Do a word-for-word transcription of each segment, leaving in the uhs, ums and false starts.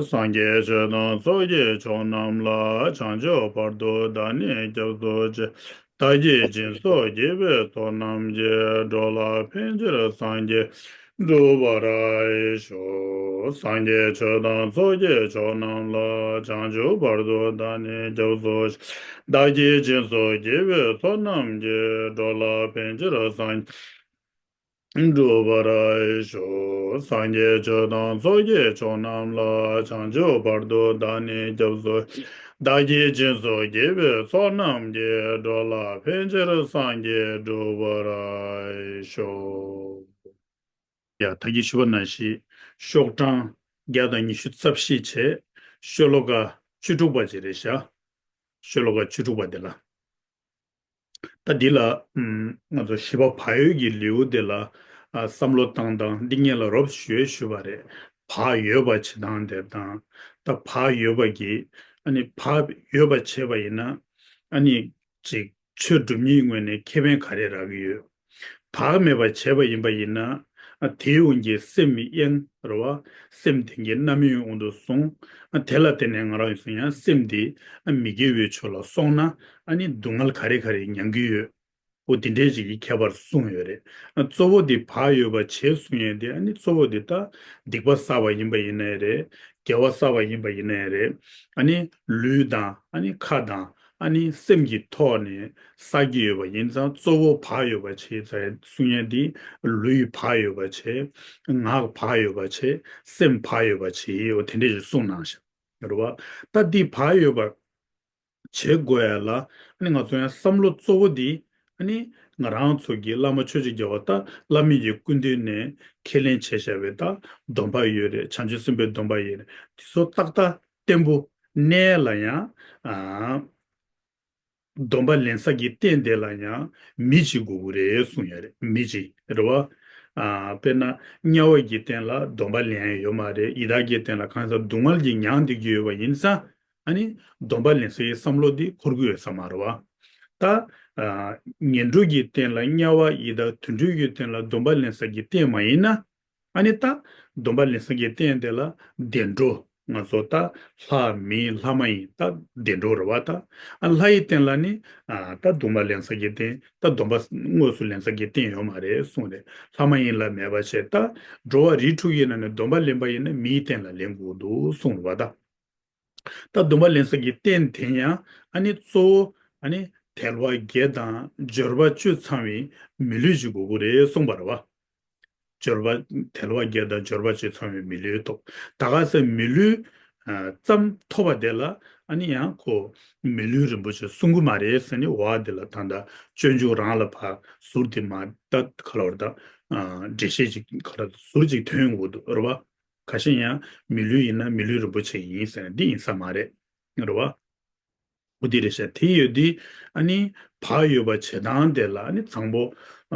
སངས་རྒྱས་ཆོས་དང་ཚོགས་ཀྱི་མཆོག་རྣམས་ལ། བྱང་ཆུབ་བར་དུ་བདག་ནི་སྐྱབས་སུ་མཆི། བདག་གིས་སྦྱིན་སོགས་བགྱིས་པའི་ཚོགས་རྣམས་ཀྱིས། འགྲོ་ལ་ཕན་ཕྱིར་སངས་རྒྱས་འགྲུབ་པར་ཤོག་སངས་རྒྱས་ཆོས་དང་ཚོགས་ཀྱི་མཆོག་རྣམས་ལ། བྱང་ཆུབ་བར་དུ་བདག་ནི་སྐྱབས་སུ་མཆི། བདག་གིས་སྦྱིན་སོགས་བགྱིས་པའི་ཚོགས་རྣམས་ཀྱིས། འགྲོ་ལ་ཕན་ཕྱིར་སངས་འགྲུབ་པར་ཤོག་སངས་རྒྱས་ཆོས་དང་ཚོགས་ཀྱི་མཆོག་རྣམས་ལ། བྱང་ཆུབ་བར་དུ་བདག་ནི་སྐྱབས་སུ། བདག་གིས་སྦྱིན་སོགས་བགྱིས་པའི་ཚོགས་རྣམས་ཀྱིས། འགྲོ་ལ་ཕན་ཕྱིར་སངས་རྒྱས་འགྲུབ་པར་ཤོག་ཡ། ད་གིན་ཞུས་པ་ནང་བཞིན་ཤོག་གྲངས་བརྒྱ་དང་ཉི་ཤུ་རྩ་བཞི་བྱས། ཤོ་ལོ་ཀ་བཅུ་དྲུག་པ་ཅིག་རེད་ཤག་ཤོ་ལོ་ཀ་བཅུ་དྲུག་པ་འདི་ལ། ད་འདི་ལ་ཨམ། ང་ཚོ་བཞི་པ་བག་ཡོད་ཀྱི་ལེའུ་འདི་ལ་ཨ། བསམ་བློ་བཏང་སྟངས་འདི་སྔོན་ལ་རོབ་ཞུས་ཞུས་པ་རེད། བག་ཡོད་པ་བྱེད་སྟངས་དེ་དང་། ད་བག་ཡོད་པ་གི་ཨ་ནི་བག་ཡོད་པ་བྱས་པ་ཡིན་ན་ཨ་ནི་ཅིག་ཆོས་སྒྲུབ་མཁན་ངོས་ནས་ཁེ་ཕན་ག་རེ་རག་གི་ཡོད། བག་མེད་པ་བྱས་པ་ཡིན་པ་ཡིན་ན། ཨ། དེའི་དབང་གིས་སེམས་གཡེང་རེད་བ། སེམས་དེ་གའི་རྣམ་གཡེང་དབང་དུ་སོང་། ཨ། དེ་ལ་བརྟེན་ནས་ང་རང་ཡིན་ན་ཡང་སེམས་དེ་ཨ། མི་དགེ་བའི་ཕྱོགས་ལ་སོང་ན་ཨ་ནི་སྡུག་བསྔལ་ག་རེ་ག་རེ་མྱང་གི་ཡོད། འོ་དེ་འདྲའི་ཞིག་གི་ཁྱད་པར་གསུངས་ཡོད་རེད། ཨ། གཙོ་བོ་དེ་བག་ཡོད་པ་བྱས་གསུང་ཡས་དེ་ཨ་ནི་གཙོ་བོ་དེ་ད་སྡིག་པ་བསགས་པ་ཡིན་པ་ཡིན་ནའི་རེད། དགེ་བ་བསགས་པ་ཡིན་པ་ཡིན་ནའི་རེད། ཨ་ནི་ལུས་དང་ཨ་ནི་ཁ་དང་། ཨ་ནི་སེམས་ཀྱི་ཐོག་ནས་བསགས་ཀྱི་ཡོད་པ་ཡིན་ཙང་གཙོ་བོ་བག་ཡོད་པ་བྱས་ཙང་གསུང་ཡས་འདི་ལུས་བག་ཡོད་པ་བྱས། ངག་བག་ཡོད་པ་བྱས། སེམས་བག་ཡོད་པ་བྱས། འོ་དེ་འདྲས་ཞིག་གསུངས་གནང་ཤག་རེད་བ། ད་འདི་བག་ཡོད་པ་བྱེད་དགོས་ཡ་ལ་ཨ་ནི་ང་ཚོ་ཡང་བསམ་བློ་གཙོ་བོ་འདི་ཨ་ནི་ང་རང་ཚོ་གི་བླ་མ་ཆོས་ཀྱི་རྒྱལ་བ་ད་བླ་མེད་ཀྱི་སྐུ་མདུན་ནས་ཁས་ལེན་བྱས་བཞག་པའི་ད་སྡོམ་པ་ཡོད་རེད། བྱང་ཆུབ་སེམས་དཔའི་སྡོམ་པ་ཡོད་རེད། དེ་ཚོ་ཏག་ཏག་བརྟན་པོ་གནས་ལ་ཡང་ཨ། སྡོམ་པ་ལེན་ས་གི་རྟེན་དེ་ལ་ཡང་མི་གཅིག་དགོས་ཀྱི་རེད་གསུངས་ཡོད་རེད། མི་གཅིག་རེད་བ། ཨ། དཔེར་ན་དམྱལ་བ་གི་རྟེན་ལ་སྡོམ་པ་ལེན་ཡ་ཡོད་མ་རེད། ཡི་དྭགས་ཀྱི་རྟེན་ལ་གང་ཟག་སྡུག་བསྔལ་གྱིས་མྱངས་བསྡད་ཀྱི་ཡོད་པ་ཡིན་ཙང་ཨ་ནི་སྡོམ་པ་ལེན་ས་ཡི་བསམ་བློ་འདི་འཁོར་གྱི་ཡོད་ས་མ་རེད་བ། ད་ཨ། ངན་འགྲོ་གི་རྟེན་ལ་དམྱལ་བ་ཡི་དྭགས་དུད་འགྲོ་གི་རྟེན་ལ་སྡོམ་པ་ལེན་ས་གི་རྟེན་མ་ཡིན་ན། ཨ་ནི་ད་སྡོམ་པ་ལེན་ས་གི་རྟེན་དེ་ལ་བདེ་འགྲོ། ང་ཚོ་ད་ལྷ་མིན་ལྷ་མ་ཡིན་ད་བདེ་འགྲོ་རེད་བ། ད་ཨ་ལྷ་ཡི་རྟེན་ལ་ནི་ཨ་ད་སྡོམ་པ་ལེན་ས་གི་རྟེན། ད་སྡོམ་པ་དངོས་སུ་ལེན་ས་གི་རྟེན་ཡོད་མ་རེད་གསུངས་རེད། ལྷ་མ་ཡིན་ལ་མེད་པ་བྱས། ད་འགྲོ་བ་རིགས་དྲུག་ཡིན་ན་ནི་སྡོམ་པ་ལེན་པ་ཡིན་ན་མིའི་རྟེན་ལ་ལེན་དགོས་འདུག་གསུངས་རེད་བ། ད། ད་སྡོམ་པ་ལེན་ས་གི་རྟེན་དེ་ཡང་ཨ་ནི་གཙོ་བོ་ཨ་ནི་དལ་བ་བརྒྱད་དང་འབྱོར་པ་བཅུ་ཚང་བའི་མི་ལུས་ཅིག་དགོས་ཀྱི་རེད་གསུངས་པ་རེད་བ། འབྱོར་པ་དལ་བ་བརྒྱད་དང་འབྱོར་པ་བཅུ་ཚང་བའི་མི་ལུས་ཐོབ། ད་ག་ས་མི་ལུས་ཨ་ཙམ་ཐོབ་པ་དེ་ལ་ཨ་ནི་ཡང་ཁོ་མི་ལུས་རིན་པོ་ཆེ་གསུང་གི་མ་རེད་ཟེར་ནི་འོ་དེ་ལ་ད་ལྟ་སྤྱོད་འཇུག་རང་ལ་ཕར་ཟུར་དེ་མ་ད་ག་ལ་བར་ད་ཨ་འགྲེལ་བཤད་ཅིག་ག་ལ་ཟུར་ཅིག་ཐོན་ཡོང་གི་འདུག་རེད་བ། ཁ་ཤས་ཡང་མི་ལུས་ཡིན་ན་མི་ལུས་རིན་པོ་ཆེ་ཡིན་ཟེར་ན་འདི་ཡིན་ས་མ་རེད། རེད་བ། འོ་འདི་རེད་ཤག་དེ་ཡོད་དུས་ཨ་ནི་བག་ཡོད་པ་བྱེད་སྟངས་དེ་ལ་ཨ་ནི་དང་པོ་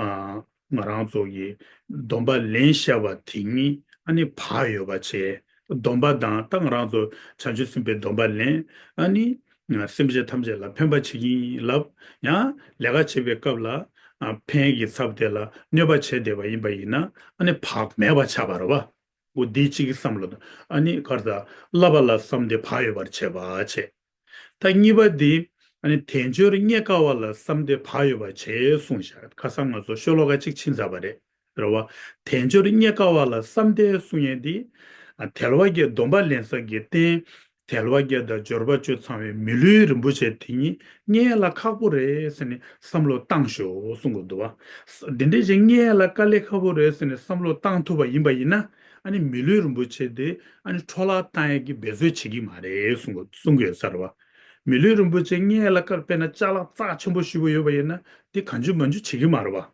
ཨ་ང་རང་ཚོ་གི་སྡོམ་པ་ལེན་བཞག་པ་དེ་ཉིད་ཨ་ནི་བག་ཡོད་པ་བྱེད། སྡོམ་པ་དང་ད་ང་རང་ཚོ་བྱང་ཆུབ་སེམས་དཔའི་སྡོམ་པ་ལེན། ཨ་ནི་སེམས་ཅན་ཐམས་ཅད་ལ་ཕན་པ་བྱེད་ཀྱི་ཡིན་ལབ། ཡང་ལས་ཀ་བྱེད་པའི་སྐབས་ལ་ཨ་ཕན་གྱི་ཚབ་དེ་ལ་གནོད་པ་བྱས་བསྡད་པ་ཡིན་པ་ཡིན་ན་ཨ་ནི་བག་མེད་པ་ཆགས་པ་རེད་བ། འོ་འདི་གཅིག་གི་བསམ་བློ་དང་། ཨ་ནི་ག་རེ་ཟ། བསླབ་པ་ལ་བསམ་སྟེ་བག་ཡོད་པར་བྱེད་པ་བྱེད། ད་གཉིས་པ་འདི་ཨ་ནི་དལ་འབྱོར་རྙེད་དཀའ་བ་ལ་བསམ་སྟེ་བག་ཡོད་པར་བྱེད་གསུངས་ཤག་ཁ་སང་ང་ཚོ་ཤོ་ལོ་ཀ་གཅིག་ཕྱིན་ཚར་བ་རེད། རེད་བ། དལ་འབྱོར་རྙེད་དཀའ་བ་ལ་བསམ་སྟེ་གསུང་ཡས་འདི་ཨ་དལ་བ་བརྒྱད་སྡོམ་པ་ལེན་ས་གི་རྟེན། དལ་བ་བརྒྱད་དང་འབྱོར་པ་བཅུ་ཚང་བའི་མི་ལུས་རིན་པོ་ཆེ་དེ་ཉིད་རྙེད་ཡས་ལ་ཁག་པོ་རེད་ཟེར་ནས་བསམ་བློ་བཏང་ཤོག་གསུང་གི་འདུག་བ། འདི་འདྲ་ཞིག་རྙེད་ཡས་ལ་དཀའ་ལས་ཁག་པོ་རེད་ཟེར་ནས་བསམ་བློ་བཏང་ཐུབ་པ་ཡིན་པ་ཡིན་ན་ཨ་ནི་མི་ལུས་རིན་པོ་ཆེ་དེ་ཨ་ནི་འཕྲོ་བརླག་བཏང་ཡས་ཀྱི་འབད་རྩོལ་བྱེད་ཀྱི་མ་རེད་གསུང་གི་གསུང་གི་ཡོད་ས་རེད་བ། མི་ལུས་རིན་པོ་ཆེ་རྙེད་ཡས་ལ་དཀའ། དཔེར་ན་ཅ་ལག་རྩ་ཆེན་པོ་ཞིག་ཡོད་པ་ཡིན་ན་དེ་གང་བྱུང་མང་བྱུང་བྱེད་ཀྱི་མ་རེད་བ།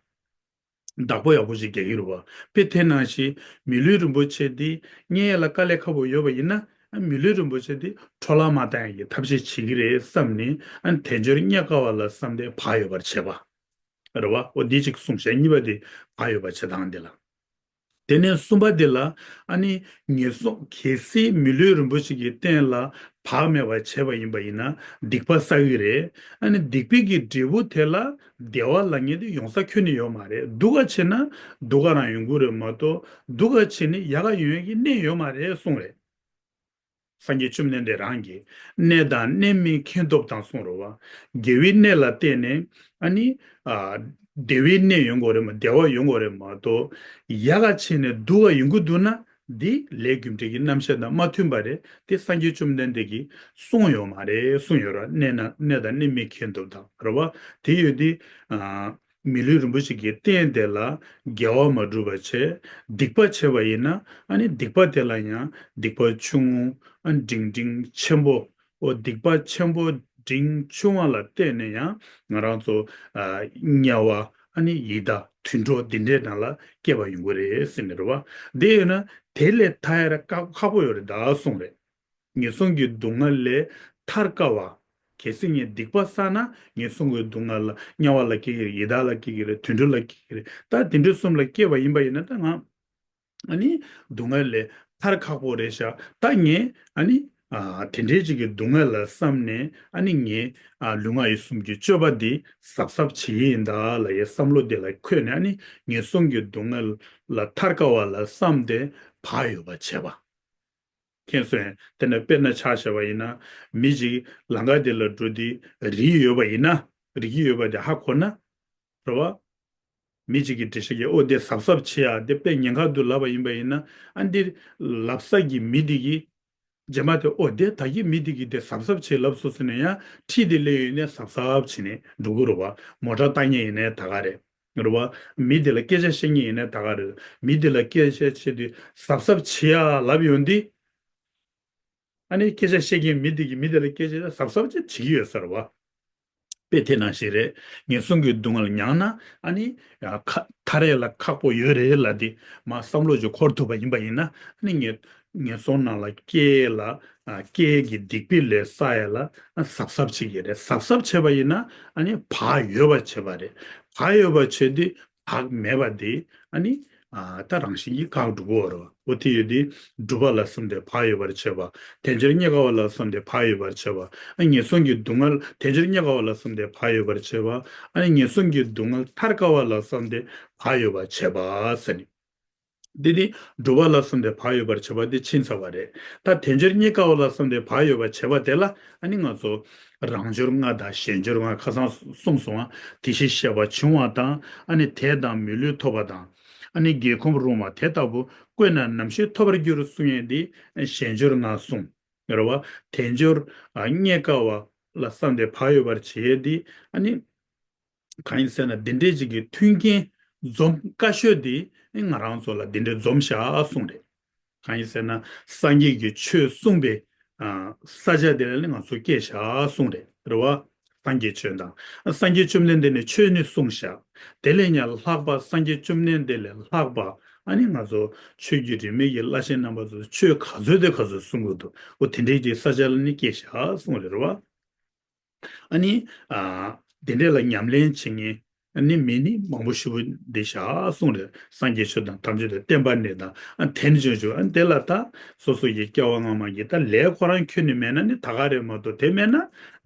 བདག་པོ་ཡག་པོ་ཞིག་རྒྱག་གི་རེད་བ། དཔེ་དེ་ནང་བཞིན་མི་ལུས་རིན་པོ་ཆེ་འདི་རྙེད་ཡས་ལ་དཀའ་ལས་ཁག་པོ་ཡོད་པ་ཡིན་ན་ཨ་མི་ལུས་རིན་པོ་ཆེ་འདི་འཕྲོ་བརླག་མ་བཏང་ཡས་ཀྱི་ཐབས་ཤེས་བྱེད་ཀྱི་རེད་བསམ་ནས་ཨ་དལ་འབྱོར་རྙེད་དཀའ་བ་ལ་བསམ་སྟེ་བག་ཡོད་པར་བྱེད་པ། རེད་བ། འོ་འདི་གཅིག་གསུངས་ཤག་གཉིས་པ་འདི་བག་ཡོད་པར་བྱེད་སྟངས་འདི་ལ། དེ་ནས་གསུམ་པ་འདི་ལ་ཨ་ནི་ངན་སོང་གལ་སྲིད་མི་ལུས་རིན་པོ་ཆེ་གི་རྟེན་ལ་བག་མེད་པར་བྱས་པ་ཡིན་པ་ཡིན་ན་སྡིག་པ་བསགས་ཀྱི་རེད། ཨ་ནི་སྡིག་པའི་གི་འབྲས་བུ་དེ་ལ་བདེ་བ་ལབ་མཁན་དེ་ཡོང་ས་ཁྱོན་ནས་ཡོད་མ་རེད། སྡུག་ག་བྱས་ན་སྡུག་ག་རང་ཡོང་གི་རེད་མ་གཏོགས་སྡུག་ག་བྱས་ནས་ཡག་ག་ཡོང་ཡས་ཀྱི་གནས་ཡོད་མ་རེད་གསུངས་རེད། སངས་རྒྱས་བཅོམ་ལྡན་འདས་རང་གིས་གནས་དང་གནས་མིན་མཁྱེན་སྟོབས་དང་གསུངས་རེད་བ། དགེ་བའི་གནས་ལ་བརྟེན་ནས་ཨ་ནི་ཨ་བདེ་བའི་གནས་ཡོང་དགོས་རེད་མ་བདེ་བ་ཡོང་དགོས་རེད་མ་གཏོགས་ཡག་ག་བྱས་ནས་སྡུག་ག་ཡོང་གི་འདུག་ན། འདི་ལས་རྒྱུ་འབྲས་ཀྱི་རྣམ་གཞག་དང་མ་མཐུན་པ་རེད། དེ་སངས་རྒྱས་བཅོམ་ལྡན་འདས་ཀྱིས་གསུངས་ཡོད་མ་རེད། གསུངས་ཡོད་ར། གནས་ན་གནས་དང་གནས་མིན་མཁྱེན་སྟོབས་དང་རེད་བ། དེ་ཡོད་དེ། ཨ་མི་ལུས་རིན་པོ་ཆེ་གི་རྟེན་དེ་ལ་དགེ་བ་མ་བསྒྲུབ་པ་བྱས། སྡིག་པ་བྱས་པ་ཡིན་ན་ཨ་ནི་སྡིག་པ་དེ་ལ་ཡང་སྡིག་པ་ཆུང་ངུ་ཨ་ནི་འབྲིང་འབྲིང་ཆེན་པོ། འོ་སྡིག་པ་ཆེན་པོ་འབྲིང་ཆུང་བ་ལ་བརྟེན་ནས་ཡང་ང་རང་ཚོ་ཨ་དམྱལ་བ་ཨ་ནི་ཡི་དྭགས་དུད་འགྲོ་འདི་འདྲའི་ནང་ལ་སྐྱེ་བ་ཡོང་གི་རེད་ཟེར་ནས་རེད་བ། དེ་ཡོད་ན་དེ་ལས་ཐར་ཡ་ར་ཁག་ཁག་པོ་ཡོད་རེད་ད་གསུངས་རེད། ངན་སོང་གི་སྡུག་བསྔལ་ལས་ཐར་དཀའ་བ། གལ་སྲིད་ངས་སྡིག་པ་བསགས་ན་ངན་སོང་གི་སྡུག་བསྔལ་ལ་དམྱལ་བ་ལ་སྐྱེ་གི་རེད། ཡི་དྭགས་ལ་སྐྱེ་གི་རེད། དུད་འགྲོ་ལ་སྐྱེ་གི་རེད། ད་དེ་འདྲའི་གསུམ་ལ་སྐྱེས་པ་ཡིན་པ་ཡིན་ན་ད་ང་ཨ་ནི་སྡུག་བསྔལ་ལས་ཐར་ཁག་པོ་རེད་ཤག་ད་ངས་ཨ་ནི་ཨ་དེ་འདྲའི་ཅིག་གི་སྡུག་བསྔལ་ལ་བསམ་ནས་ཨ་ནི་ངས་ཨ་ལུས་ངག་ཡིད་གསུམ་གྱི་སྤྱོད་པ་འདི་གཟབ་གཟབ་བྱེད་ཀྱི་ཡིན་ད་ལབ་ཡའི་བསམ་བློ་དེ་ལ་འཁོད་ནས་ཨ་ནི་ངན་སོང་གི་སྡུག་བསྔལ་ལ་ཐར་དཀའ་བ་ལ་བསམ་སྟེ་བག་ཡོད་པ་བྱེད་པ། མཁྱེན་སོང་། དེ་ནས་དཔེར་ན་ཆ་བཞག་པ་ཡིན་ན། མི་ཞིག་ལམ་ཁ་དེ་ལ་འགྲོ་དུས་རིགས་ཡོད་པ་ཡིན་ན། རིགས་ཡོད་པ་དེ་ཧ་གོ་ན། རེད་བ། མི་ཞིག་གིས་འགྲེལ་བཤད་ཀྱི་ཨོ་དེ་གཟབ་གཟབ་བྱེད་ཡ་དེ་དཔེ་ཉེན་ཁ་འདུག་ལབ་པ་ཡིན་པ་ཡིན་ན། ཨ་འདི་ལབ་ས་གི་མི་དེ་གིས་རྗེས་མ་དེ་ཨོ་དེ་ད་གི་མི་དེ་གིས་དེ་གཟབ་གཟབ་བྱེད་ལབ་སོང་ཟེར་ནས་ཡང་ཁྲིད་དེ་སླེབས་ཡོང་ནས་གཟབ་གཟབ་བྱེད་ནས་འགྲོ་གི་རེད་བ། མོ་ཊ་བཏང་མཁན་ཡིན་ནའི་ད་ག་རེད། རེད་བ། མི་དེ་ལ་སྐད་ཆ་བཤད་མཁན་ཡིན་ནའི་ད་ག་རེད། མི་དེ་ལ་སྐད་ཆ་བཤད་དུས་གཟབ་གཟབ་བྱེད་ཡ་ལབ་ཡོང་དུས། ཨ་ནི་སྐད་ཆ་བཤད་མཁན་མི་དེ་གིས་མི་དེ་ལ་སྐད་ཆ་གཟབ་གཟབ་ཅིག་བྱེད་ཀྱི་ཡོད་ས་རེད་བ། དཔེ་དེ་ནང་བཞིན་རེད། ངན་སོང་གི་སྡུག་བསྔལ་མྱངས་ན་ཨ་ནི་ཡ་ཁ་ཐར་ཡས་ལ་ཁག་པོ་ཡོད་རེད་ལབ་དེ་མ་བསམ་བློ་ཅིག་འཁོར་ཐུབ་པ་ཡིན་པ་ཡིན་ན། ཨ་ནི་ངན་ངན་སོང་ནང་ལ་སྐྱེ་ལ་ཨ་སྐྱེ་གི་སྡིག་པའི་ལས་བསགས་ཡས་ལ་ཨ་གཟབ་གཟབ་བྱེད་ཀྱི་རེད། གཟབ་གཟབ་བྱས་པ་ཡིན་ན་ཨ་ནི་བག་ཡོད་པ་བྱེད་པ་རེད། བག་ཡོད་པ་བྱེད་དུས་བག་མེད་པ་དེ་ཨ་ནི་ཨ་ད་རང་བཞིན་གྱིས་འགག་འགྲོ་གི་ཡོད་རེད་བ། འོ་དེ་ཡོད་དུས་སྒྲུབ་པ་ལ་བསམ་སྟེ་བག་ཡོད་པར་བྱེད་པ། དལ་འབྱོར་རྙེད་དཀའ་བ་ལ་བསམ་སྟེ་བག་ཡོད་པར་བྱེད་པ། ཨ་ངན་སོང་གི་སྡུག་བསྔལ་དལ་འབྱོར་རྙེད་དཀའ་བ་ལ་བསམ་སྟེ་བག་ཡོད་པར་བྱེད་པ། ཨ་ནི་ངན་སོང་གི་སྡུག་བསྔལ་ཐར་དཀའ་བ་ལ་བསམ་སྟེ་བག་ཡོད་པར་བྱེད་པ་ཟེར་ནས། འདི་ནི་སྒྲུབ་པ་ལ་བསམ་སྟེ་བག་ཡོད་པར་བྱེད་པ་འདི་ཕྱིན་ཚར་བ་རེད། ད་དལ་འབྱོར་རྙེད་དཀའ་བ་ལ་བསམ་སྟེ་བག་ཡོད་པར་བྱེད་པ་དེ་ལ་ཨ་ནི་ང་ཚོ་རང་འབྱོར་ལྔ་དང་གཞན་འབྱོར་ལྔ་ཁ་སང་གསུངས་སོང་ང་། དེ་བཞིན་གཤེགས་པ་འབྱུང་བ་དང་། ཨ་ནི་དད་དང་མི་ལུས་ཐོབ་པ་དང་། ཨ་ནི་དགེ་འཁུམས་རུང་བ་དེ་ལྟ་བུ་བཀོད་ན་ནམ་ཞིག་ཐོབ་པར་འགྱུར་གསུང་ཡས་འདི་གཞན་འབྱོར་ལྔ་གསུངས། རེད་བ། དལ་འབྱོར་ཨ་རྙེད་དཀའ་བ་ལ་བསམ་སྟེ་བག་ཡོད་པར་བྱེད་ཡས་འདི་ཨ་ནི། གང་ཡིན་ཟེར་ན་འདི་འདྲའི་ཅིག་གི་མཐུན་རྐྱེན་འཛོམས་དཀའ་ཤོས་དེ་ང་རང་ཚོ་ལ་འདི་འདྲའི་འཛོམས་ཤག་གསུངས་རེད། གང་ཡིན་ཟེར་ན་སངས་རྒྱས་ཀྱི་ཆོས་གསུངས་པའི་ཨ་ས་ཆ་དེ་ལ་ནི་ང་ཚོ་སྐྱེས་ཤག་གསུངས་རེད། རེད་བ། སངས་རྒྱས་ཆོས་དང་སངས་རྒྱས་བཅོམ་ལྡན་འདས་ནས་ཆོས་ནི་གསུངས་ཤག་དེ་ལས་ཡང་ལྷག་པ་སངས་རྒྱས་བཅོམ་ལྡན་འདས་ལས་ལྷག་པ་ཨ་ནི་ང་ཚོ་ཆོས་ཀྱི་རིས་མེད་ཀྱི་བླ་ཆེན་རྣམ་པ་ཚོ་ཆོས་ག་ཚོད་དེ་ག་ཚོད་གསུང་གི་འདུག་འོ་དེ་འདྲའི་ཅིག་ས་ཆ་ལ་ནི་སྐྱེས་ཤག་གསུངས་རེད། རེད་བ། ཨ་ནི། ཨ། དེ་འདྲས་ལ་ཉམས་ལེན་བྱེད་མཁན། ཨ་ནི་མི་ནི་མང་པོ་ཞེ་པོ་འདི་བཞག་གསུངས་རེད། སངས་རྒྱས་ཆོས་དང་དམ་ཆོས་དང་བསྟན་པ་འདི་དང་། ཨ་དེ་ནི་བྱུང་བྱུང་། ཨ་དེ་ལ་ད་སོ་སོ་ཡི་སྐྱེ་བ་སྔ་མ་གི་ད་ལས་ཁོ་རང་ཁྱོན་ནས་མེད་ན་ནི་ད་ག་རེད་མ་གཏོགས། དེ་མེད་ན་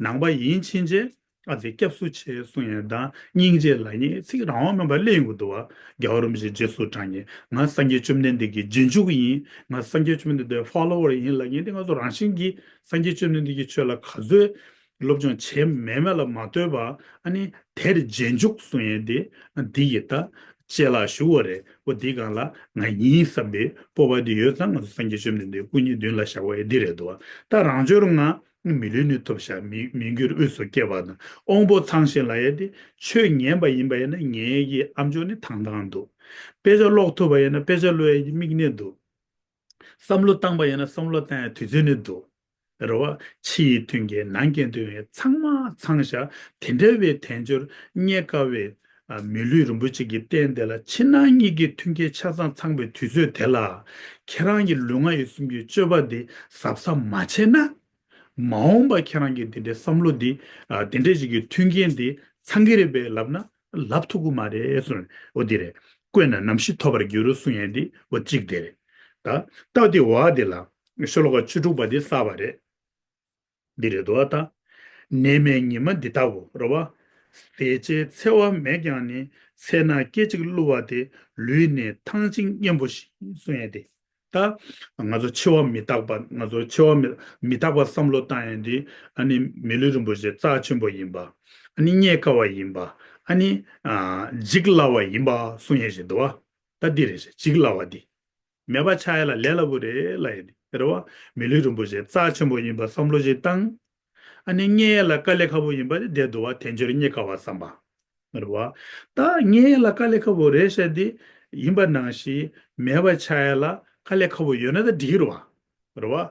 ནང་པ་ཡིན་ཕྱིན་ཆད་ཨ་ཙི་སྐྱབས་སུ་མཆི་གསུང་ཡས་དང་སྙིང་རྗེ་ལབ་མཁན་ཚིག་རང་དབང་མེད་པ་གླེང་གི་འདུག་བ། རྒྱལ་བ་རིན་པོ་ཆེ་རྗེས་སུ་འབྲང་མཁན། ང་སངས་རྒྱས་བཅོམ་ལྡན་འདས་ཀྱི་རྗེས་འཇུག་ཡིན། ང་སངས་རྒྱས་བཅོམ་ལྡན་འདས་ཕོ་ལོ་ཝར་ཡིན་ལབ་མཁན་དེ་ང་ཚོ་རང་བཞིན་གྱིས་སངས་རྒྱས་བཅོམ་ལྡན་འདས་ཀྱི་ཆོས་ལ་ག་ཚོད། སློབ་སྦྱོང་བྱས་མེད་མེད་ལ་མ་ལྟོས་པ། ཨ་ནི་དེར་རྗེས་འཇུག་གསུང་ཡས་དེ་འདི་ཡི་ད་ཅེས་ལ་ཞུ་བ་རེད། འོ་འདི་སྒང་ལ་ང་ཡིན་བསམ་པའི་སྤོབས་པ་འདི་ཡོད་ཙང་ང་ཚོ་སངས་རྒྱས་བཅོམ་ལྡན་འདས་སྐུ་ཉིད་མདུན་ལ་བཞག་པ་ཡི་འདི་རེད་འདུག་བ། ད་རང་འབྱོར་ལྔ་མི་ལུས་ནི་ཐོབ་ཤག་མི་མི་འགྱུར་དབུས་སུ་སྐྱེ་བ་དང་། དབང་པོ་ཚང་ཞིང་ལབ་ཡས་དེ་ཆོས་ཉན་པ་ཡིན་པ་ཡིན་ན་ངེད་ཀྱི་ཨམ་ཅོག་ནི་ཐང་ཐང་འདུག་དཔེ་ཆ་ཀློག་ཐུབ་པ་ཡིན་ན་དཔེ་ཆ་ཀློག་ཡས་ཀྱི་མིག་ནི་འདུག་བསམ་བློ་བཏང་པ་ཡིན་ན་བསམ་བློ་བཏང་ཡ་དུས་ཚོད་ནི་འདུག་རེད་བ། ཕྱི་ཡི་མཐུན་རྐྱེན་ནང་གི་མཐུན་རྐྱེན་ཚང་མ་ཚང་ཤག་དེ་འདྲ་བའི་དལ་འབྱོར་རྙེད་དཀའ་བའི་ཨ་མི་ལུས་རིན་པོ་ཆེ་གི་རྟེན་དེ་ལ་ཕྱི་ནང་གཉིས་ཀྱི་མཐུན་རྐྱེན་ཆ་ཚང་ཚང་བའི་དུས་ཚོད་དེ་ལ། ཁྱེད་རང་གི་ལུས་ངག་ཡིད་གསུམ་གྱི་སྤྱོད་པ་འདི་གཟབ་གཟབ་མ་བྱས་ན། མ་འོངས་པ་ཁྱེད་རང་གི་འདི་འདྲའི་བསམ་བློ་འདི་ཨ་དེ་འདྲ་ཞིག་གི་མཐུན་རྐྱེན་འདི་ཚང་གི་རེད་པས་ལབ་ན། ལབ་ཐུབ་ཀྱི་མ་རེད་གསུངས། འོ་འདི་རེད། བཀོད་ན་ནམ་ཞིག་ཐོབ་པར་འགྱུར་གསུང་ཡས་འདི་འོ་གཅིག་དེ་རེད། ད་སྟབས་བདེ་བ་འདི་ལ་ཤོ་ལོ་ཀ་བཅུ་དྲུག་པ་འདི་གསལ་བ་རེད། འདི་རེད་འདུག་བ། ད་ནད་མེད་ཉི་མ་འདི་ལྟ་བུ་རེད་བ། ཟད་བྱེད་འཚེ་བ་མེད་ཀྱང་ནི། འཚེ་ན་སྐད་ཅིག་བསླུ་བ་སྟེ། ལུས་ནི་ཐང་ཅིག་གཉེན་པོ་བཞིན་གསུང་ཡས་དེ། ད་ང་ཚོ་འཆི་བ་མི་རྟག་པ། ང་ཚོ་འཆི་བ་མི་མི་རྟག་པ་བསམ་བློ་བཏང་ཡས་འདི། ཨ་ནི་མི་ལུས་རིན་པོ་ཆེ་རྩ་ཆེན་པོ་ཡིན་པ། ཨ་ནི་རྙེད་དཀའ་བ་ཡིན་པ། ཨ་ནི་ཨ་འཇིག་སླ་བ་ཡིན་པ་གསུང་ཡས་ཞིག་འདུག་བ། ད་འདི་རེད་ཤག་འཇིག་སླ་བ་འདི། མེད་པ་ཆགས་ཡ་ལ་ལས་སླ་པོ་རེད་ལབ་ཡས་འདི་རེད་བ། མི་ལུས་རིན་པོ་ཆེ་རྩ་ཆེན་པོ་ཡིན་པ་བསམ་བློ་ཞིག་བཏང་། ཨ་ནི་རྙེད་ཡ་ལ་དཀའ་ལས་ཁག་པོ་ཡིན་པ་དེ་བསྡད་འདུག་བ། དལ་འབྱོར་རྙེད་དཀའ་བ་བསམ་པ། རེད་བ། ད་རྙེད་ཡ་ལ་དཀའ་ལས་ཁག་པོ་རེད་ཤག་འདི་ཡིན་པ་ནང་བཞིན། མེད་པ་ཆགས་ཡ་ལ་དཀའ་ལས་ཁག་པོ་ཡོད་ན་ད་འགྲིག་གི་རེད་བ། རེད་བ།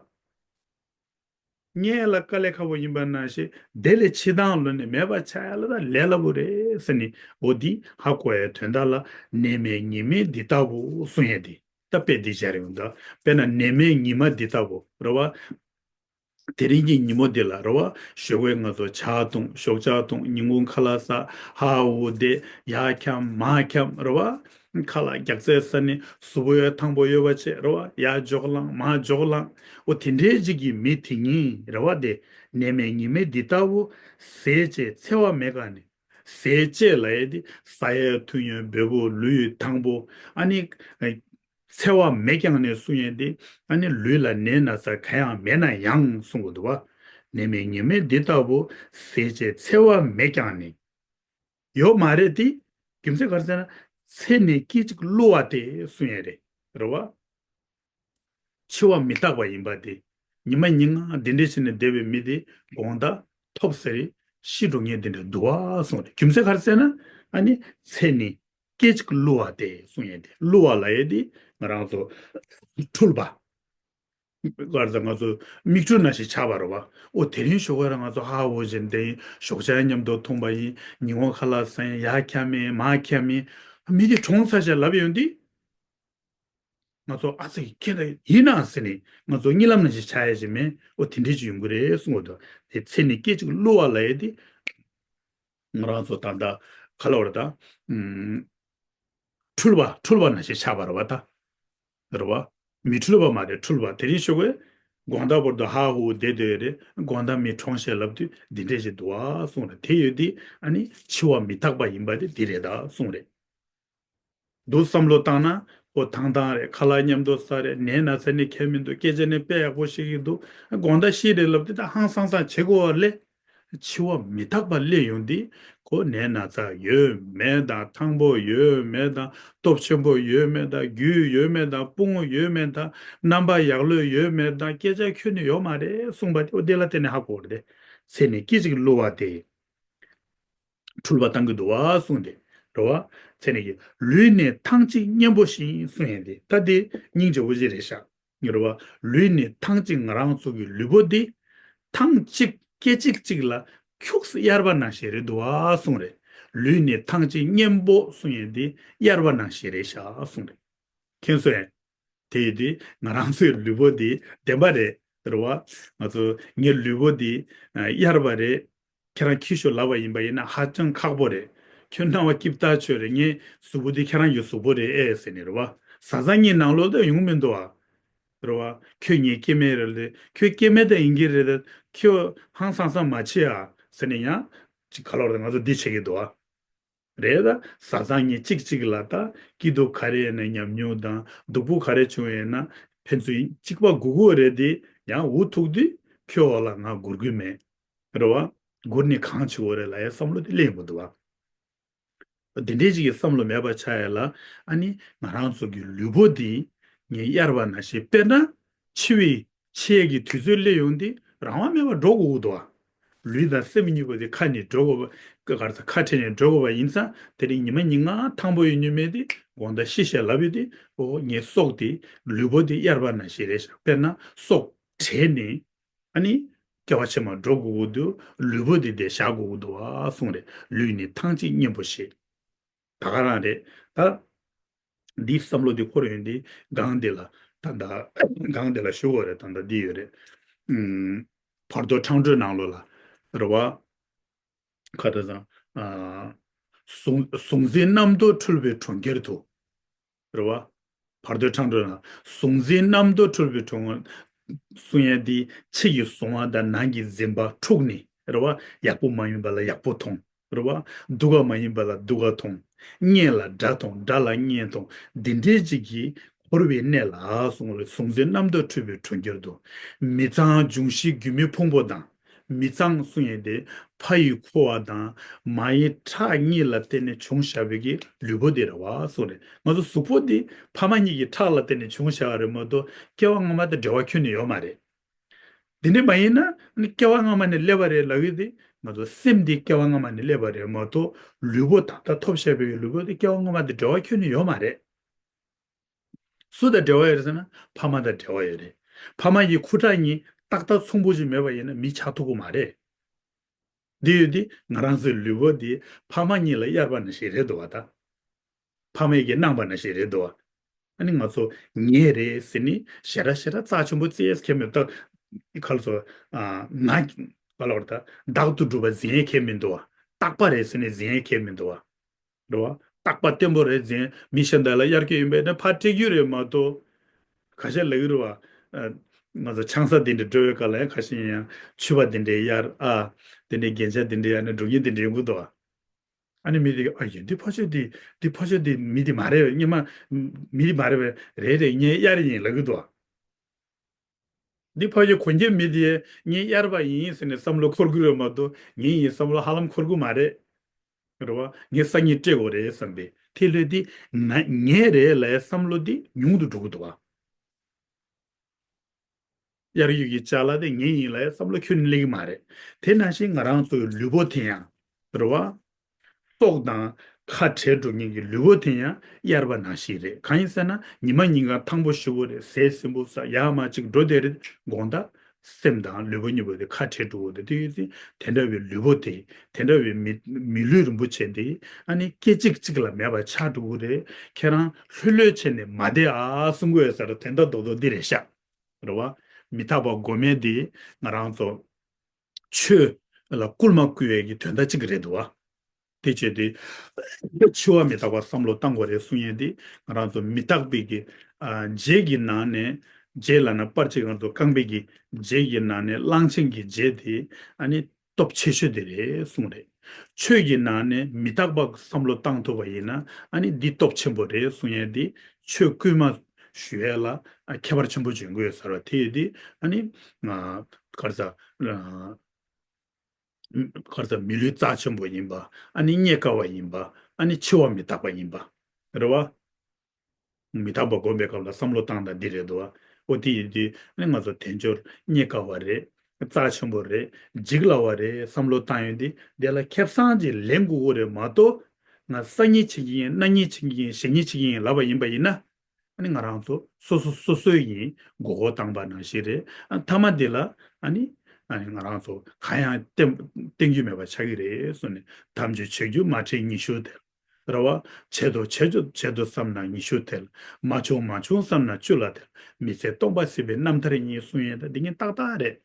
རྙེད་ཡ་ལ་དཀའ་ལས་ཁག་པོ་ཡིན་པ་ནང་བཞིན། དེ་ལས་ཕྱི་ཐང་ལོ་ནས་མེད་པ་ཆགས་ཡ་ལ་ད་ལས་སླ་པོ་རེད་ཟེར་ནས། འོ་འདི་ཧ་གོ་ཡའི་དོན་དག་ལ། ནད་མེད་ཉིན་མེད་འདི་ལྟ་བུ་གསུང་ཡས་འདི། ད་དཔེ་འདི་སྦྱར་ཡོང་། ད་དཔེར་ན་ནད་མེད་ཉི་མ་འདི་ལྟ་བུ་རེད་བ། དེ་རིང་གི་ཉིན་མོ་འདི་ལ་རེད་བ། ཞོགས་ཀས་ང་ཚོ་ཇ་འཐུང་། ཞོགས་ཇ་འཐུང་། ཉིན་གུང་ཁ་ལག་ཟ། ཧ་ཧུ་བསྡད། ཡར་འཁྱམ་མར་འཁྱམ་རེད་བ། ཁ་ལག་རྒྱགས་ཚད་ཟ་ནས་གཟུགས་པོ་ཡང་ཐང་པོ་ཡོད་པ་བྱས་རེད་བ། ཡར་འཇོག་ལངས་མར་འཇོག་ལངས། འོ་དེ་འདྲའི་ཅིག་གི་མི་དེ་ཉིད་རེད་བ། དེ་ནད་མེད་ཉིན་མེད་འདི་ལྟ་བུ། ཟས་བཅས་འཚེ་བ་མེད་གང་ནི། ཟས་བཅས་ལབ་ཡས་དེ་ཟ་ཡས་འཐུང་ཡས་འབོལ་པོ་ལུས་ཐང་པོ། ཨ་ནི་འཚེ་བ་མེད་ཀྱང་ནས་གསུང་ཡས་དེ། ཨ་ནི་ལུས་ལ་ནད་ན་ཚ་གང་ཡང་མེད་ན་ཡང་གསུང་གི་འདུག་བ། ནད་མེད་ཉིན་མེད་འདི་ལྟ་བུ། ཟས་བཅས་འཚེ་བ་མེད་ཀྱང་ནི། ཡོད་མ་རེད་དེ། རྒྱུ་མཚན་ག་རེ་ཟེར་ན། ཚེ་ནི་སྐད་ཅིག་བསླུ་བ་སྟེ་གསུང་ཡས་རེད། རེད་བ། འཆི་བ་མི་རྟག་པ་ཡིན་པ་དེ། ཉི་མ་ཉིན་ལྔ་འདི་འདྲས་བྱས་ནས་བསྡད་པའི་མི་དེ་དགོང་དག་ཐོབ་ཟེར་ཤི་འགྲོ་མཁན་དེ་འདྲ་འདུག་བ་གསུངས་རེད། རྒྱུ་མཚན་ག་རེ་ཟེར་ན། ཨ་ནི་ཚེ་ནི་སྐད་ཅིག་བསླུ་བ་སྟེ་གསུང་ཡས་དེ། བསླུ་བ་ལབ་ཡས་དེ་ང་རང་ཚོ་འཁྲུལ་པ། ག་རེ་ཟེར། ང་ཚོ་མིག་འཕྲུལ་ནང་བཞིན་ཆགས་པ་རེད་བ། ཨོ་དེ་རིང་ཞོགས་ཀས་ར་ང་ཚོ་ཧ་ཧུ་བྱས་ནས་བསྡད་ཡིན། ཞོགས་ཇ་མཉམ་དུ་འཐུང་པ་ཡིན། ཉིན་གུང་ཁ་ལག་ཟ་ཡིན། ཡར་འཁྱམ་ཡིན་མར་འཁྱམ་ཡིན། མི་དེ་གྲོངས་ཚར་ཤག་ལབ་ཡོང་དུས། ང་ཚོ་ཨ་ཙི་ཁྱེད་ལ་ཡིན་ན་ཟེར་ནས་ང་ཚོ་གཉིད་ལམ་ནང་བཞིན་ཆགས་ཡ་ཞིག་མེད། ཨོ་དེ་འདྲས་ཅིག་ཡོང་གི་རེད་གསུང་གི་འདུག་དེ་ཚེ་ནི་སྐད་ཅིག་བསླུ་བ་ལབ་ཡས་དེ། ང་རང་ཚོ་ད་ལྟ་ག་ལབ་དགོས་རེད་ད། ཨུམ། འཁྲུལ་པ་འཁྲུལ་པ་ནང་བཞིན་ཆགས་པ་རེད་བ་ད། རེད་བ། མི་འཁྲུལ་པ་མ་རེད། འཁྲུལ་པ། དེ་རིང་ཞོགས་ཀས་དགོང་དག་བར་དུ་ཧ་ཧུ་བསྡད་སྡོད་ཡས་རེད། དགོང་དག་མི་གྲོངས་ཤག་ལབ་དུས་འདི་འདྲས་ཞིག་འདུག་བ་གསུངས་རེད། དེ་ཡོད་དུས་ཨ་ནི་འཆི་བ་མི་རྟག་པ་ཡིན་པ་དེ་འདི་རེད་ད་གསུངས་རེད། འདུག་བསམ་བློ་བཏང་ན། ཨོ་ཐང་ཐང་རེད། ཁ་ལག་མཉམ་དུ་ཟ་རེད། ནད་ན་ཚ་ནི་ཁྱད་མི་འདུག་སྐད་ཆ་ནི་དཔེ་ཡག་པོ་བཤད་ཀྱི་འདུག་དགོང་དག་ཤི་རེད་ལབ་དུས་ད་ཧང་སང་སང་བྱེད་དགོས་པ་ལས། འཆི་བ་མི་རྟག་པ་སླེབས་ཡོང་དུས་ཁོ་ནད་ན་ཚ་ཡོད་མེད་དང་། ཐང་པོ་ཡོད་མེད་དང་། སྟོབས་ཆེན་པོ་ཡོད་མེད་དང་། རྒྱུས་ཡོད་མེད་དང་། དཔུང་ཡོད་མེད་དང་། རྣམ་པ་ཡག་ལོས་ཡོད་མེད་དང་། སྐད་ཆ་ཁྱོན་ནས་ཡོད་མ་རེད་གསུངས་པ་དེ། ཨོ་དེ་ལ་བརྟེན་ནས་ཧ་གོ་རེད་དེ། ཚེ་ནི་སྐད་ཅིག་བསླུ་བ་སྟེ། འཁྲུལ་པ་བཏང་གི་འདུག་བ་གསུངས་ཏེ། རེད་བ། ཚེ་ནི་གི་ལུས་ནི་ཐང་ཅིག་གཉེན་པོ་བཞིན་གསུང་ཡས་དེ། ད་དེ་སྙིང་རྗེ་པོ་ཅིག་རེད་ཤག་རེད་བ། ལུས་ནི་ཐང་ཅིག་ང་རང་ཚོ་གི་ལུས་པོ་འདི་ཐང་གཅིག་སྐད་ཅིག་གཅིག་ལ་ཁྱུགས་སེ་གཡར་པ་ནང་བཞིན་རེད་འདུག་བ་གསུངས་རེད། ལུས་ནི་ཐང་ཅིག་གཉེན་པོ་གསུང་ཡས་འདི་གཡར་པ་ནང་བཞིན་རེད་ཤག་གསུངས་རེད། མཁྱེན་སོང་ངས། དེ་ཡིན་དུས་ང་རང་ཚོའི་ལུས་པོ་འདི་བདེན་པ་རེད། རེད་བ། ང་ཚོ་ངའི་ལུས་པོ་འདི་གཡར་བ་རེད། ཁྱེད་རང་འཁྱེར་ཤོག་ལབ་པ་ཡིན་པ་ཡིན་ན་ཧ་ཅང་ཁག་པོ་རེད། ཁྱོད་སྣང་བ་སྐྱིད་ཐག་ཆོད་རེད། ངའི་གཟུགས་པོ་འདི་ཁྱེད་རང་གི་གཟུགས་པོ་རེད་ཨེ་ཟེར་ནས་རེད་བ། བཟའ་ཚང་གཉིས་ནང་ལོགས་ད་ཡོང་མི་འདུག་ཨ། རེད་བ། ཁྱོད་ངའི་སྐྱེ་དམན་རེད་ལེ། ཁྱོད་སྐྱེ་དམན་ད་ཡིན་གྱི་རེད་ད། ཁྱོད་ཧང་སང་སང་མ་བྱེད་ཨ་ཟེར་ནས་ཡང་ཅིག་ག་ལབ་རེད། ང་ཚོ་འདི་བྱེད་ཀྱི་འདུག་ཨ། རེད་ད། བཟའ་ཚང་གཉིས་གཅིག་གཅིག་ལ་ད་སྐྱིད་སྡུག་ག་རེ་ཡིན་ན་ཉམས་མྱོང་དང་སྡུག་པོ་ག་རེ་བྱུང་ཡིན་ན་ཕན་ཚུན་གཅིག་པ་སྒུག་དགོས་རེད་དེ། ཡང་འུ་ཐུག་དུས་ཁྱོད་འོག་ལ་ང་སྒུར་གི་མེད། རེད་བ། སྒུར་ནས་གང་བྱེད་དགོས་རེད་ལབ་ཡའི་བསམ་བློ་དེ་སླེབས་ཡོང་གི་འདུག་བ། འདི་འདྲའི་ཅིག་གི་བསམ་བློ་མེད་པ་ཆགས་ཡ་ལ། ཨ་ནི་ང་རང་ཚོ་གི་ལུས་པོ་འདི་ངས་གཡར་བ་ནང་བཞིན། དཔེར་ན་འཆི་བའི་འཆི་ཡས་ཀྱི་དུས་ཚོད་སླེབས་ཡོང་དུས་རང་དབང་མེད་པར་འགྲོ་དགོས་ཀྱི་འདུག་བ། ལུས་དང་སེམས་གཉིས་པོ་དེ་ཁ་ནས་འགྲོ་དགོས་པ། ག་རེ་ཟེར། ཁ་བྲལ་ནས་འགྲོ་དགོས་པ་ཡིན་ཙང་། དེ་རིང་ཉི་མ་ཉིན་ལྔ་ཐང་པོ་ཡོད་མྱོང་མེད་དེ། དགོང་དག་ཤི་ཤག་ལབ་ཡོད་དེ། ཨོ་ངའི་སྲོག་དེ་ལུས་པོ་དེ་གཡར་བ་ནང་བཞིན་རེད་ཤག་དཔེར་ན་སྲོག་བྲལ་ནས་ཨ་ནི་སྐྱེ་བ་ཕྱི་མར་འགྲོ་དགོས་ཀྱི་འདུག་ལུས་པོ་དེ་དེ་བཞག་དགོས་ཀྱི་འདུག་ཨ་གསུངས་རེད། ལུས་ནི་ཐང་ཅིག་གཉེན་པོ་ཞེས། ད་ག་རང་རེད་ད། འདིའི་བསམ་བློ་འདི་འཁོར་ཡོང་དུས་སྒང་འདི་ལ། ད་ལྟ་སྒང་འདི་ལ་ཞུ་དགོས་རེད། ད་ལྟ་འདི་ཡོད་རེད། ཨུམ། བར་དོ་ཕྲེང་སྒྲོས་ནང་ལོགས་ལ་རེད་བ། ག་རེ་ཟེར། ཨ། གཟུང་གཟུང་འཛིན་རྣམ་རྟོག་འཁྲུལ་པའི་གྲོང་ཁྱེར་དུ། རེད་བ། བར་དོའི་འཕྲང་སྒྲོལ་ན། གཟུང་འཛིན་རྣམ་རྟོག་འཁྲུལ་པའི་གྲོང་། གསུང་ཡས་འདི་ཕྱི་ཡི་གཟུང་བ་དང་ནང་གི་འཛིན་པ་འཁྲུགས་ནས་རེད་བ། ཡག་པོ་མ་ཡིན་པ་ལ་ཡག་པོ་མཐོང་། རེད་བ། སྡུག་ག་མ་ཡིན་པ་ལ་སྡུག་ག་མཐོང་། གཉེན་ལ་དགྲ་མཐོང་། དགྲ་ལ་གཉེན་མཐོང་། འདི་འདྲའི་ཅིག་གི་ འཁོར་བའི་གནས་ལ་གསུངས་རེད། གཟུང་འཛིན་རྣམ་རྟོག་འཁྲུལ་པའི་གྲོང་ཁྱེར་དུ། མི་གཙང་འབྱུང་བཞི་རྒྱུ་མའི་ཕུང་པོ་དང་། མི་གཙང་གསུང་ཡས་དེ་ཕ་ཡི་ཁུ་བ་དང་མ་ཡི་ཁྲག་གཉིས་ལ་བརྟེན་ནས་བྱུང་བཞག་པའི་གི་ལུས་པོ་དེ་རེད་བ་གསུངས་རེད། ང་ཚོ་གཟུགས་པོ་འདི་ཕ་མ་གཉིས་ཀྱི་ཁྲག་ལ་བརྟེན་ནས་བྱུང་བཞག་པ་རེད་མ་གཏོགས་སྐྱེ་བ་སྔ་མ་དང་འབྲེལ་བ་ཁྱོན་ནས་ཡོད་མ་རེད། དེ་འདྲ་མ་ཡིན་ན་ནི་སྐྱེ་བ་སྔ་མ་ནས་སླེབས་པ་རེད་ལབ་ཡོད་དེ། ང་ཚོ་སེམས་འདི་སྐྱེ་བ་སྔ་མ་ནས་སླེབས་པ་རེད་མ་གཏོགས་ལུས་པོ་ད་ལྟ་ཐོབ་བཞག་པའི་ལུས་པོ་དེ་སྐྱེ་བ་སྔ་མ་དང་འབྲེལ་བ་ཁྱོན་ནས་ཡོད་མ་རེད། སུ་དང་འབྲེལ་བ་ཡོད་རེད་ཟེར་ན་ཕ་མ་དང་འབྲེལ་བ་ཡོད་རེད། ཕ་མ་ཡི་ཁུ་ཁྲག་གཉིས་ཏག་ཏག་ཚོམ་བུ་ཞིག་མེད་པ་ཡིན་ན་མི་ཆགས་ཐུབ་ཀྱི་མ་རེད། འདི་ཡོད་དེ་ང་རང་ཚོའི་ལུས་པོ་འདི་ཕ་མ་གཉིས་ལ་གཡར་བ་ནང་བཞིན་རེད་འདུག་བ་ད། ཕ་མས་ཀྱིས་གནང་བ་ནང་བཞིན་རེད་འདུག་བ། ཨ་ནི་ང་ཚོ་ངའི་རེད་ཟེར་ནི་ཞེ་དྲག་ཞེ་དྲག་རྩ་ཆེན་པོ་བརྩི་ཡས་ཁྱད་མེད་ད། ཁ་ལ་ཚོ་ང་ག་ལ་བར་ད་བདག་ཏུ་གྲུབ་པ་འཛིན་ཡས་ཁྱད་མི་འདུག་བ། རྟག་པ་རེད་ཟེར་ནི་འཛིན་ཡས་ཁྱད་མི་འདུག་བ། རེད་བ། རྟག་པ་བརྟན་པོ་རེད་འཛིན་མི་གཞན་དག་ལ་གཡར་གྱི་ཡིན་པས་ན་ཕར་སྤྲད་རྒྱུ་རེད་མ་གཏོགས། ཁ་ཤས་ལབ་ཀྱི་རེད་བ། ང་ཚོ་ཆང་ས་འདི་འདྲ་འགྲོ་བའི་སྐབས་ལ་ཡང་ཁ་ཤས་ཡིན་ཡང་ཕྱུ་པ་འདི་འདྲའི་གཡར་ཨ། འདི་འདྲའི་རྒྱན་ཆ་འདི་འདྲའི་གཡར་ནས་འགྲོ་མཁན་འདི་འདྲའི་ཡོང་གི་འདུག་བ། ཨ་ནི་མི་དེ་ཨ་ཡེ་འདི་ཕ་ཆོས་འདི་འདི་ཕ་ཆོས་འདི་མི་འདི་མ་རེད་སྙེ་མ། མི་འདི་མ་རེད་པས་རེད་རེད་ངས་གཡར་ཡིན་ལབ་གི་འདུག་ཨ། འདི་ཕ་ཆོས་གོན་རྒྱུ་མི་འདི་ངས་གཡར་བ་ཡིན་ཟེར་ནས་བསམ་བློ་འཁོར་གི་རེད་མ་གཏོགས་ངས་ཡིན་བསམ་བློ་ཧ་ལམ་འཁོར་གི་མ་རེད། རེད་བ། ངས་སང་ཉིན་སྤྲད་དགོས་རེད་བསམ་པས་དེ་ལོས་འདི་ང་ངས་རེད་ལབ་བསམ་བློ་འདི་ཉུང་དུ་འགྲོ་གི་འདུག་བ། གཡར་ཡུལ་གྱི་ཅ་ལག་དེ་ངའི་ཡིན་ལབ་བསམ་བློ་ཁྱོན་ནས་སླེབས་ཀྱི་མ་རེད། དེ་ནང་བཞིན་ང་རང་ཚོའི་ལུས་པོ་དེ་ཡང་། རེད་བ། ལྟོགས་དང་ཁ་བྲལ་འགྲོ་མཁན་གྱི་ལུས་པོ་དེ་ཡང་གཡར་བ་ནང་བཞིན་རེད། གང་ཡིན་ཟེར་ན་ཉི་མ་ཉིན་གང་ཐང་པོ་ཞེ་པོ་རེད་ཟས་སྲིན་པོ་ཟ་ཡག་མ་གཅིག་འགྲོ་བསྡད་རེད་དགོངས་དག་སེམས་དང་ལུས་པོ་གཉིས་པོ་དེ་ཁ་བྲལ་འགྲོ་གི་རེད། དེ་ཡིན་ཙང་དེ་འདྲ་བའི་ལུས་པོ་དེ་དེ་འདྲ་བའི་མི་མི་ལུས་རིན་པོ་ཆེ་དེ་ཨ་ནི་སྐད་ཅིག་གཅིག་ལ་མེད་པ་ཆགས་འགྲོ་གི་རེད། ཁྱེད་རང་ལྷོད་ལྷོད་བྱས་ནས་མ་བསྡད་ཨ་གསུང་གི་ཡོད་ས་རེད། དོན་དག་རྡོག་རྡོག་འདི་རེད་ཤག་རེད་བ། མི་རྟག་པ་སྒོམ་མེད་འདི་ང་རང་ཚོ་ཆོས་ལ་སྐུལ་མ་བསྐུལ་བའི་གི་དོན་དག་གཅིག་རེད་འདུག་བ། དེ་བྱས་ཏེ་འཆི་བ་མི་རྟག་པ་བསམ་བློ་བཏང་དགོས་རེད་གསུང་ཡས་འདི་ང་རང་ཚོ་མི་རྟག་པའི་གི་ཨ་རྗེས་ཀྱི་ནང་ནས་རྗེས་ལབ་ན་པར་ཆས་ང་ཚོ་རྐང་པའི་གི་རྗེས་ཀྱི་ནང་ནས་གླང་ཆེན་གྱི་རྗེས་དེ་ཨ་ནི་སྟོབས་ཆེ་ཤོས་དེ་རེད་གསུངས་རེད། ཆོས་ཀྱི་ནང་ནས་མི་རྟག་པ་བསམ་བློ་བཏང་ཐུབ་པ་ཡིན་ན་ཨ་ནི་འདི་སྟོབས་ཆེན་པོ་རེད་གསུང་ཡས་འདི་ཆོས་བསྐུལ་མ་ཞུ་ཡས་ལ་ཨ་ཁྱད་པར་ཆེན་པོ་འཇོན་གི་ཡོད་ཟེར་བ་དེ་ཡོད་དེ་ཨ་ནི་ང་ག་རེ་ཟ་ག་རེ་ཟ་མི་ལུས་རྩ་ཆེན་པོ་ཡིན་པ་ཨ་ནི་རྙེད་དཀའ་བ་ཡིན་པ་ཨ་ནི་འཆི་བ་མི་རྟག་པ་ཡིན་པ་རེད་བ། མི་རྟག་པ་སྒོམ་པའི་སྐབས་ལ་བསམ་བློ་བཏང་སྟངས་འདི་རེད་འདུག་བ། ཨོ་དེ་ཡིན་དུས་ཨ་ནི་ང་ཚོ་དལ་འབྱོར་རྙེད་དཀའ་བ་རེད། རྩ་ཆེན་པོ་རེད། འཇིག་སླ་བ་རེད་བསམ་བློ་བཏང་ཡོང་དུས་འདི་ལ་ཁེ་བཟང་ཅིག་ལེན་དགོས་ཀྱི་རེད་མ་གཏོགས་ང་སང་ཉིན་བྱེད་ཀྱི་ཡིན་གནངས་ཉིན་བྱེད་ཀྱི་ཡིན་གཞེས་ཉིན་བྱེད་ཀྱི་ཡིན་ལབ་པ་ཡིན་པ་ཡིན་ན། ཨ་ནི་ང་རང་ཚོ་སོ་སོ་སོ་སོའི་ཡིན་མགོ་སྐོར་བཏང་པ་ནང་བཞིན་རེད། ཨ་མཐའ་མ་དེ་ལ་ཨ་ནི་ཨ་ནི་ང་རང་ཚོ་གང་ཡང་བསྟན་བསྟན་རྒྱུ་མེད་པ་ཆགས་ཀྱི་རེད་གསུངས་ནས་དམ་ཆོས་བྱེད་རྒྱུ་མ་བྱེད་ཉི་ཤུ་དེར། རེད་བ། བྱེད་དོ་བྱེད་དོ་བྱེད་དོ་བསམ་ན་ཉི་ཤུ་དེར། མ་བྱུང་མ་བྱུང་བསམ་ན་བཅུ་ལ་དེར། མི་ཚེ་སྟོང་པ་སྲིད་པའི་རྣམ་ཐར་ཡིན་གསུང་ཡས་ད་འདི་ངས་ཏག་ཏག་རེད།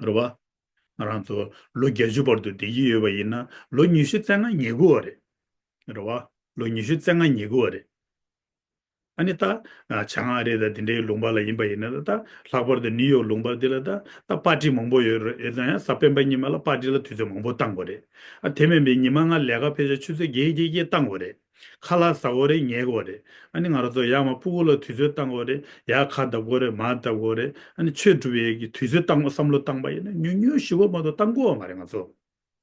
རེད་བ། ང་རང་ཚོ་ལོ་བརྒྱད་ཅུ་བར་དུ་བསྡད་ཀྱི་ཡོད་པ་ཡིན་ན་ལོ་ཉི་ཤུ་རྩ་ལྔ་ཉལ་དགོས་པ་རེད། རེད་བ། ལོ་ཉི་ཤུ་རྩ་ལྔ་ཉལ་དགོས་པ་རེད། ཨ་ནི་ད་བྱང་ཨ་རི་དང་དེ་འདྲའི་ལུང་པ་ལ་ཡིན་པ་ཡིན་ན་ད་ལྷག་པར་དུ་ནིའུ་ཡོག་ལུང་པ་འདི་ལ་ད་ད་པར་ཊི་མང་པོ་ཡོད་རེད། ཡོད་ཙང་ཡང་གཟའ་སྤེན་པ་ཉི་མ་ལ་པར་ཊི་ལ་དུས་ཚོད་མང་པོ་བཏང་དགོས་རེད། ཨ་དེ་མིན་པའི་ཉི་མ་ལྔ་ལས་ཀ་ཕལ་ཆེར་ཆུ་ཚོད་བརྒྱད་བརྒྱད་བརྒྱད་བཏང་དགོས་རེད། ཁ་ལག་ཟ་དགོས་རེད། ཉལ་དགོས་རེད། ཨ་ནི་ང་རང་ཚོ་ཡར་མར་ཕྲུ་གུ་ལ་དུས་ཚོད་བཏང་དགོས་རེད། ཡར་ཁ་བརྡབ་དགོས་རེད། མར་བརྡབ་དགོས་རེད། ཨ་ནི་ཆོས་སྒྲུབ་པའི་གི་དུས་ཚོད་བཏང་བསམ་བློ་བཏང་པ་ཡིན་ན་ཉུང་ཉུང་ཞེ་པོ་མ་གཏོགས་བཏང་དགོས་པ་མ་རེད་ང་ཚོ།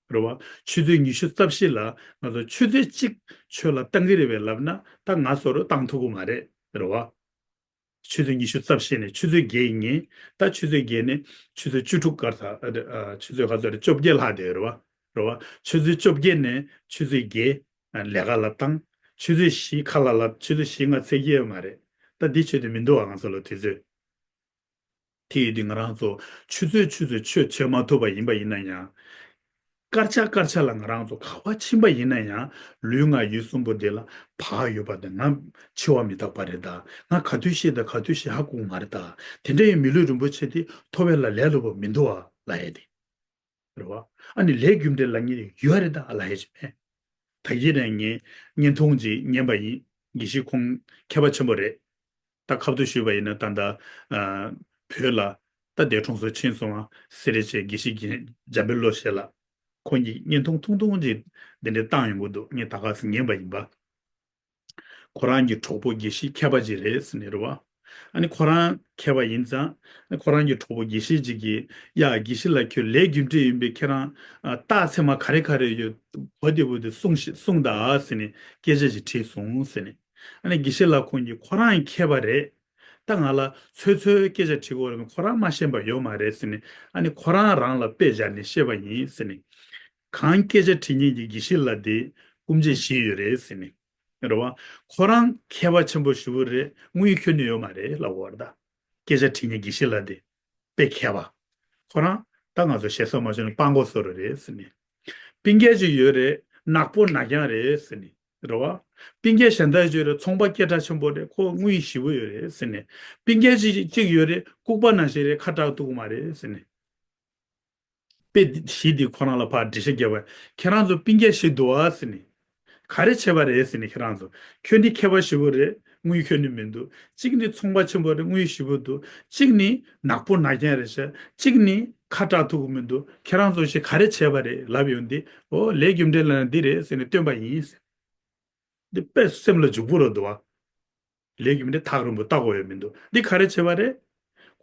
རེད་བ། ཆུ་ཚོད་ཉི་ཤུ་རྩ་བཞི་ལ་ང་ཚོ་ཆུ་ཚོད་གཅིག་ཆོས་ལ་བཏང་གི་རེད་པས་ལབ་ན་ད་ང་བཟོ་འདྲ་བཏང་ཐུབ་ཀྱི་མ་རེད། རེད་བ། ཆུ་ཚོད་ཉི་ཤུ་རྩ་བཞི་ནས་ཆུ་ཚོད་བརྒྱད་ཡིན། ད་ཆུ་ཚོད་བརྒྱད་ནས་ཆུ་ཚོད་བཅུ་དྲུག་སྐར་ཚ་ཨ་ཨ་ཆུ་ཚོད་ག་ཚོད་རེད། བཅོ་བརྒྱད་ལྷག་བསྡད་ཡོད་རེད་བ། རེད་བ། ཆུ་ཚོད་བཅོ་བརྒྱད་ནས་ཆུ་ཚོད་བརྒྱད་ཨ་ལས་ཀ་ལ་བཏང་། ཆུ་ཚོད་བཞི་ཁ་ལག་ལ་ཆུ་ཚོད་བཞི་ལྔ་ཚད་ཀྱི་ཡོད་མ་རེད། ད་འདི་ཆོས་དེ་མི་འདུག་བ་ང་ཚོ་ལ་དུས་ཚོད། དེ་ཡིན་དུས་ང་རང་ཚོ་ཆུ་ཚོད་ཆུ་ཚོད་ཆོས་བྱེད་མ་ཐུབ་པ་ཡིན་པ་ཡིན་ན་ཡང་། སྐར་ཆ་སྐར་ཆ་ལ་ང་རང་ཚོ་ག་པར་ཕྱིན་པ་ཡིན་ན་ཡང་ལུས་ངག་ཡིད་གསུམ་པོ་འདི་ལ་བག་ཡོད་པ་དང་ང་འཆི་བ་མི་རྟག་པ་རེད་ད། ང་ག་དུས་ཤི་དང་ག་དུས་ཤི་ཧ་གོ་གི་མ་རེད་ད། དེ་འདྲ་ཡི་མི་ལུས་རིན་པོ་ཆེ་དེ་ཐོབ་པ་ལ་ལས་སླ་པོ་མི་འདུག་བ་ལབ་ཡས་དེ། རེད་བ། ཨ་ནི་ལས་རྒྱུ་འབྲས་ལབ་མཁན་ཡོད་རེད་ད་ལབ་ཡས་ཅིག་མེད། ད་གིན་ནས་ངས་བརྙན་ཐུང་ཅིག་ཉན་པ་ཡིན། དགེ་བཤེས་ཁོང་མཁས་པ་ཆེན་པོ་རེད། ད་ཁ་ཐུག་ཞུས་པ་ཡིན་ན་ད་ལྟ་ཨ་བོད་ལ་ད་འདས་གྲོངས་སུ་ཕྱིན་སོང་བ་སེ་ར་བྱེས་དགེ་བཤེས་རྒན་འཇམ་དཔལ་བློ་ཞེས་ལགས། ཁོང་གིས་བརྙན་ཐུང་ཐུང་ཐུང་ཅིག་འདི་འདྲ་བཏང་ཡོང་གི་འདུག་ངས་ད་ག་སེ་ཉན་པ་ཡིན་པ། ཁོ་རང་གི་གྲོགས་པོ་དགེ་བཤེས་མཁས་པ་ཅིག་རེད་ཟེར་ནས་རེད་བ། ཨ་ནི་ཁོ་རང་མཁས་པ་ཡིན་ཙང་ཁོ་རང་གི་གྲོགས་པོ་དགེ་བཤེས་ཅིག་གིས་ཡ་དགེ་བཤེས་ལགས་ཁྱོད་ལས་རྒྱུ་འབྲས་ཡིན་པས་ཁྱེད་རང་རྟགས་ཚད་མ་ག་རེ་ག་རེ་ཡོད་གོ་བདེ་པོ་དེ་གསུངས་ཤིག་གསུངས་དང་ཟེར་ནས་སྐད་ཆ་ཅིག་དྲིས་སོང་ཟེར་ནས། ཨ་ནི་དགེ་བཤེས་ལགས་ཁོང་གིས་ཁོ་རང་མཁས་པ་རེད། ད་ང་ལ་ཚོད་ཚོད་སྐད་ཆ་དྲི་དགོས་རེད། ཁོ་རང་མ་ཤེས་པ་ཡོད་མ་རེད་ཟེར་ནས། ཨ་ནི་ཁོ་རང་རང་ལ་དཔེ་སྦྱར་ནས་བཤད་པ་ཡིན་ཟེར་ནས། གང་སྐད་ཆ་དྲི་མཁན་གྱི་དགེ་བཤེས་ལགས་དེ་སྐུ་མཆེད་བཞི་ཡོད་རེད་ཟེར་ནས། རེད་བ། ཁོ་རང་མཁས་པ་ཆེན་པོ་ཞེ་པོ་རེད། དངུལ་འཁྱེར་ནི་ཡོད་མ་རེད་ལབ་པ་རེད་ད། སྐད་ཆ་དྲི་མཁན་དགེ་བཤེས་ལགས་དེ་དཔེ་མཁས་པ། ཁོ་རང་ད་ང་ཚོ་ཞེ་ས་མ་བྱུང་ན་སྤྲང་པོ་བཟོ་འདྲ་རེད་ཟེར་ནས། སྤུན་ཀྱག་ཅིག་ཡོད་རེད། ནག་པོ་ནག་རྐྱང་རེད་ཟེར་ནས། རེད་བ། སྤུན་ཀྱག་གཞན་དག་ཅིག་ཡོད་རེད། ཚོང་པ་སྐད་གྲགས་ཆེན་པོ་རེད། ཁོ་དངུལ་ཞེ་པོ་ཡོད་རེད་ཟེར་ནས། སྤུན་ཀྱག་ཅིག་ཅིག་ཡོད་རེད། ལྐུགས་པ་ནང་བཞིན་རེད། ཁ་གྲག་ཐུབ་ཀྱི་མ་རེད་ཟེར་ནས། དཔེ་བཞི་འདི་ཁོ་རང་ལ་ཕར་འགྲེལ་བཤད་རྒྱབ་པ། ཁྱེད་རང་ཚོ་སྤུན་ཀྱག་བཞི་འདུག་ཨ་ཟེར་ནས། ག་རེ་བྱས་པ་རེད་ཟེར་ནས་ཁྱེད་རང་ཚོ། ཁྱོད་འདི་མཁས་པ་ཞེ་པོ་རེད། དངུལ་འཁྱེར་ནི་མི་འདུག་གཅིག་ནི་ཚོང་པ་ཆེན་པོ་རེད། དངུལ་ཞེ་པོ་འདུག་གཅིག་ནི་ནག་པོ་ནག་རྐྱང་རེད་ཤག་གཅིག་ནི་ཁ་གྲག་ཐུབ་ཀྱི་མི་འདུག་ཁྱེད་རང་ཚོ་ཞིག་ག་རེ་བྱས་པ་རེད་ལབ་ཡོང་དུས། འོ་ལས་རྒྱུ་འབྲས་ལབ་ན་འདི་རེད་ཟེར་ནས་སྟོན་པ་ཡིན་ཟེར། འདི་དཔེ་སེམས་ལ་འཇུག་པོ་རུ་འདུག་བ། ལས་རྒྱུ་འབྲས་ཐག་རིང་པོ་ལྟ་དགོས་ཡོད་མི་འདུག་འདི་ག་རེ་བྱས་པ་རེད།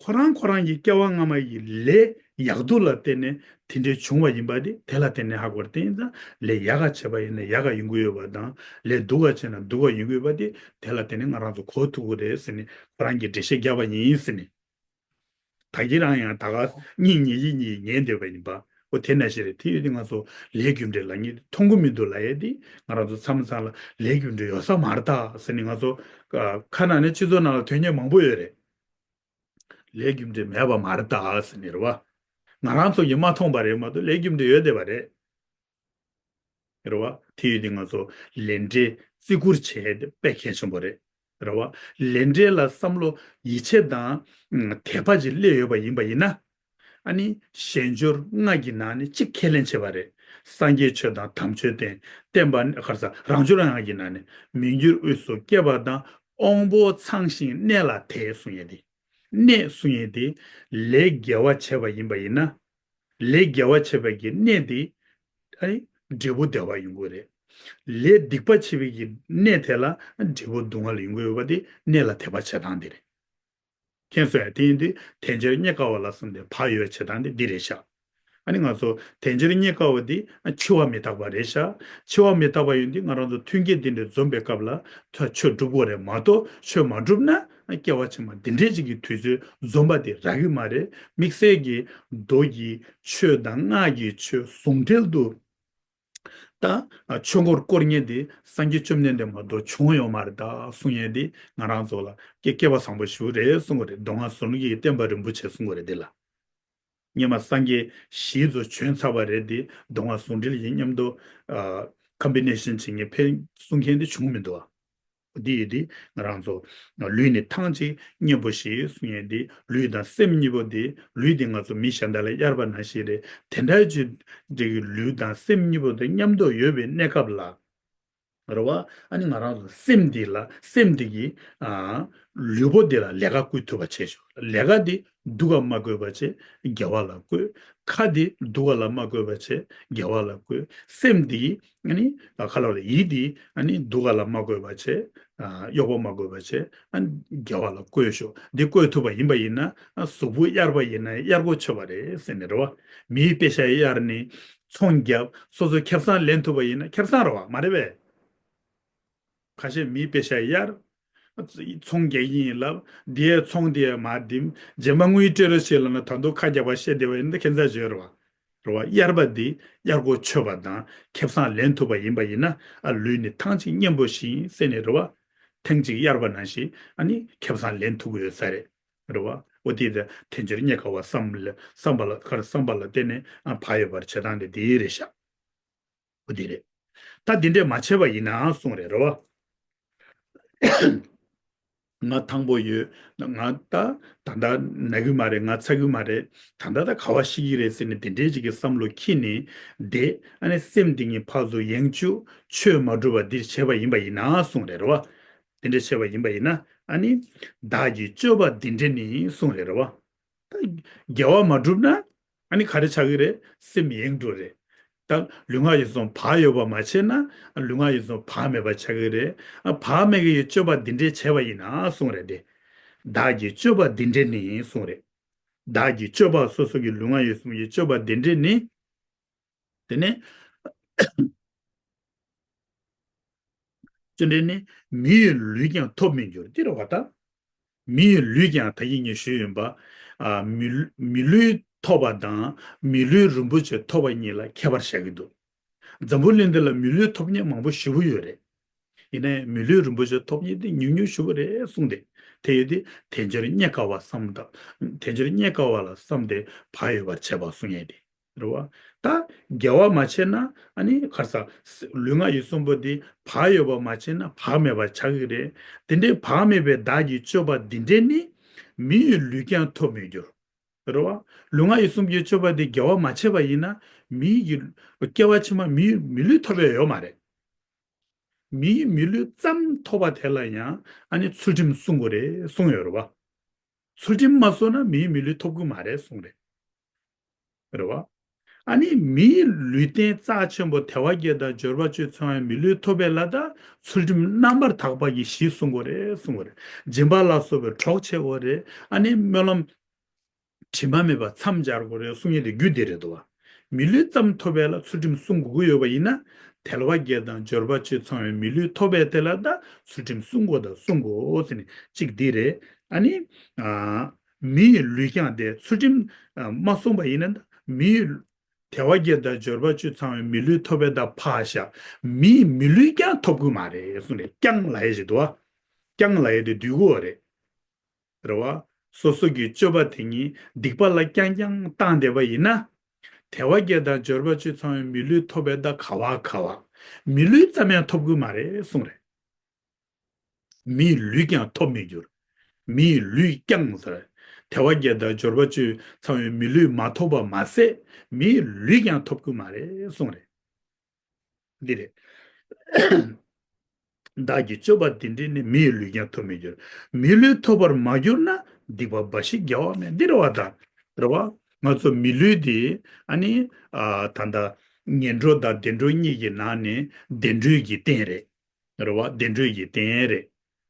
ཁོ་རང་ཁོ་རང་གི་སྐྱེ་བ་སྔ་མ་ཡི་ལས་ཡག་སྡུག་ལ་བརྟེན་ནས་དེ་འདྲའི་བྱུང་བ་ཡིན་པ་དེ་དེ་ལ་བརྟེན་ནས་ཧ་གོ་བ་རེད། དེ་ཡིན་ཙང་ལས་ཡག་ག་བྱས་པ་ཡིན་ན་ཡག་ག་ཡོང་གི་ཡོད་པ་དང་། ལས་སྡུག་ག་བྱས་ན་སྡུག་ག་ཡོང་གི་ཡོད་པ་དེ་དེ་ལ་བརྟེན་ནས་ང་རང་ཚོ་གོ་ཐུབ་ཀྱི་རེད་ཟེར་ནས་ཁོ་རང་གིས་འགྲེལ་བཤད་བརྒྱབ་པ་ཡིན་ཟེར་ནས། ད་གིན་རང་ཡང་ད་ག་གཉིད་ཉལ་གྱི་གཉིད་ཉལ་བསྡད་པ་ཡིན་པ། འོ་དེ་ནང་བཞིན་རེད། དེ་ཡོད་དུས་ང་ཚོ་ལས་རྒྱུ་འབྲས་ལབ་མཁན་དེ་མཐོང་གི་མི་འདུག་ལབ་ཡས་དེ། ང་རང་ཚོ་མཚམས་མཚམས་ལ་ལས་རྒྱུ་འབྲས་ཡོད་ས་མ་རེད་ད་ཟེར་ནས། ང་ཚོ་ཨ་ཁ་ནང་ནས་སྤྱི་ཚོགས་ནང་ལ་ཐོན་མཁན་མང་པོ་ཡོད་རེད། ལས་རྒྱུ་འབྲས་མེད་པ་མ་རེད་ད་ཟེར་ནས་རེད་བ། ང་རང་ཚོ་གིས་མ་མཐོང་པ་རེད་མ་གཏོགས་ལས་རྒྱུ་འབྲས་ཡོད་བསྡད་པ་རེད། རེད་བ། དེ་ཡོད་དུས་ང་ཚོ་ལས་འབྲས་བརྩི་བཀུར་བྱེད་ཡས་དེ་དཔེ་གལ་ཆེན་པོ་རེད། རེད་བ། ལས་འབྲས་ལ་བསམ་བློ་ཡིད་ཆེས་དང་དད་པ་ཅིག་སླེབས་ཡོད་པ་ཡིན་པ་ཡིན་ན། ཨ་ནི་གཞལ་འབྱོར་ལྔ་གི་ནང་ནས་གཅིག་ཁས་ལེན་བྱས་པ་རེད། སངས་རྒྱས་ཆོས་དང་དམ་ཆོས་བསྟན། བསྟན་པ་ག་རེ་ཟ། རང་འབྱོར་ལྔ་གི་ནང་ནས་མི་འགྱུར་དབུས་སུ་སྐྱེ་བ་དང་། དབང་པོ་ཚང་ཞིང་གནས་ལ་དད་གསུང་ཡས་དེ། གནས་གསུང་ཡས་དེ་ལས་དགེ་བ་བྱས་པ་ཡིན་པ་ཡིན་ན། ལས་དགེ་བ་བྱས་པའི་གི་གནས་དེ་ཨ་ནི་འབྲས་བུ་བདེ་བ་ཡོང་གི་རེད། ལས་སྡིག་པ་བྱས་པའི་གི་གནས་དེ་ལ་འབྲས་བུ་སྡུག་བསྔལ་ཡོང་གི་ཡོད་པ་དེ་གནས་ལ་དད་པ་བྱེད་སྟངས་དེ་རེད། མཁྱེན་སོང་ཡ། དེ་ཡིན་དུས་དལ་འབྱོར་རྙེད་དཀའ་བ་ལ་གསུམ་དེ་བག་ཡོད་བྱེད་སྟངས་དེ་འདི་རེད་ཤག་ཨ་ནི་ང་ཚོ་དལ་འབྱོར་རྙེད་དཀའ་བ་དེ་འཆི་བ་མི་རྟག་པ་རེད་ཤག་འཆི་བ་མི་རྟག་པ་ཡིན་དུས་ང་རང་ཚོ་མཐུན་རྐྱེན་དེ་འདྲ་འཛོམས་པའི་སྐབས་ལ་ད་ཆོས་སྒྲུབ་དགོས་རེད་མ་གཏོགས། ཆོས་མ་བསྒྲུབ་ན་སྐྱེ་བ་ཕྱི་མ་འདི་འདྲའི་ཅིག་གི་དུས་ཚོད་འཛོམས་པ་དེ་རག་གི་མ་རེད། དམིགས་བསལ་གྱི་མདོ་གི་ཆོས་དང་སྔགས་ཀྱི་ཆོས་ཟུང་འབྲེལ་དུ། ད་ཆོས་འཁོར་བསྐོར་མཁན་དེ་སངས་རྒྱས་བཅོམ་ལྡན་འདས་མ་གཏོགས་བྱུང་ཡོད་མ་རེད་ད་གསུང་ཡས་དེ་ང་རང་ཚོ་ལ་སྐལ་སྐལ་བ་བཟང་པོ་ཞིག་རེད་གསུང་གི་རེད། མདོ་སྔགས་ཟུང་འབྲེལ་གྱི་བསྟན་པ་རིན་པོ་ཆེ་གསུང་གི་རེད་དེ་ལ། སྔོན་མ་སངས་རྒྱས་བཞི་ཚོ་བྱོན་ཚར་བ་རེད་དེ། མདོ་སྔགས་ཟུང་འབྲེལ་གྱི་མཉམ་དུ་ཨ་ཀམ་བི་ནེ་ཤན་བྱེད་མཁན་ཕན་གསུང་མཁན་དེ་བྱུང་མི་འདུག་ཨ། འདི་ཡིན་དེ་ང་རང་ཚོ་ལུས་ནི་ཐང་ཅིག་གཉེན་པོ་ཞིག་གསུང་ཡས་དེ། ལུས་དང་སེམས་གཉིས་པོ་དེ། ལུས་དེ་ང་ཚོ་མི་གཞན་དག་ལས་གཡར་པ་ནང་བཞིན་རེད། དེ་འདྲ་ཅིག་དེ་གི་ལུས་དང་སེམས་གཉིས་པོ་དེ་མཉམ་དུ་ཡོད་པའི་གནས་སྐབས་ལ། རེད་བ། ཨ་ནི་ང་རང་ཚོ་སེམས་འདི་ལ་སེམས་འདི་གི་ཨ་ལུས་པོ་འདི་ལ་ལས་ཀ་བསྐུལ་ཐུབ་པ་བྱེད་ཤོག་ལས་ཀ་འདི་སྡུག་ག་མ་བསྐུལ་བ་བྱེད། དགེ་བ་ལ་བསྐུལ། ཁ་འདི་སྡུག་ག་ལ་མ་བསྐུལ་བ་བྱེད། དགེ་བ་ལ་བསྐུལ། སེམས་འདི་ཨ་ནི་ཁ་ལོ་རེ་ཡིད་འདི་ཨ་ནི་སྡུག་ག་ལ་མ་བསྐུལ་བ་བྱེད། ཨ་གཡོག་པོ་མ་བསྐུལ་བ་བྱེད། ཨ་ནི་དགེ་བ་ལ་བསྐུལ་ཤོག་འདི་བསྐུལ་ཐུབ་པ་ཡིན་པ་ཡིན་ན་ཨ་གཟུགས་པོ་གཡར་པ་ཡིན་ན་གཡར་དགོས་ཆོག་པ་རེད་ཟེར་ནས་རེད་བ། མིའི་པེ་ཤ་གཡར་ནས་ཚོང་བརྒྱབ། སོ་སོ་ཁེ་བཟང་ལེན་ཐུབ་པ་ཡིན་ན་ཁེ་བཟང་རེད་བ། མ་རེད་པས། ཁ་ཤས་མིའི་པེ་ཤ་གཡར། ཚོང་རྒྱག་གི་ཡིན་ལབ། འདིའི་ཚོང་དེ་མ་བསྡིམ། རྗེས་མ་དངུལ་སྤྲད་རོགས་བྱེད་ལབ་ན་ད་དུང་ཁ་རྒྱག་པ་བཤད་བསྡད་པ་ཡིན་ན་ཁྱད་མཚར་བརྗོད་རེད་བ། རེད་བ། གཡར་པ་འདི་གཡར་དགོས་ཆོག་པ་དང་ཁེ་བཟང་ལེན་ཐུབ་པ་ཡིན་པ་ཡིན་ན་ཨ་ལུས་ནི་ཐང་ཅིག་གཉེན་པོ་ཞིག་ཟེར་ནས་རེད་བ། ཐེངས་གཅིག་གཡར་པ་ནང་བཞིན་ཨ་ནི་ཁེ་བཟང་ལེན་ཐུབ་ཀྱི་ཡོད་ས་རེད། རེད་བ། འོ་དེ་དེ་དལ་འབྱོར་རྙེད་དཀའ་བ་བསམ་ལ་བསམ་པ་ལ་གར་བསམ་པ་ལ་བརྟེན་ནས་ཨ་བག་ཡོད་པར་བྱེད་སྟངས་དེ་དེ་རེད་ཤག་འོ་དེ་རེད། ད་དེ་འདྲས་མ་བྱས་པ་ཡིན་ན་གསུངས་རེད་རོ། ང་ཐང་པོ་ཡོད། ང་ད་ད་ལྟ་ན་གི་མ་རེད། ང་ཚ་གི་མ་རེད། ད་ལྟ་ད་ག་བ་ཤི་གི་རེད་ཟེར་ནས་དེ་འདྲས་ཅིག་གི་བསམ་བློ་འཁྱེར་ནས་བསྡད། ཨ་ནི་སེམས་འདི་ཉིད་ཕར་ཚུར་ཡེངས་བཅུག་ཆོས་མ་སྒྲུབ་པ་འདིར་བྱས་པ་ཡིན་པ་ཡིན་ན་གསུངས་རེད་རོ། དེ་འདྲས་བྱས་པ་ཡིན་པ་ཡིན་ན་ཨ་ནི་བདག་གི་སྤྱོད་པ་འདི་འདྲས་ནི་གསུངས་རེད་རོ། ད་དགེ་བ་མ་བསྒྲུབས་ན་ཨ་ནི་ག་རེ་ཆགས་ཀྱི་རེད། སེམས་ཡེངས་འགྲོ་རེད། ད་ལུས་ངག་ཡིད་གསུམ་བག་ཡོད་པ་མ་བྱས་ན་ལུས་ངག་ཡིད་གསུམ་བག་མེད་པ་ཆགས་ཀྱི་རེད། ཨ་བག་མེད་ཀྱི་སྤྱོད་པ་འདི་འདྲས་བྱས་པ་ཡིན་ན་གསུངས་རེད་དེ། བདག་གི་སྤྱོད་པ་འདི་འདྲས་ནི་གསུངས་རེད། བདག་གི་སྤྱོད་པ་སོ་སོ་གི་ལུས་ངག་ཡིད་གསུམ་གྱི་སྤྱོད་པ་འདི་འདྲས་ནི། དེ་ནས་ཅི་འདྲ་ནི། མི་ཡི་ལུས་ཀྱང་ཐོབ་མི་འགྱུར་འདི་རེད་བ་ད། མི་ཡི་ལུས་ཀྱང་ད་གིན་ངས་ཞུས་ཡིན་པ། ཨ་མི་མི་ལུས་ཐོབ་པ་དང་མི་ལུས་རིན་པོ་ཆེ་ཐོབ་པ་གཉིས་ལ་ཁྱད་པར་བཞག་གི་འདུག་འཛམ་བུ་གླིང་འདི་ལ་མི་ལུས་ཐོབ་མཁན་མང་པོ་ཞེ་པོ་ཡོད་རེད། ཡིན་ནའི་མི་ལུས་རིན་པོ་ཆེ་ཐོབ་མཁན་དེ་ཉུང་ཉུང་ཞེ་པོ་རེད་གསུངས་ཏེ། དེ་ཡོད་དེ་དལ་འབྱོར་རྙེད་དཀའ་བ་བསམ་དང་དལ་འབྱོར་རྙེད་དཀའ་བ་ལ་བསམ་སྟེ་བག་ཡོད་པར་བྱེད་པ་གསུང་ཡས་དེ། རེད་བ། ད་དགེ་བ་མ་བྱས་ན་ཨ་ནི་ག་རེ་ཟ། ལུས་ངག་ཡིད་གསུམ་པོ་འདི་བག་ཡོད་པ་མ་བྱས་ན་བག་མེད་པ་ཆགས་ཀྱི་རེད། དེ་འདྲའི་བག་མེད་པའི་བདག་གི་སྤྱོད་པ་འདི་འདྲས་ནི་མི་ཡི་ལུས་ཀྱང་ཐོབ་མི་འགྱུར། རེད་བ། ལུས་ངག་ཡིད་གསུམ་གྱི་སྤྱོད་པ་འདི་དགེ་བ་མ་བྱས་པ་ཡིན་ན་མི་ཡི་སྐྱེ་བ་ཕྱི་མ་མི་ཡི་མི་ལུས་ཐོབ་ཡ་ཡོད་མ་རེད། མི་ཡི་མི་ལུས་ཙམ་ཐོབ་པ་དེ་ལ་ཡང་ཨ་ནི་ཚུལ་ཁྲིམས་བསྲུང་དགོས་རེད་གསུངས་ཡོད་རེད་བ། ཚུལ་ཁྲིམས་མ་བསྲུངས་ན་མིའི་མི་ལུས་ཐོབ་ཀྱི་མ་རེད་གསུངས་རེད། རེད་བ། ཨ་ནི་མིའི་ལུས་རྟེན་རྩ་ཆེན་པོ་དལ་བ་བརྒྱད་དང་འབྱོར་པ་བཅུ་ཚང་བའི་མི་ལུས་ཐོབ་པའི་ལ་ད་ཚུལ་ཁྲིམས་རྣམ་པར་དག་པ་གི་གཞི་བསྲུང་དགོས་རེད་གསུངས་པ་རེད། སྦྱིན་པ་ལ་སོགས་པའི་གྲོགས་བྱེད་དགོས་རེད། ཨ་ནི་སྨོན་ལམ། དྲི་མ་མེད་པར་མཚམས་སྦྱར་དགོས་རེད་གསུང་ཡས་དེ་རྒྱུ་དེ་རེད་དོ། མི་ལུས་ཙམ་ཐོབ་པའི་ལ་ཚུལ་ཁྲིམས་བསྲུང་དགོས་ཀྱི་ཡོད་པ་ཡིན་ན། དལ་བ་བརྒྱད་དང་འབྱོར་པ་བཅུ་ཚང་བའི་མི་ལུས་ཐོབ་པའི་དེ་ལ་ད་ཚུལ་ཁྲིམས་བསྲུང་དགོས་དང་བསྲུང་དགོས་ཟེར་ནས་གཅིག་འདི་རེད། ཨ་ནི། ཨ། མི་ཡི་ལུས་ཀྱང་དེ་ཚུལ་ཁྲིམས་ཨ་མ་བསྲུངས་པ་ཡིན་ན་ད་མི་ཡི་དལ་བ་བརྒྱད་དང་འབྱོར་པ་བཅུ་ཚང་བའི་མི་ལུས་ཐོབ་པའི་ད་ཕ་ཤ་མིའི་མི་ལུས་ཀྱང་ཐོབ་ཀྱི་མ་རེད་གསུངས་ནས་ཀྱང་ལ་ཡས་ཞིག་འདུག་བ། ཀྱང་ལ་ཡས་དེ་སྡུག་གོ་རེད། རེད་བ། སོ་སོ་གི་སྤྱོད་པ་དེ་ཉིད་སྡིག་པ་ལ་རྐྱང་རྐྱང་བཏང་བསྡད་པ་ཡིན་ན། དལ་བ་བརྒྱད་དང་འབྱོར་པ་བཅུ་ཚང་བའི་མི་ལུས་ཐོབ་པའི་ད་ག་བ་ག་བ། མི་ལུས་ཙམ་ཡང་ཐོབ་ཀྱི་མ་རེད་གསུངས་རེད། མིའི་ལུས་ཀྱང་ཐོབ་མི་འགྱུར། མིའི་ལུས་ཀྱང་ཟེར། དལ་བ་བརྒྱད་དང་འབྱོར་པ་བཅུ་ཚང་བའི་མི་ལུས་མ་ཐོབ་པ་མ་ཟད་མིའི་ལུས་ཀྱང་ཐོབ་ཀྱི་མ་རེད་གསུངས་རེད། འདི་རེད། བདག་གི་སྤྱོད་པ་འདི་འདྲས་ནི་མི་ཡི་ལུས་ཀྱང་ཐོབ་མི་འགྱུར། མི་ལུས་ཐོབ་པར་མ་གྱུར་ན་སྡིག་པ་འབའ་ཞིག་དགེ་བ་མེད་འདི་རེད་བ་དང་། རེད་བ། ང་ཚོ་མི་ལུས་འདི་ཨ་ནི་ཨ་ད་ལྟ་ངན་འགྲོ་དང་བདེ་འགྲོ་གཉིས་ཀྱི་ནང་ནས་བདེ་འགྲོའི་གི་རྟེན་རེད། རེད་བ། བདེ་འགྲོའི་གི་རྟེན་རེད།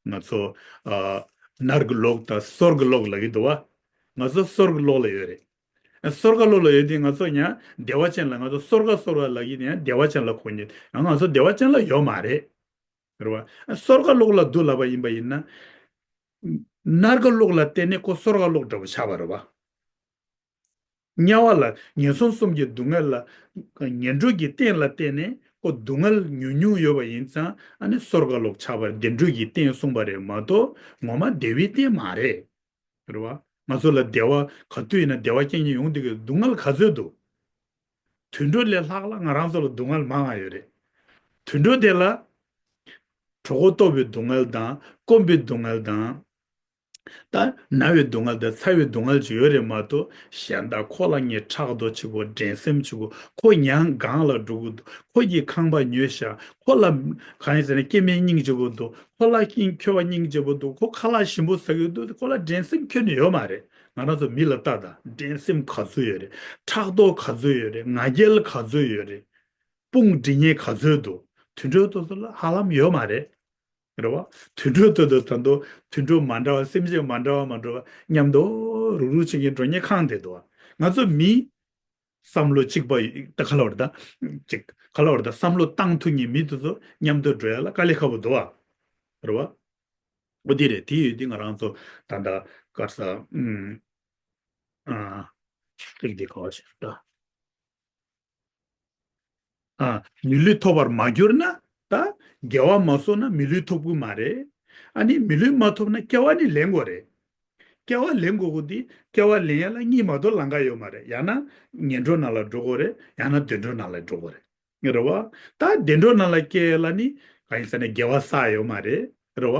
ང་ཚོ་ཨ་ནར་གི་ལོག་དང་སོར་གི་ལོག་ལ་གི་འདུག་བ། ང་ཚོ་སོར་གི་ལོག་ལ་ཡོད་རེད། སོར་ཁ་ལོག་ལ་ཡོད་དུས་ང་ཚོ་ཡང་བདེ་བ་ཅན་ལ་ང་ཚོ་སོར་ཁ་སོར་ཁ་ལ་ཡིན་ཡང་བདེ་བ་ཅན་ལ་གོ་ཉེ་ཡང་ང་ཚོ་བདེ་བ་ཅན་ལ་ཡོད་མ་རེད། རེད་བ། སོར་ཁ་ལོག་ལ་འདུག་ལབ་པ་ཡིན་པ་ཡིན་ན། སྣར་ཁ་ལོག་ལ་བརྟེན་ནས་ཁོ་སོར་ཁ་ལོག་འདྲ་པོ་ཆགས་པ་རེད་བ། དམྱལ་བ་ལ་ངན་སོང་གསུམ་གྱི་སྡུག་བསྔལ་ལ་ངན་འགྲོ་གི་རྟེན་ལ་བརྟེན་ནས་ཁོ་སྡུག་བསྔལ་ཉུང་ཉུང་ཡོད་པ་ཡིན་ཙང་ཨ་ནི་སོར་ཁ་ལོག་ཆགས་པར་བདེ་འགྲོ་གི་རྟེན་གསུངས་པ་རེད་མ་གཏོགས་ངོ་མ་བདེ་བའི་རྟེན་མ་རེད། རེད་བ། ང་ཚོ་ལ་བདེ་བ་ག་དུས་ཡིན་ན་བདེ་བ་རྐྱང་རྐྱང་ཡོང་དུས་ཀྱི་སྡུག་བསྔལ་ག་ཚོད་འདུག་དུད་འགྲོ་ལས་ལྷག་ལ་ང་རང་ཚོ་ལ་སྡུག་བསྔལ་མང་བ་ཡོད་རེད། དུད་འགྲོ་དེ་ལ་གྲོད་ཁོག་ལྟོགས་པའི་སྡུག་བསྔལ་དང་སྐོམ་པའི་སྡུག་བསྔལ་དང་། ད་ན་བའི་སྡུག་བསྔལ་དང་ཚ་བའི་སྡུག་བསྔལ་ཅིག་ཡོད་རེད་མ་གཏོགས་གཞན་དག་ཁོ་ལ་ངས་ཕྲག་དོག་བྱེད་དགོས་འགྲན་སེམས་བྱེད་དགོས་ཁོ་ཉང་སྒང་ལ་འགྲོ་གི་འདུག་ཁོ་གི་ཁང་པ་ཉོས་ཤག་ཁོ་ལ་གང་ཡིན་ཟེར་ན་སྐྱེ་དམན་སྙིང་རྗེ་པོ་འདུག་ཁོ་ལ་སྐྱིན་ཁྱོད་པ་སྙིང་རྗེ་པོ་འདུག་ཁོ་ཁ་ལག་ཞིམ་པོ་ཟ་གི་འདུག་ཁོ་ལ་འགྲན་སེམས་ཁྱོན་ནས་ཡོད་མ་རེད། ང་རང་ཚོ་མི་ལ་ལྟ་དང་འགྲན་སེམས་ག་ཚོད་ཡོད་རེད། ཕྲག་དོག་ག་ཚོད་ཡོད་རེད། ང་རྒྱལ་ག་ཚོད་ཡོད་རེད། དཔུང་སྒྲིག་མཁན་ག་ཚོད་འདུག་དུད་འགྲོ་དེ་ཚོ་ལ་ཧ་ལམ་ཡོད་མ་རེད། རེད་བ། དུད་འགྲོ་དེ་ཚོ་ད་དུང་དུད་འགྲོ་མ་འདྲ་བ་སེམས་ཅན་མ་འདྲ་བ་མ་འདྲ་བ་མཉམ་དུ་རུག་རུག་བྱེད་མཁན་འགྲོ་མཁན་གང་དེ་འདུག་ང་ཚོ་མི་བསམ་བློ་གཅིག་པ་ད་ག་ལ་བར་ད་ཅིག་ག་ལ་བར་ད་བསམ་བློ་བཏང་ཐུབ་མཁན་མི་དེ་ཚོ་མཉམ་དུ་འགྲོ་ཡ་ལ་དཀའ་ལས་ཁག་པོ་འདུག་བ། རེད་བ། འོ་དེ་རེད། དེ་ཡོད་དུས་ང་རང་ཚོ་ད་ལྟ་ག་རེ་ཟ་ཨུམ། ཨ། ཏིག་ཏིག་གོ་ཞིག་ད། ཨ། མི་ལུས་ཐོབ་པར་མ་གྱུར་ན་ད་དགེ་བ་མ་བསགས་ན་མི་ལུས་ཐོབ་ཀྱི་མ་རེད། ཨ་ནི་མི་ལུས་མ་ཐོབ་ན་སྐྱེ་བ་ནི་ལེན་དགོས་རེད། སྐྱེ་བ་ལེན་དགོས་ཀྱི་དེ་སྐྱེ་བ་ལེན་ཡ་ལ་གཉིས་མ་གཏོགས་ལམ་ཁ་ཡོད་མ་རེད། ཡང་ན་ངན་འགྲོ་ནང་ལ་འགྲོ་དགོས་རེད། ཡང་ན་བདེ་འགྲོ་ནང་ལ་འགྲོ་དགོས་རེད། རེད་བ། ད་བདེ་འགྲོ་ནང་ལ་སྐྱེ་ཡ་ལ་ནི་གང་ཡིན་ཟེར་ན་དགེ་བ་བསགས་ཡོད་མ་རེད། རེད་བ།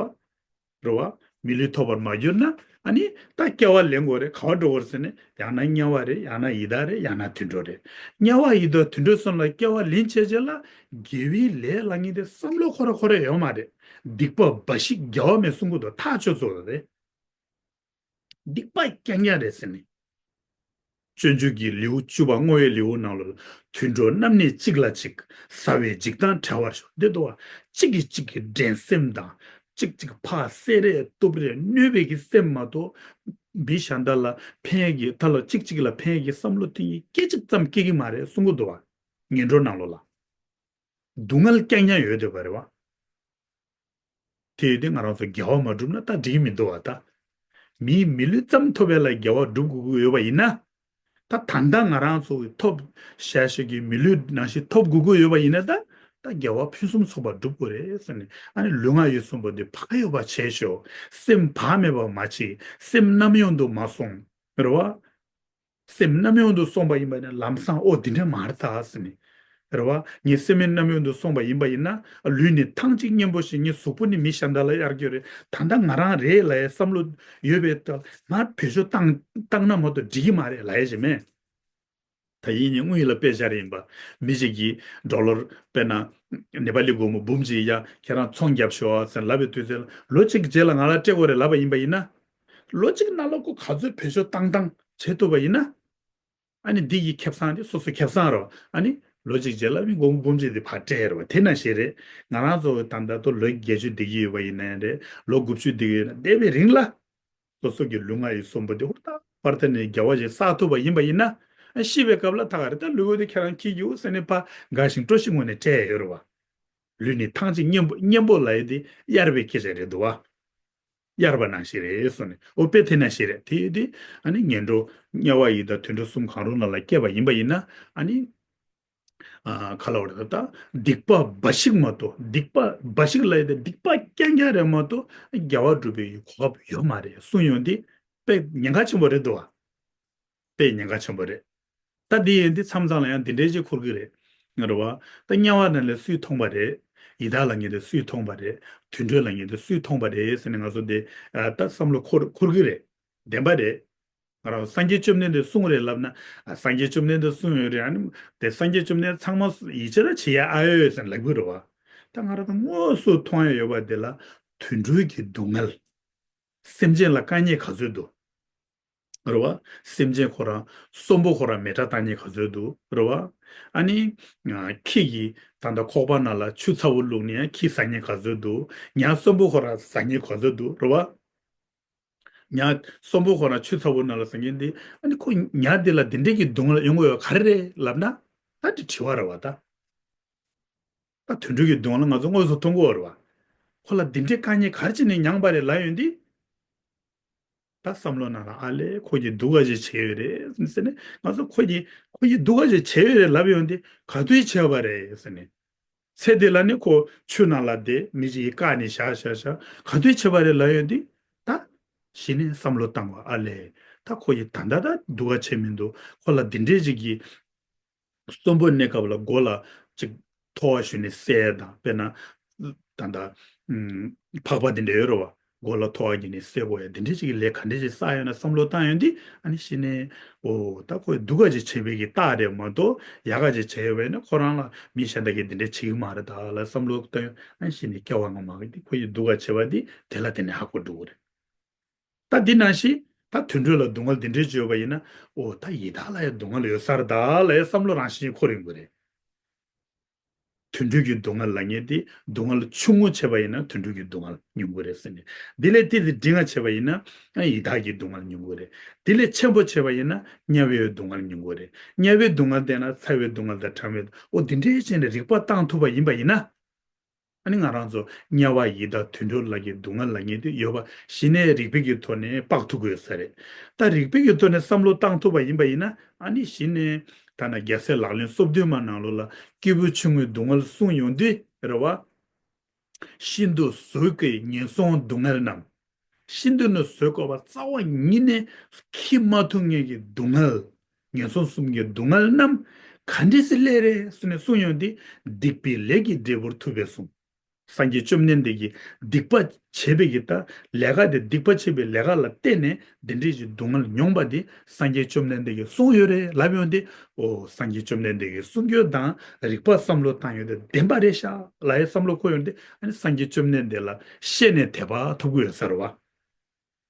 རེད་བ། མི་ལུས་ཐོབ་པར་མ་གྱུར་ན་ཨ་ནི་ད་སྐྱེ་བ་ལེན་དགོས་རེད། ག་བ་འགྲོ་དགོས་ཟེར་ནས་ཡང་ན་དམྱལ་བ་རེད། ཡང་ན་ཡི་དྭགས་རེད། ཡང་ན་དུད་འགྲོ་རེད། དམྱལ་བ་ཡི་དྭགས་དུད་འགྲོ་གསུམ་ལ་སྐྱེ་བ་ལེན་བྱས་རྗེས་ལ་དགེ་བའི་ལས་ལ་ངེས་དེ་བསམ་བློ་འཁོར་ར་འཁོར་ར་ཡོད་མ་རེད། སྡིག་པ་འབའ་ཞིག་དགེ་བ་མེད་གསུང་གི་འདུག་ཐག་ཆོད་ཚོད་རེད། སྡིག་པ་རྐྱང་རྐྱང་རེད་ཟེར་ནས། སྤྱོད་འཇུག་གི་ལེའུ་བཅུ་པ་བསྔོ་བའི་ལེའུ་ནང་ལ། དུད་འགྲོ་རྣམས་ནི་གཅིག་ལ་གཅིག་ཟ་བའི་འཇིགས་དང་བྲལ་བར་ཤོག་འདི་འདུག་བ། གཅིག་གིས་གཅིག་གི་འགྲན་སེམས་དང་། གཅིག་གཅིག་ཕར་བསད་རེས་གཏུབ་རེས་གནོད་པའི་གི་སེམས་མ་གཏོགས། མི་གཞན་དག་ལ་ཕན་ཡས་ཀྱི་ད་ལ་གཅིག་གཅིག་ལ་ཕན་ཡས་ཀྱི་བསམ་བློ་དེ་སྐད་ཅིག་ཙམ་སྐྱེ་གི་མ་རེད་གསུང་གི་འདུག་བ། ངན་འགྲོ་ནང་ལོགས་ལ། སྡུག་བསྔལ་རྐྱང་རྐྱང་ཡོད་བསྡད་པ་རེད་བ། དེ་ཡོད་དུས་ང་རང་ཚོ་དགེ་བ་མ་བསྒྲུབས་ན་ད་འགྲིག་གི་མི་འདུག་བ་ད། མིའི་མི་ལུས་ཙམ་ཐོབ་པ་ལ་དགེ་བ་སྒྲུབ་དགོས་ཀྱི་ཡོད་པ་ཡིན་ན། ད་ད་ལྟ་ང་རང་ཚོ་གི་ཐོབ་བཞག་བཞག་གི་མི་ལུས་ནང་བཞིན་ཐོབ་དགོས་ཀྱི་ཡོད་པ་ཡིན་ན་ད། ད་དགེ་བ་ཕུན་སུམ་ཚོགས་པ་སྒྲུབ་དགོས་རེད་ཟེར་ནས། ཨ་ནི་ལུས་ངག་ཡིད་གསུམ་པོ་འདི་བག་ཡོད་པ་བྱས་ཤོག་སེམས་བག་མེད་པ་མ་བྱེད། སེམས་རྣམ་གཡེང་དུ་མ་སོང་། རེད་བ། སེམས་རྣམ་གཡེང་དུ་སོང་པ་ཡིན་པ་ནི་ལམ་སང་ཨོ་འདི་འདྲ་མ་རེད་ད་ཟེར་ནས། རེད་བ། ངས་སེམས་རྣམ་གཡེང་དུ་སོང་པ་ཡིན་པ་ཡིན་ན། ལུས་ནི་ཐང་ཅིག་གཉེན་པོ་ཞིག་ངའི་གཟུགས་པོ་ནི་མི་གཞན་དག་ལ་གཡར་རྒྱུ་རེད། ད་ལྟ་ང་རང་རེད་ལབ་ཡའི་བསམ་བློ་ཡོད་པའི་ཐོག་ང་བེད་སྤྱོད་བཏང་བཏང་ན་མ་གཏོགས་འགྲིག་གི་མ་རེད་ལབ་ཡ་ཞིག་མེད། ད་ཡིན་ནའི་དངུལ་ལ་དཔེ་བཞག་རེད་ཡིན་པ། མི་ཞིག་གིས་ཌོ་ལར་དཔེར་ན་ནེ་པ་ལི་སྒོར་མོ་འབུམ་གཅིག་ཡ་ཁྱེད་རང་ཚོང་རྒྱབ་ཤོག་ཟེར་ལབ་པའི་དུས་ཚོད་ལ་ལོ་གཅིག་རྗེས་ལ་ང་ལ་སྤྲད་དགོས་རེད་ལབ་པ་ཡིན་པ་ཡིན་ན། ལོ་གཅིག་ནང་ལ་ཁོ་ག་ཚོད་བེད་སྤྱོད་བཏང་བཏང་བྱེད་ཐུབ་པ་ཡིན་ན། ཨ་ནི་འདི་ཡི་ཁེ་བཟང་དེ་སོ་སོ་ཁེ་བཟང་རོ། ཨ་ནི་ལོ་གཅིག་རྗེས་ལ་མི་སྒོར་མོ་འབུམ་གཅིག་དེ་ཕར་སྤྲད་རེད་བ། དེ་ནང་བཞིན་རེད། ང་རང་ཚོ་ད་ལྟ་ལོ་བརྒྱད་ཅུ་བསྡད་ཀྱི་ཡོད་པ་ཡིན་ན་རེད། ལོ་དགུ་བཅུ་བསྡད་ཀྱི་ཡོད་ན་བསྡད་པའི་རིང་ལ། སོ་སོ་གི་ལུས་ངག་ཡིད་གསུམ་པོ་དེ་ཧུར་ཐག་པར་ཐོན་ནས་དགེ་བ་ཞིག་བསགས་ཐུབ་པ་ཡིན་པ་ཡིན་ན། ཤི་བའི་སྐབས་ལ་ད་ག་རེ་ད་ལུས་པོ་དེ་ཁྱེད་རང་འཁྱེར་རྒྱུ་ཟེར་ནས་ཕར་དགའ་ཞིང་སྤྲོ་ཞིང་ངོས་ནས་སྤྲད་ཡོད་རེད་བ། ལུས་ནི་ཐང་ཅིག་གཉེན་པོ་གཉེན་པོ་ལབ་ཡས་དེ་གཡར་བའི་སྐད་ཆ་རེད་འདུག་བ། གཡར་བ་ནང་བཞིན་རེད་གསུངས་ནས། ཨོ་དཔེ་དེ་ནང་བཞིན་རེད། དེ་ཡོད་དུས་ཨ་ནི་ངན་འགྲོ་དམྱལ་བ་ཡི་དྭགས་དུད་འགྲོ་གསུམ་གང་རུང་ནང་ལ་སྐྱེས་པ་ཡིན་པ་ཡིན་ན། ཨ་ནི། ཨ། ག་ལབ་དགོས་རེད་ད། སྡིག་པ་འབའ་ཞིག་མ་གཏོགས། སྡིག་པ་འབའ་ཞིག་ལབ་ཡས་དེ་སྡིག་པ་རྐྱང་རྐྱང་རེད་མ་གཏོགས་དགེ་བ་སྒྲུབ་པའི་གོ་སྐབས་ཡོད་མ་རེད་གསུངས་ཡོང་དུས་དཔེ་ཉེན་ཁ་ཆེན་པོ་རེད་འདུག་བ། དཔེ་ཉེན་ཁ་ཆེན་པོ་རེད། ད་འདི་ཡིན་དུས་མཚམས་མཚམས་ལ་ཡང་འདི་འདྲའི་ཅིག་འཁོར་གི་རེད། ང་རེད་བ། ད་དམྱལ་བ་ནང་ལ་སུས་མཐོང་པ་རེད། ཡི་དྭགས་ལབ་མཁན་དེ་སུས་མཐོང་པ་རེད། དུད་འགྲོ་ལབ་མཁན་དེ་སུས་མཐོང་པ་རེད་ཟེར་ནས་ང་ཚོ་འདི། ཨ། ད་བསམ་བློ་འཁོར་འཁོར་གི་རེད། བདེན་པ་རེད། ང་རང་སངས་རྒྱས་བཅོམ་ལྡན་འདས་གསུངས་རེད་ལབ་ན། ཨ། སངས་རྒྱས་བཅོམ་ལྡན་འདས་གསུངས་ཡོད་རེད། ཨ་ནི་དེ་སངས་རྒྱས་བཅོམ་ལྡན་འདས་ཚང་མ་ཡིད་ཆེས་ར་བྱེད་ཡ་ཨ་ཡོད་ཟེར་ལབ་གི་རེད་བ། ད་ང་རང་ད་དངོས་སུ་མཐོང་ཡ་ཡོད་པ་དེ་ལ་དུད་འགྲོའི་གི་སྡུག་བསྔལ། སེམས་ཅན་ལ་དཀའ་ངལ་ག་ཚོད་འདུག་རེད་བ། སེམས་ཅན་ཁོ་རང་གསོན་པོ་ཁོ་རང་མེ་དྲག་བཏང་མཁན་ག་ཚོད་འདུག་རེད་བ། ཨ་ནི། ཨ། ཁྱི་གིས་ད་ལྟ་ཁོག་པ་ནང་ལ་ཆུ་ཚ་པོ་བླུགས་ནས་ཁྱི་ཟ་མཁན་ག་ཚོད་འདུག་ཉ་གསོན་པོ་ཁོ་རང་ཟ་མཁན་ག་ཚོད་འདུག་རེད་བ། ཉ་གསོན་པོ་ཁོ་རང་ཆུ་ཚ་པོ་ནང་ལ་ཟ་མཁན་དེ། ཨ་ནི་ཁོ་ཉ་དེ་ལ་འདི་འདྲས་ཀྱི་སྡུག་བསྔལ་ཡོང་གི་ཡོད་ག་རེ་རེད་ལབ་ན། ད་དེ་དྲི་བ་རེད་བ་ད། ད་དུད་འགྲོ་གི་སྡུག་བསྔལ་ང་ཚོ་དངོས་སུ་མཐོང་གི་ཡོད་རེད་བ། ཁོ་ལ་འདི་འདྲའི་དཀའ་ངལ་ག་རེ་བྱས་ནས་མྱངས་པ་རེད་ལབ་ཡོང་དུས། ད་བསམ་བློ་ནང་ལ་ཨ་ལས་ཁོ་གིས་སྡུག་ག་ཞིག་བྱས་ཡོད་རེད་ཟེར་ནས། ང་ཚོ་ཁོ་གིས་ཁོ་གིས་སྡུག་ག་ཞིག་བྱས་ཡོད་རེད་ལབ་ཡོང་དུས་ག་དུས་བྱས་པ་རེད་ཟེར་ནས། ཚེ་འདི་ལ་ནི་ཁོ་ཆུ་ནང་ལ་བསྡད། མི་ཞིག་གིས་བཀག་ནས་བཞག་བཞག་བཞག་ག་དུས་བྱས་པ་རེད་ལབ་ཡོང་དུས། ད་གཞི་ནས་བསམ་བློ་བཏང་བ་ཨ་ལས། ད་ཁོ་གིས་ད་ལྟ་ད་སྡུག་ག་བྱས་མི་འདུག་ཁོ་ལ་འདི་འདྲས་ཅིག་གིས། གསོན་པོ་གནས་སྐབས་ལ་མགོ་ལ་ཅིག་ཐོ་བ་གཞུས་ནས་བསད་དང་། དཔེར་ན། ད་ལྟ། ཨུམ། ཕག་པ་འདི་འདྲ་ཡོད་རེད་བ། མགོ་ལ་ཐོ་བ་གཞུས་ནས་བསད་དགོས་ཡ་འདི་འདྲའི་ཅིག་གི་ལས་ག་འདྲ་ཅིག་བསགས་ཡོད་ན་བསམ་བློ་བཏང་ཡོང་དུས། ཨ་ནི་གཞི་ནས། ཨོ། ད་ཁོས་སྡུག་ག་ཅིག་བྱས་པའི་གི་རྟགས་རེད་མ་གཏོགས་ཡག་ག་ཅིག་བྱས་ཡོད་པ་ཡིན་ན་ཁོ་རང་ལ་མི་གཞན་དག་གིས་འདི་འདྲ་བྱེད་ཀྱི་མ་རེད་ད་ལ་བསམ་བློ་བཏང་ཡོང་། ཨ་ནི་གཞི་ནས་སྐྱེ་བ་སྔ་མ་གི་འདི་ཁོ་ཡི་སྡུག་ག་བྱས་པ་འདི་དེ་ལ་དེ་ནས་ཧ་གོ་འགྲོ་གི་རེད། ད་འདི་ནང་བཞིན་ད་དུད་འགྲོ་ལ་སྡུག་བསྔལ་འདི་འདྲའི་ཅིག་ཡོད་པ་ཡིན་ན། ཨོ། ད་ཡི་དྭགས་ལ་ཡང་སྡུག་བསྔལ་ཡོད་ས་རེད་ད་ལབ་ཡ་བསམ་བློ་རང་བཞིན་འཁོར་ཡོང་གི་རེད། དུད་འགྲོ་གི་སྡུག་བསྔལ་ལབ་མཁན་དེ་སྡུག་བསྔལ་ཆུང་ངུ་བྱས་པ་ཡིན་ན་དུད་འགྲོ་གི་སྡུག་བསྔལ་མྱོང་གི་རེད་ཟེར་ནས། འདི་ལས་ཏོག་ཙམ་འབྲིང་བ་བྱས་པ་ཡིན་ན་ཡི་དྭགས་ཀྱི་སྡུག་བསྔལ་མྱོང་གི་རེད། འདི་ལས་ཆེན་པོ་བྱས་པ་ཡིན་ན་དམྱལ་བའི་སྡུག་བསྔལ་མྱོང་གི་རེད། དམྱལ་བའི་སྡུག་བསྔལ་དེ་ན་ཚ་བའི་སྡུག་བསྔལ་དང་གྲང་བའི། ཨོ། འདི་འདྲའི་ཅན་ལ་རིག་པ་བཏང་ཐུབ་པ་ཡིན་པ་ཡིན་ན། ཨ་ནི་ང་རང་ཚོ་དམྱལ་བ་ཡི་དྭགས་དུད་འགྲོ་ལ་གི་སྡུག་བསྔལ་ལབ་མཁན་དེ་ཡོད་པ་གཞི་ནས་རིག་པའི་གི་ཐོག་ནས་དཔག་ཐུབ་དགོས་ས་རེད། ད་རིག་པའི་གི་ཐོག་ནས་བསམ་བློ་བཏང་ཐུབ་པ་ཡིན་པ་ཡིན་ན། ཨ་ནི་གཞི་ནས་ད་ན་རྒྱལ་སྲས་ལག་ལེན་སོ་བདུན་མ་ནང་ལོགས་ལ་སྐྱེས་བུ་ཆུང་ངུའི་སྡུག་བསྔལ་གསུངས་ཡོང་དུས་རེད་བ། ཤིན་ཏུ་བཟོད་དཀའི་ངན་སོང་སྡུག་བསྔལ་རྣམས། ཤིན་ཏུ་ནི་བཟོད་དཀའ་བ་རྩ་བ་ཉིད་ནས་འཁྱེར་མ་ཐུབ་མཁན་གྱི་སྡུག་བསྔལ། ངན་སོང་གསུམ་གྱི་སྡུག་བསྔལ་རྣམས་ག་འདྲས་སེ་སླེབས་རེད་ཟེར་ནས་གསུངས་ཡོང་དུས། སྡིག་པའི་ལས་ཀྱི་འབྲས་བུར་ཐུབ་པས་གསུངས། སངས་རྒྱས་བཅོམ་ལྡན་འདས་ཀྱིས་སྡིག་པ་བྱས་པའི་གི་ད་ལས་ཀ་དེ། སྡིག་པ་བྱས་པའི་ལས་ཀ་ལ་བརྟེན་ནས་འདི་འདྲས་ཀྱི་སྡུག་བསྔལ་མྱོང་པ་དེ་སངས་རྒྱས་བཅོམ་ལྡན་འདས་ཀྱིས་གསུངས་ཡོད་རེད་ལབ་ཡོང་དུས། ཨོ། སངས་རྒྱས་བཅོམ་ལྡན་འདས་ཀྱི་གསུང་རྒྱུན་དང་རིག་པ་བསམ་བློ་བཏང་ཡོད་དེ་བདེན་པ་རེད་ཤག་ལབ་ཡའི་བསམ་བློ་འཁོར་ཡོང་དུས། ཨ་ནི་སངས་རྒྱས་བཅོམ་ལྡན་འདས་ལ་བཤད་ནས་དད་པ་ཐོབ་ཀྱི་ཡོད་ས་རེད་བ།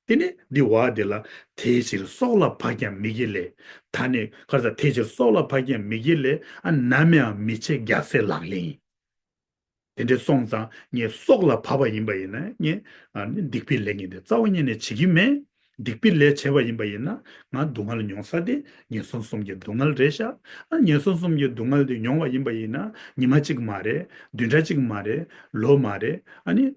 དེ་ནས་འདི་བ་དེ་ལ། དེ་ཕྱིར་སྲོག་ལ་བབ་ཀྱང་མི་བགྱིད་ལས། ད་ནི་ཁར་ས་དེ་ཕྱིར་སྲོག་ལ་བབ་ཀྱང་མི་བགྱིད་ལས། ཨ་ནམ་ཡང་མི་བྱེད་རྒྱལ་སྲས་ལག་ལེན་ཡིན། དེ་འདྲ་སོང་ཙང་ངས་སྲོག་ལ་བབ་པ་ཡིན་པ་ཡིན་ན་ངས་ཨ་ནི་སྡིག་པའི་ལས་ངས་དེ་རྩ་བ་ཉིད་ནས་བྱེད་ཀྱི་མེད། སྡིག་པའི་ལས་བྱས་པ་ཡིན་པ་ཡིན་ན་ང་སྡུག་བསྔལ་མྱོང་ས་དེ་ངན་སོང་གསུམ་གྱི་སྡུག་བསྔལ་རེད་ཤག་ཨ་ངན་སོང་གསུམ་གྱི་སྡུག་བསྔལ་དེ་མྱོང་བ་ཡིན་པ་ཡིན་ན་ཉི་མ་གཅིག་མ་རེད། བདུན་ཕྲག་གཅིག་མ་རེད། ལོ་མ་རེད། ཨ་ནི་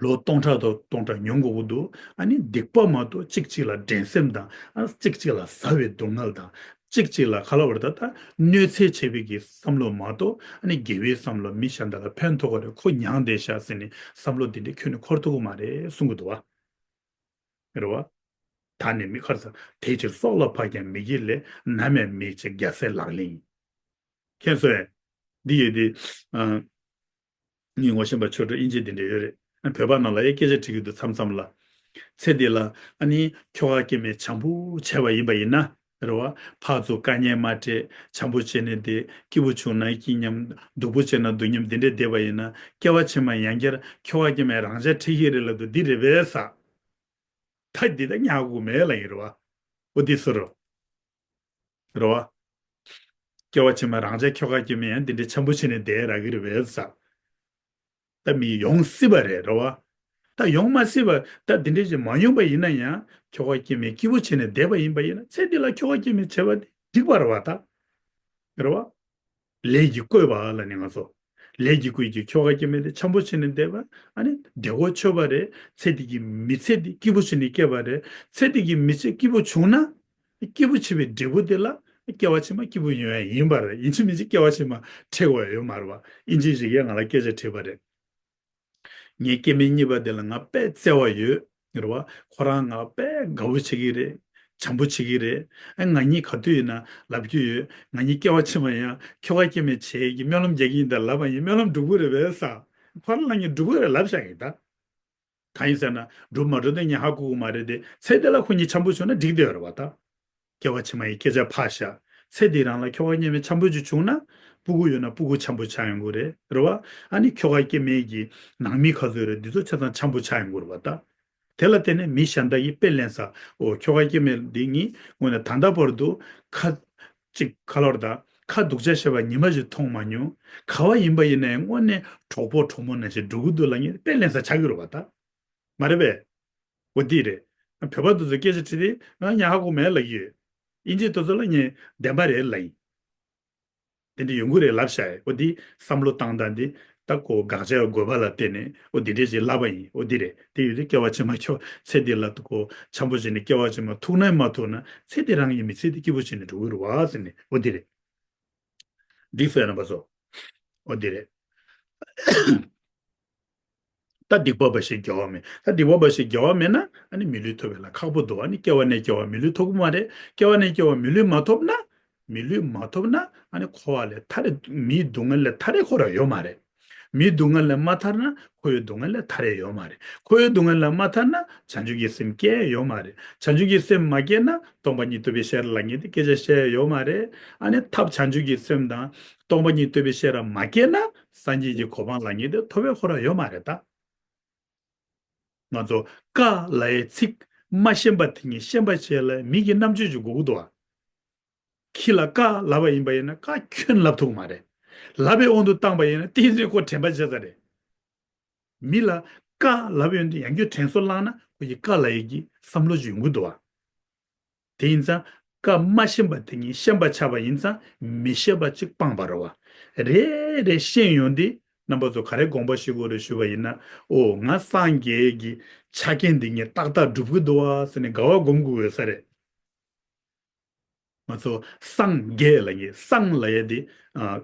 ལོ་སྟོང་ཕྲག་དང་སྟོང་ཕྲག་མྱོང་དགོས་ཀྱི་འདུག་ཨ་ནི་སྡིག་པ་མ་གཏོགས་གཅིག་གཅིག་ལ་འགྲན་སེམས་དང་། ཨ་གཅིག་གཅིག་ལ་ཟ་བའི་སྡུག་བསྔལ་དང་། གཅིག་གཅིག་ལ་ག་ལ་བར་ད་ལྟ་གནོད་འཚེ་བྱེད་པའི་གི་བསམ་བློ་མ་གཏོགས། ཨ་ནི་དགེ་བའི་བསམ་བློ་མི་གཞན་དག་ལ་ཕན་ཐོགས་པ་རེད། ཁོ་མྱངས་བསྡད་ཤག་ཟེར་ནས་བསམ་བློ་འདི་འདྲ་ཁྱོན་ནས་འཁོར་ཐུབ་ཀྱི་མ་རེད་གསུང་གི་འདུག་བ། རེད་བ། ད་ནི་མི་ཁར་ས་དེ་ཕྱིར་སྲོག་ལ་བབ་ཀྱང་མི་བགྱིད་ལས། ནམ་ཡང་མི་བྱེད་རྒྱལ་སྲས་ལག་ལེན་ཡིན། མཁྱེན་སོང་ངས། འདི་ཡོད་དེ། ཨ། ངའི་ངོ་ཤེས་པ་ཆོས་གྲོགས་དབྱིན་ཇི་འདི་འདྲ་ཡོད་རེད། ཨ་བོད་པ་ནང་ལ་ཡ་སྐད་ཆ་དྲི་གི་འདུག་མཚམས་མཚམས་ལ། ཚེ་འདི་ལ་ཨ་ནི་ཁྱོ་ག་སྐྱེ་མེད་བྱམས་པོ་བྱས་པ་ཡིན་པ་ཡིན་ན། རེད་བ། ཕར་ཚུར་དཀའ་ངལ་མ་འཕྲད། བྱམས་པོ་བྱས་ནས་བསྡད། སྐྱིད་པོ་བྱུང་ན་སྐྱིད་མཉམ། སྡུག་པོ་བྱས་ན་སྡུག་མཉམ་འདི་འདྲ་བསྡད་པ་ཡིན་ན། སྐྱེ་བ་ཕྱི་མ་ཡང་བསྐྱར་ཁྱོ་ག་སྐྱེ་མེད་རང་ཅག་འཕྲད་ཀྱི་རེད་ལབ་འདུག་འདི་རེད་པས་ས། ད་འདི་ད་ཉག་གུ་མེད་ལ་ཡིན་རེད་བ། འོ་འདི་ཟེར་རོ། རེད་བ། སྐྱེ་བ་ཕྱི་མ་རང་ཅག་ཁྱོ་ག་སྐྱེ་མེད་ཡང་འདི་འདྲའི་འཆམ་པོ་བྱས་ནས་བསྡད་རག་གི་རེད་པས་ས། ད་མི་ཡོང་སྲིད་པ་རེད། རེད་བ། ད་ཡོང་མ་སྲིད་པ། ད་འདི་འདྲའི་ཞིག་མ་ཡོང་པ་ཡིན་ན་ཡང་ཁྱོ་ག་སྐྱེ་མེད་སྐྱིད་པོ་བྱས་ནས་བསྡད་པ་ཡིན་པ་ཡིན་ན། ཚེ་འདི་ལ་ཁྱོ་ག་སྐྱེ་མེད་བྱས་པ་དེ་འགྲིག་པ་རེད་བ་ད། རེད་བ། ལས་ཀྱི་བསྐོས་པ་ལ་ནི་ང་ཚོ། ལས་ཀྱི་བསྐོས་ཀྱི་ཁྱོ་ག་སྐྱེ་མེད་དེ་འཆམ་པོ་བྱས་ནས་བསྡད་པ། ཨ་ནི་བདེ་གོ་ཆོད་པ་རེད། ཚེ་འདི་གི་མི་ཚེ་འདི་སྐྱིད་པོ་བྱས་ནས་སྐྱེས་པ་རེད། ཚེ་འདི་གི་མི་ཚེ་སྐྱིད་པོ་བྱུང་ན། སྐྱིད་པོ་བྱེད་པའི་འབྲས་བུ་དེ་ལ་སྐྱེ་བ་ཕྱི་མ་སྐྱིད་པོ་ཡོང་ཡ་ཡིན་པ་རེད། ཡིན་གཅིག་མིན་གཅིག་སྐྱེ་བ་ཕྱི་མ་འཕྲད་དགོས་ཡ་ཡོད་མ་རེད་བ། ཨིན་ཇི་ཞིག་གིས་ང་ལ་སྐད་ཆ་དྲིས་པ་རེད། ངའི་སྐྱེ་དམན་གཉིས་པ་དེ་ལ་ང་དཔེ་བརྩེ་བ་ཡོད། རེད་བ། ཁོ་རང་ང་དཔེ་དགའ་བོ་བྱེད་ཀྱི་རེད། བྱམས་པོ་བྱེད་ཀྱི་རེད། ཨ་ང་གཉིས་ག་དུས་ཡིན་ན་ལབ་ཀྱི་ཡོད། ང་གཉིས་སྐྱེ་བ་ཕྱི་མ་ཡང་ཁྱོ་ག་སྐྱེ་མེད་བྱེད་ཀྱི་སྨོན་ལམ་རྒྱག་གི་ཡིན་ད་ལབ་པ་ཡིན། སྨོན་ལམ་འགྲུབ་གི་རེད་པས་ས། ཁོ་རང་ལ་ངས་འགྲུབ་གི་རེད་ལབ་བཞག་གི་ད། གང་ཡིན་ཟེར་ན་འགྲུབ་མ་འགྲུབ་དེ་ངས་ཧ་གོ་གི་མ་རེད་དེ། ཚེ་འདི་ལ་ཁོ་གཉིས་འཆམ་པོ་བྱུང་ན་འགྲིག་བསྡད་ཡོད་རེད་བ་ད། སྐྱེ་བ་ཕྱི་མ་ཡི་སྐད་ཆ་ཕར་བཞག་ཚེ་འདི་རང་ལ་ཁྱོ་ག་སྐྱེ་མེད་འཆམ་པོ་ཅིག་བྱུང་ན། སྤུ་གུ་ཡོད་ན་སྤུ་གུ་འཆམ་པོ་ཆགས་ཡོང་གི་རེད། རེད་བ། ཨ་ནི་ཁྱོ་ག་སྐྱེ་མེད་ཀྱི་ནང་མི་ག་ཚོད་རེད། འདི་ཚོ་ཆ་ཚང་འཆམ་པོ་ཆགས་ཡོང་གི་རེད་བ་ད། དེ་ལ་བརྟེན་ནས་མི་གཞན་དག་གིས་དཔེ་ལེན་ས། འོ་ཁྱོ་ག་སྐྱེ་མེད་འདི་གཉིས་དངོས་གནས་ད་ལྟ་བར་དུ་ཁ་ཅིག་ག་ལོར་ད་ཁ་སྡུག་ཅག་བྱས་པ་ཉི་མ་ཞིག་མཐོང་མ་མྱོང་། ག་བ་ཡིན་པ་ཡིན་ནའི་དངོས་གནས་གྲོགས་པོ་གྲོགས་མོ་ནང་བཞིན་འགྲོ་གི་འདུག་ལབ་མཁན་དཔེ་ལེན་ས་ཆགས་ཀྱི་རེད་བ་ད། མ་རེད་པས། འོ་འདི་རེད། བོད་པ་དེ་ཚོ་སྐད་ཆ་དྲིས་ཏེ་ང་ཉག་ཧ་གོ་མེད་ལབ་ཀྱི་ཡོད། དབྱིན་ཇི་དེ་ཚོ་ལ་ངས་བདེན་པ་རེད་ལབ་ཡིན། དེ་འདྲ་ཡོང་གི་རེད་ལབ་བཞག་ཡོད། འོ་འདི་བསམ་བློ་བཏང་སྟངས་འདི་ད་ཁོ་དགག་བྱ་དགོས་པ་ལ་བརྟེན་ནས་འོ་འདི་འདྲས་ཞིག་ལབ་པ་ཡིན། འོ་འདི་རེད། དེ་ཡོད་དུས་སྐྱེ་བ་ཕྱི་མ་ཁྱོ་ཚེ་འདི་ལ་ཁོ་འཆམ་པོ་བྱས་ནས་སྐྱེ་བ་ཕྱི་མ་ཐུག་ན་མ་ཐུག་ན་ཚེ་འདི་རང་གི་མི་ཚེ་འདི་སྐྱིད་པོ་བྱས་ནས་འགྲོ་གི་རེད་བ་ཟེར་ནས་འོ་འདི་རེད། འགྲིག་སོང་ཡ་རྣམ་པ་ཚོ། འོ་འདི་རེད། ད་སྡིག་པ་འབའ་ཞིག་དགེ་བ་མེད། ད་སྡིག་པ་འབའ་ཞིག་དགེ་བ་མེད་ན་ཨ་ནི་མི་ལུས་ཐོབ་པ་ལ་ཁག་པོ་འདུག་ཨ་ནི་སྐྱེ་བ་ནས་སྐྱེ་བ་མི་ལུས་ཐོབ་ཀྱི་མ་རེད། སྐྱེ་བ་ནས་སྐྱེ་བ་མི་ལུས་མ་ཐོབ་ན། མི་ལུས་མ་ཐོབ་ན་ཨ་ནི་འཁོར་བ་ལས་ཐར་རེ། མིའི་སྡུག་བསྔལ་ལས་ཐར་རེ་ཁོ་རང་ཡོད་མ་རེད། མིའི་སྡུག་བསྔལ་ལས་མ་ཐར་ན་འཁོར་བའི་སྡུག་བསྔལ་ལས་ཐར་རེ་ཡོད་མ་རེད། འཁོར་བའི་སྡུག་བསྔལ་ལས་མ་ཐར་ན་བྱང་ཆུབ་ཀྱི་སེམས་སྐྱེ་ཡོད་མ་རེད། བྱང་ཆུབ་ཀྱི་སེམས་མ་སྐྱེས་ན་སྟོང་པ་ཉིད་རྟོགས་པའི་ཤེས་རབ་ལབ་མཁན་དེ་སྐད་ཆ་བཤད་ཡོད་མ་རེད། ཨ་ནི་ཐབས་བྱང་ཆུབ་ཀྱི་སེམས་དང་སྟོང་པ་ཉིད་རྟོགས་པའི་ཤེས་རབ་མ་སྐྱེས་ན་སངས་རྒྱས་ཀྱི་གོ་འཕང་ལབ་མཁན་དེ་ཐོབ་པའི་ཁོ་རང་ཡོད་མ་རེད་ད། ང་ཚོ་ཀ་ལབ་ཡའི་ཚིག་མ་ཤེས་པ་དེ་ཉིད་ཤེས་པ་བྱེད་ལ་མིག་གི་རྣམ་དཔྱོད་ཅིག་དགོས་ཀྱི་འདུག་ཨ། ཁྱི་ལ་ཀ་ལབ་པ་ཡིན་པ་ཡིན་ན་ཀ་ཁྱོན་ལབ་ཐུབ་མ་རེད། ལབ་པའི་དབང་དུ་བཏང་པ་ཡིན་ན་ཏིང་འཛིན་ཁོ་དྲན་པ་བྱེད་ས་རེད། མི་ལ་ཀ་ལབ་ཡོང་དུས་ཡང་བསྐྱར་དྲན་གསོ་བླངས་ན་ཁོ་ཡི་ཀ་ལབ་ཡས་ཀྱི་བསམ་བློ་ཅིག་ཡོང་གི་འདུག་བ། དེ་ཡིན་ཙང་ཀ་མ་ཤེས་པ་དེ་ཉིད་ཤེས་པ་ཆགས་པ་ཡིན་ཙང་མི་ཤེས་པ་ཅིག་སྤངས་པ་རེད་བ། རེ་རེ་ཤེས་ཡོང་དུས་རྣམ་པ་ཚོ་ག་རེ་དགོངས་པ་ཞུ་དགོས་རེད་ཞུ་བ་ཡིན་ན། ཨོ་ང་སངས་རྒྱས་ཀྱི་ཆ་རྐྱེན་འདི་ངས་ཏག་ཏག་སྒྲུབ་ཀྱི་འདུག་བ་ཟེར་ནས་དགའ་བ་སྒོམ་དགོས་ཡོད་ས་རེད། ང་ཚོ་སངས་རྒྱས་ལབ་མཁན་སངས་ལབ་ཡས་དེ་ཨ་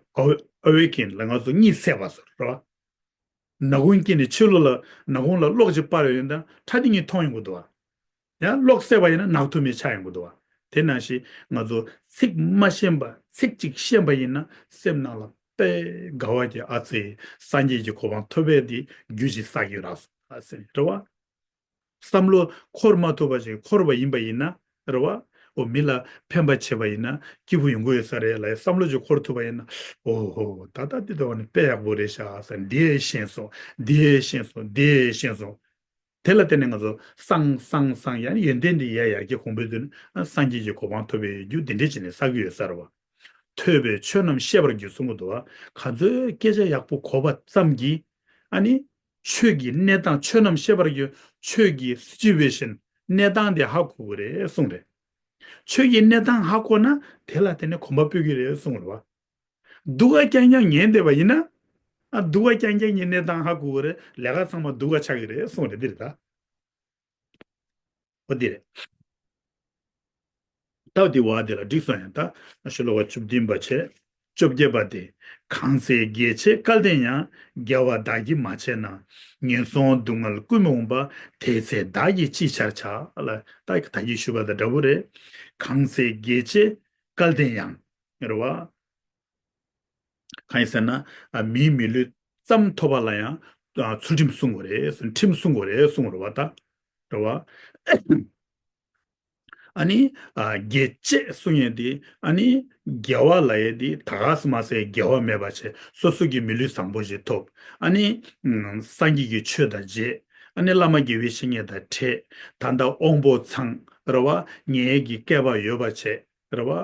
ཨ་ཝེ་ཀེན་ལ་ང་ཚོ་གཉིད་སད་པ་ཟེར་རེད་བ། ནག་ཁུང་དཀྱིལ་ནས་ཕྱི་ལོགས་ལ་ནག་ཁུང་ལ་གློག་ཅིག་སྤར་ཡོང་དུས་ཁྲ་དེ་གཉིས་མཐོང་ཡོང་གི་འདུག་བ། ཡང་གློག་བསད་པ་ཡིན་ན་ནག་ཐུམ་མེ་ཆགས་ཡོང་གི་འདུག་བ། དེ་ནང་བཞིན་ང་ཚོ་ཚིག་མ་ཤེས་པ་ཚིག་གཅིག་ཤེས་པ་ཡིན་ན་སེམས་ནང་ལ་དཔེ་དགའ་བ་གྱི་ཨ་ཙི་སངས་རྒྱས་ཀྱི་གོ་འཕང་ཐོབ་པའི་དེ་རྒྱུ་ཅིག་བསགས་ཀྱི་རག་སོང་ཨ་ཟེར་རེད་བ། བསམ་བློ་འཁོར་མ་ཐུབ་པ་ཞིག་འཁོར་བ་ཡིན་པ་ཡིན་ན་རེད་བ། འོ་མི་ལ་ཕན་པ་བྱེད་པ་ཡིན་ན་སྐྱིད་པོ་ཡོང་གི་ཡོད་ས་རེད་ལབ་བསམ་བློ་ཅིག་འཁོར་ཐུབ་པ་ཡིན་ན། ཨོ་ཧོ་ད་ལྟ་འདི་ལྟ་བ་ནི་དཔེ་ཡག་པོ་རེད་ཤག་ཟེར་འདི་ཡས་ཤེས་སོང་། འདི་ཡས་ཤེས་སོང་། འདི་ཡས་ཤེས་སོང་། དེ་ལ་བརྟེན་ནས་ང་ཚོ་སངས་སངས་སངས་ཡང་ཡོན་ཏན་འདི་ཡར་ཡར་རྒྱས་གོང་འཕེལ་དུས་ན་སངས་རྒྱས་ཀྱི་གོ་འཕང་ཐོབ་པའི་རྒྱུ་འདི་འདྲས་བྱས་ནས་བསགས་ཀྱི་ཡོད་ས་རེད་བ། ཐོས་པས་ཆོས་རྣམས་ཤེས་པར་འགྱུར་གསུང་གི་འདུག་བ། ག་ཚོད་སྐད་ཆ་ཡག་པོ་གོ་བ་ཙམ་གྱིས་ཨ་ནི་ཆོས་ཀྱི་གནས་སྟངས་ཆོས་རྣམས་ཤེས་པར་འགྱུར། ཆོས་ཀྱི་situation གནས་སྟངས་དེ་ཧ་གོ་གི་རེད་གསུངས་རེད། ཆོས་ཀྱི་གནས་སྟངས་ཧ་གོ་ན་དེ་ལ་བརྟེན་ནས་གོམ་པ་སྤོས་ཀྱི་རེད་གསུངས་རེད་བ། སྡུག་ག་རྐྱང་རྐྱང་ཉན་བསྡད་པ་ཡིན་ན། ཨ་སྡུག་ག་རྐྱང་རྐྱང་གི་གནས་སྟངས་ཧ་གོ་གི་རེད། ལས་ཀ་ཚང་མ་སྡུག་ག་ཆགས་ཀྱི་རེད་གསུངས་རེད། འདི་རེད་ད། འོ་འདི་རེད། སྟབས་བདེ་བ་དེ་ལ་འགྲིག་སོང་ཡང་ད་ཤོ་ལོ་ཀ་བཅུ་བདུན་པ་བྱས། བཅོ་བརྒྱད་པ་དེ། གང་ཚེ་རྒྱལ་བྱེད་སྐལ་ལྡན་ཡང་། དགེ་བ་བདག་གིས་མ་བྱས་ན། ངན་སོང་སྡུག་བསྔལ་ཀུན་རྨོངས་པ། དེ་ཚེ་བདག་གིས་ཅི་བྱར་བྱ། ལ་ད་ད་གིན་ཞུས་པ་དང་འདྲ་པོ་རེད། གང་ཚེ་རྒྱལ་བྱེད་སྐལ་ལྡན་ཡང་། རེད་བ། གང་ཡིན་ཟེར་ན། ཨ་མིའི་མི་ལུས་ཙམ་ཐོབ་པ་ལ་ཡང་། ཨ་ཚུལ་ཁྲིམས་སྲུང་དགོས་རེད་ཟེར། ཁྲིམས་སྲུང་དགོས་རེད་གསུངས་རེད་བ་ད། རེད་བ། ཨ་ནི། ཨ་དགེ་བྱེད་གསུང་ཡས་དེ་ཨ་ནི། དགེ་བ་ལབ་ཡས་དེ་ད་ག་སེ་མ་ཟད་དགེ་བ་མེད་པ་བྱས། སོ་སོ་གི་མི་ལུས་བཟང་པོ་ཞིག་ཐོབ། ཨ་ནི། ཨམ་སངས་རྒྱས་ཀྱི་ཆོས་དང་མཇལ། ཨ་ནི་བླ་མ་དགེ་བའི་བཤེས་གཉེན་དང་འཕྲད། ད་ལྟ་དབང་པོ་ཚང་། རེད་བ། ཉེ་གི་བསྐལ་པ་ཡོད་པ་བྱས། རེད་བ།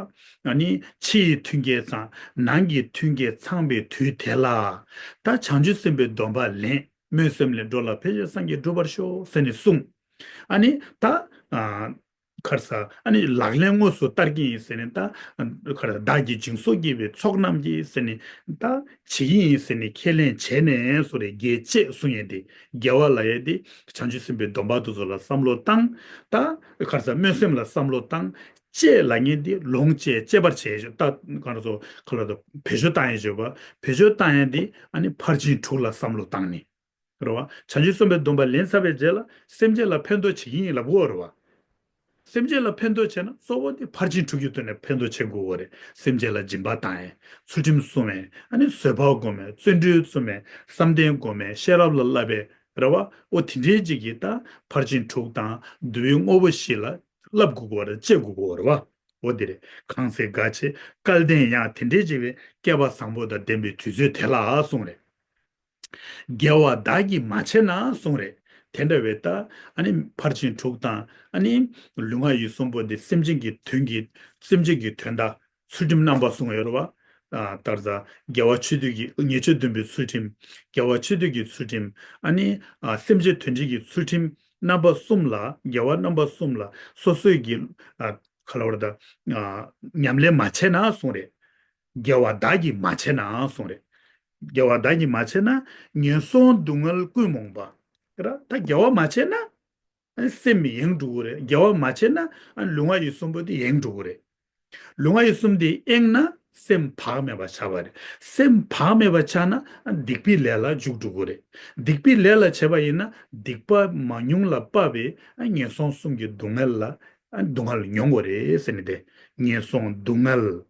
ཨ་ནི་ཕྱི་ཡི་མཐུན་རྐྱེན་ཚང་། ནང་གི་མཐུན་རྐྱེན་ཚང་བའི་དུས་དེ་ལ། ད་བྱང་ཆུབ་སེམས་དཔའི་སྡོམ་པ་ལེན། སྨོན་སེམས་ལས་འགྲོ་ལ་ཕན་ཕྱིར་སངས་རྒྱས་འགྲུབ་པར་ཤོག་ཟེར་ནས་གསུངས། ཨ་ནི་ད། ཨ་ག་རེ་ཟ། ཨ་ནི་ལག་ལེན་དངོས་སུ་བསྟར་གྱི་ཡིན་ཟེར་ནས་ད། ག་རེ་བདག་གིས་སྦྱིན་སོགས་བགྱིས་པའི་ཚོགས་རྣམས་ཀྱིས་ཟེར་ནས་ད། བྱེད་ཀྱི་ཡིན་ཟེར་ནས་ཁས་ལེན་བྱས་ནས་སོ་རེ་དགེ་བྱེད་གསུང་ཡས་དེ། དགེ་བ་ལབ་ཡས་དེ། བྱང་ཆུབ་སེམས་དཔའི་སྡོམ་པ་དེ་ཚོ་ལ་བསམ་བློ་བཏང་། ད། ག་རེ་ཟ། སྨོན་སེམས་ལ་བསམ་བློ་བཏང་། བཅས་ལབ་མཁན་དེ་ལོངས་སྤྱད་བཅས་པར་བྱེད་ཞོ། ད་གང་རེད་ཚོ་ག་ལ་ད་བེད་སྤྱོད་བཏང་ཡས་བརྗོད་པ། བེད་སྤྱོད་བཏང་ཡས་དེ་ཨ་ནི་ཕར་ཕྱིན་དྲུག་ལ་བསམ་བློ་བཏང་ནས། རེད་བ། བྱང་ཆུབ་སེམས་དཔའི་སྡོམ་པ་ལེན་ཚར་བའི་རྗེས་ལ་སེམས་ཅན་ལ་ཕན་ཐོགས་བྱེད་ཀྱི་ཡིན་ལབ་དགོས་རེད་བ། སེམས་ཅན་ལ་ཕན་ཐོགས་བྱས་ན་གཙོ་བོ་དེ་ཕར་ཕྱིན་དྲུག་གི་ཐོག་ནས་ཕན་ཐོགས་བྱེད་དགོས་པ་རེད། སེམས་ཅན་ལ་སྦྱིན་པ་བཏང་ཡས། ཚུལ་ཁྲིམས་སྲུང་ཡས། ཨ་ནི་བཟོད་པ་སྒོམ་ཡས། བརྩོན་འགྲུས་རྩོམ་ཡས། བསམ་གཏན་སྒོམ་ཡས། ཤེས་རབ་ལ་བསླབ་པས། རེད་བ། འོ་དེ་འདྲའི་ཅིག་གིས་ད་ཕར་ཕྱིན་དྲུག་དང་བསྡུ་བའི་དངོས་པོ་བཞི་ལ་བསླབ་དགོས་པ་རེད། བཅས་དགོས་པ་རེད་བ། འོ་དེ་རེད། གང་ཚེ་རྒྱལ་བྱེད་སྐལ་ལྡན་ཡང་། དེ་འདྲའི་ཅིག་བའི་བསྐལ་པ་བཟང་པོ་དང་ལྡན་པའི་དུས་ཚོད་དེ་ལ་གསུངས་རེད། དགེ་བ་བདག་གིས་མ་བྱས་ན་གསུངས་རེད། དེ་འདྲ་བའི་ད་ཨ་ནི་ཕར་ཕྱིན་དྲུག་དང་ཨ་ནི་ལུས་ངག་ཡིད་གསུམ་པོ་འདི་སེམས་ཅན་གྱི་དོན་གྱི་སེམས་ཅན་གྱི་དོན་དག་ཚུལ་ཁྲིམས་རྣམ་པ་གསུམ་ཡོད་རེད་བ། ཨ་ལྟར་ཟ། དགེ་བ་ཆོས་སྡུད་ཀྱི་ཉེས་སྤྱོད་བསྡོམས་པའི་ཚུལ་ཁྲིམས། དགེ་བ་ཆོས་སྡུད་ཀྱི་ཚུལ་ཁྲིམས། ཨ་ནི་ཨ་སེམས་ཅན་དོན་བྱེད་ཀྱི་ཚུལ་ཁྲིམས་རྣམ་པ་གསུམ་ལ། དགེ་བ་རྣམ་པ་གསུམ་ལ་སོ་སོའི་གི་ཨ་ག་ལ་བར་ད་ཨ་ཉམས་ལེན་མ་བྱས་ན་གསུངས་རེད། དགེ་བ་བདག་གིས་མ་བྱས་ན་གསུངས་རེད། དགེ་བ་བདག་གིས་མ་བྱས་ན་ངན་སོང་སྡུག་བསྔལ་ཀུན་རྨོངས་པ། ར་ད་དགེ་བ་མ་བྱས་ན་སེམས་ཡེངས་འགྲོ་གི་རེད། དགེ་བ་མ་བྱས་ན་ལུས་ངག་ཡིད་གསུམ་པོ་དེ་ཡེངས་འགྲོ་གི་རེད། ལུས་ངག་ཡིད་གསུམ་དེ་ཡེངས་ན་སེམས་བག་མེད་པ་ཆགས་པ་རེད། སེམས་བག་མེད་པ་ཆགས་ན་སྡིག་པའི་ལས་ལ་འཇུག་འགྲོ་གི་རེད། སྡིག་པའི་ལས་ལ་བྱས་པ་ཡིན་ན་སྡིག་པ་མང་ཉུང་ལ་དཔག་པའི་ངན་སོང་གསུམ་གྱི་སྡུག་བསྔལ་ལ། ཨ་སྡུག་བསྔལ་མྱོང་དགོས་རེད་ཟེར་ནས་དེ། ངན་སོང་སྡུག་བསྔལ།